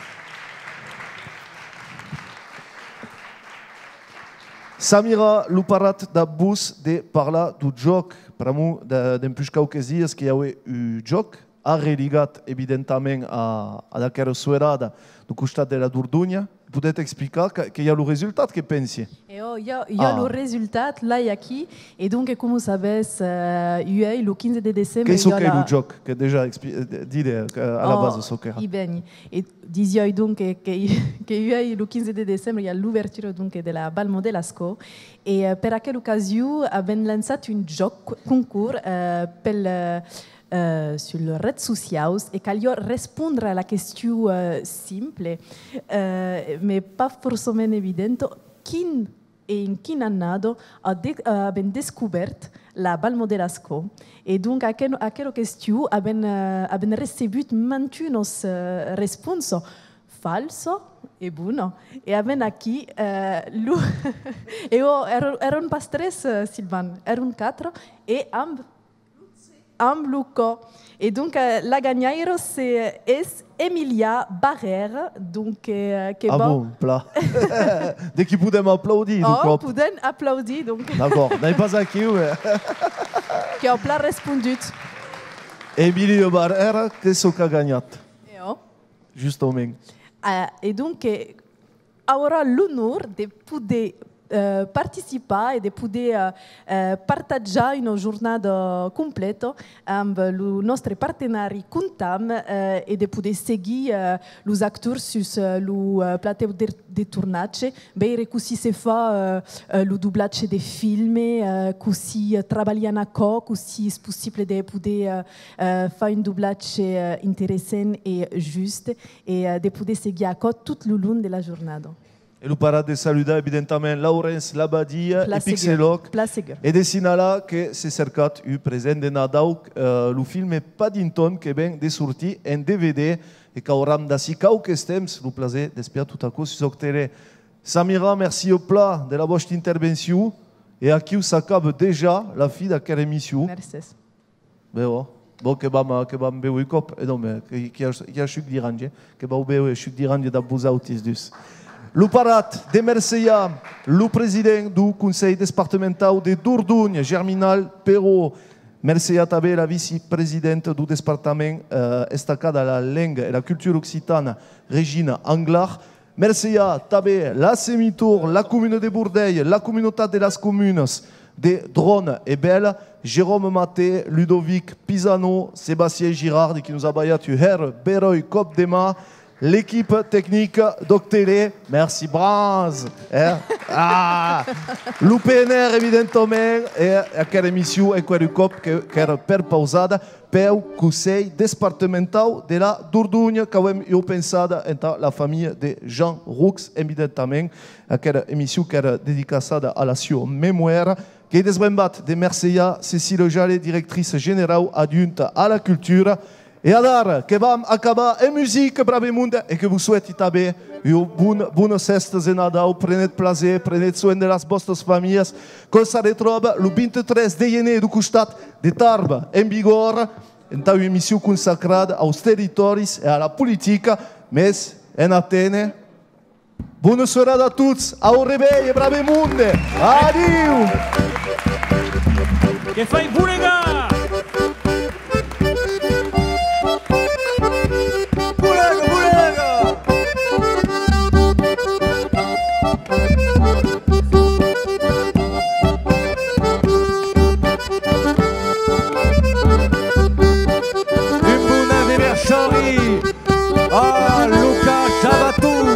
Samira, lo parat dab vos de parlar deu jòc. Pr'amor de, dempuish quauques dias que i aué un jòc arreligat, evidentament, a, ad aquera soerada deu costat de la Dordonha. Podetz explicar que, que i a lo resultat, que pensi? E ò, i a, i a lo resultat, l'ai aquí. E donc, coma sabètz, eh, uèi, lo quinze de decembre, qu'ei çò qu'ei lo jòc? Que dejà expli-, eh, díder, eh, a la basa çò qu'èra. I veni. E disiái donc que, que, que uèi, lo quinze de decembre, i a l'obertura, donc, de la Balmò de Las Cò. E, eh, per aquela ocasion, avèm lançat un jòc concors, eh, pel, eh, eh, sus las rets sociaus e caliá respondre a la question, eh, simple, eh, mas pas forçament evidenta, quin e en quina annada a de-, eh, avèm descobèrt la Balmò de Las Cò. E donc, aquel-, aquela question, avèm, eh, avèm recebut mantunas, eh, responsas. falsa e bona. E avèm aquí, eh, lo, e ò, èran, èran pas tres, eh, Silvan, èran quatre, e amb, amb lo cò. E donc, eh, la ganhaira se, es Emilia Barrère, donc, eh, que... Ah va bon, plan. De qui podèm aplaudir, lo... Ò, còp. Podèm aplaudir, donc. D'acòrd, n'ai pas aquiu, eh. Que a plan respondut. Emilia Barrère, qu'es çò qu'a ganhat. E ò. Justament. Eh, e donc, eh, aurà l'onor de poder, eh, participar e de poder, eh, eh, partatjar una jornada complèta amb lo nòstre partenari Comptam, eh, e de poder seguir, eh, los actors sus, eh, lo, eh, platèu de, de tornatge, veire cossí se fa, eh, eh, lo doblatge de filme, eh, cossí, eh, trabalhan aquò, cossí es possible de poder, eh, eh, far un doblatge, eh, interessant e just, e, eh, de poder seguir aquò tot lo long de la jornada. E lo parat de saludar, evidentament, Laurenç Labadia e Pixelòc, e de signalar que s'es cercat un present de Nadau, eh, lo filme Paddington que ven de sortir en D V D e qu'auram d'ací quauques temps lo plaser d'espiar tot aquò sus Òc Tele. Samira, mercí plan de la vòsta intervencion e aquiu s'acaba dejà la fin d'aquera emission. Mercés. Ben, ò. Bon, que vam, que vam béver un còp. E non, mais que, que i a, que i a suc d'irange, que vau béver suc d'irange dab vosautis dus. Lo parat de mercejar lo president deu Conselh Despartamentau de Dordonha, Germinal Perrot. Mercejar tanben la vicepresidenta deu despartament, eh, estacada a la lenga e la cultura occitana, Regina Anglart. Mercejar tanben la Semitor, la comuna de Bordelha, la comunautat de las comunas de Dròna e Bèla, Jérôme Maté, Ludovic Pisano, Sébastien Girard, qui nos a balhat un hèr beròi còp de man, l'equipa tecnica d'Òc Tele, merci Brans, eh? Ah! Lo P N R, evidentament, e aquera emission, enqüèra un còp, que, qu'èra perpausada peu Conselh Despartamentau de la Dordonha, qu'avem ua pensada entà la familha de Jean Roux, evidentament, aquera emission qu'èra dedicaçada a la sua memoèra. Qu'ei desbrembat de mercejar Cécile Jallet, directrice generau adjunta a la cultura. E adara que vam acabar en musica, brave monde, e que vos soèti tanben ua bon, bonas hèstas de Nadau, prenetz plaser, prenetz soen de las vòstas familhas, quò s'arretròba lo vint-e-tres de gener deu costat de Tarba, en Bigòrra, entà ua emission consacrada aus territòris e a la politica, mes en Atene. Bona soirada a tots, au revelh e brave monde! Adiu! Que fai bolegar! Bolega, bolega! Un bon aniversari a Luca Sabaton!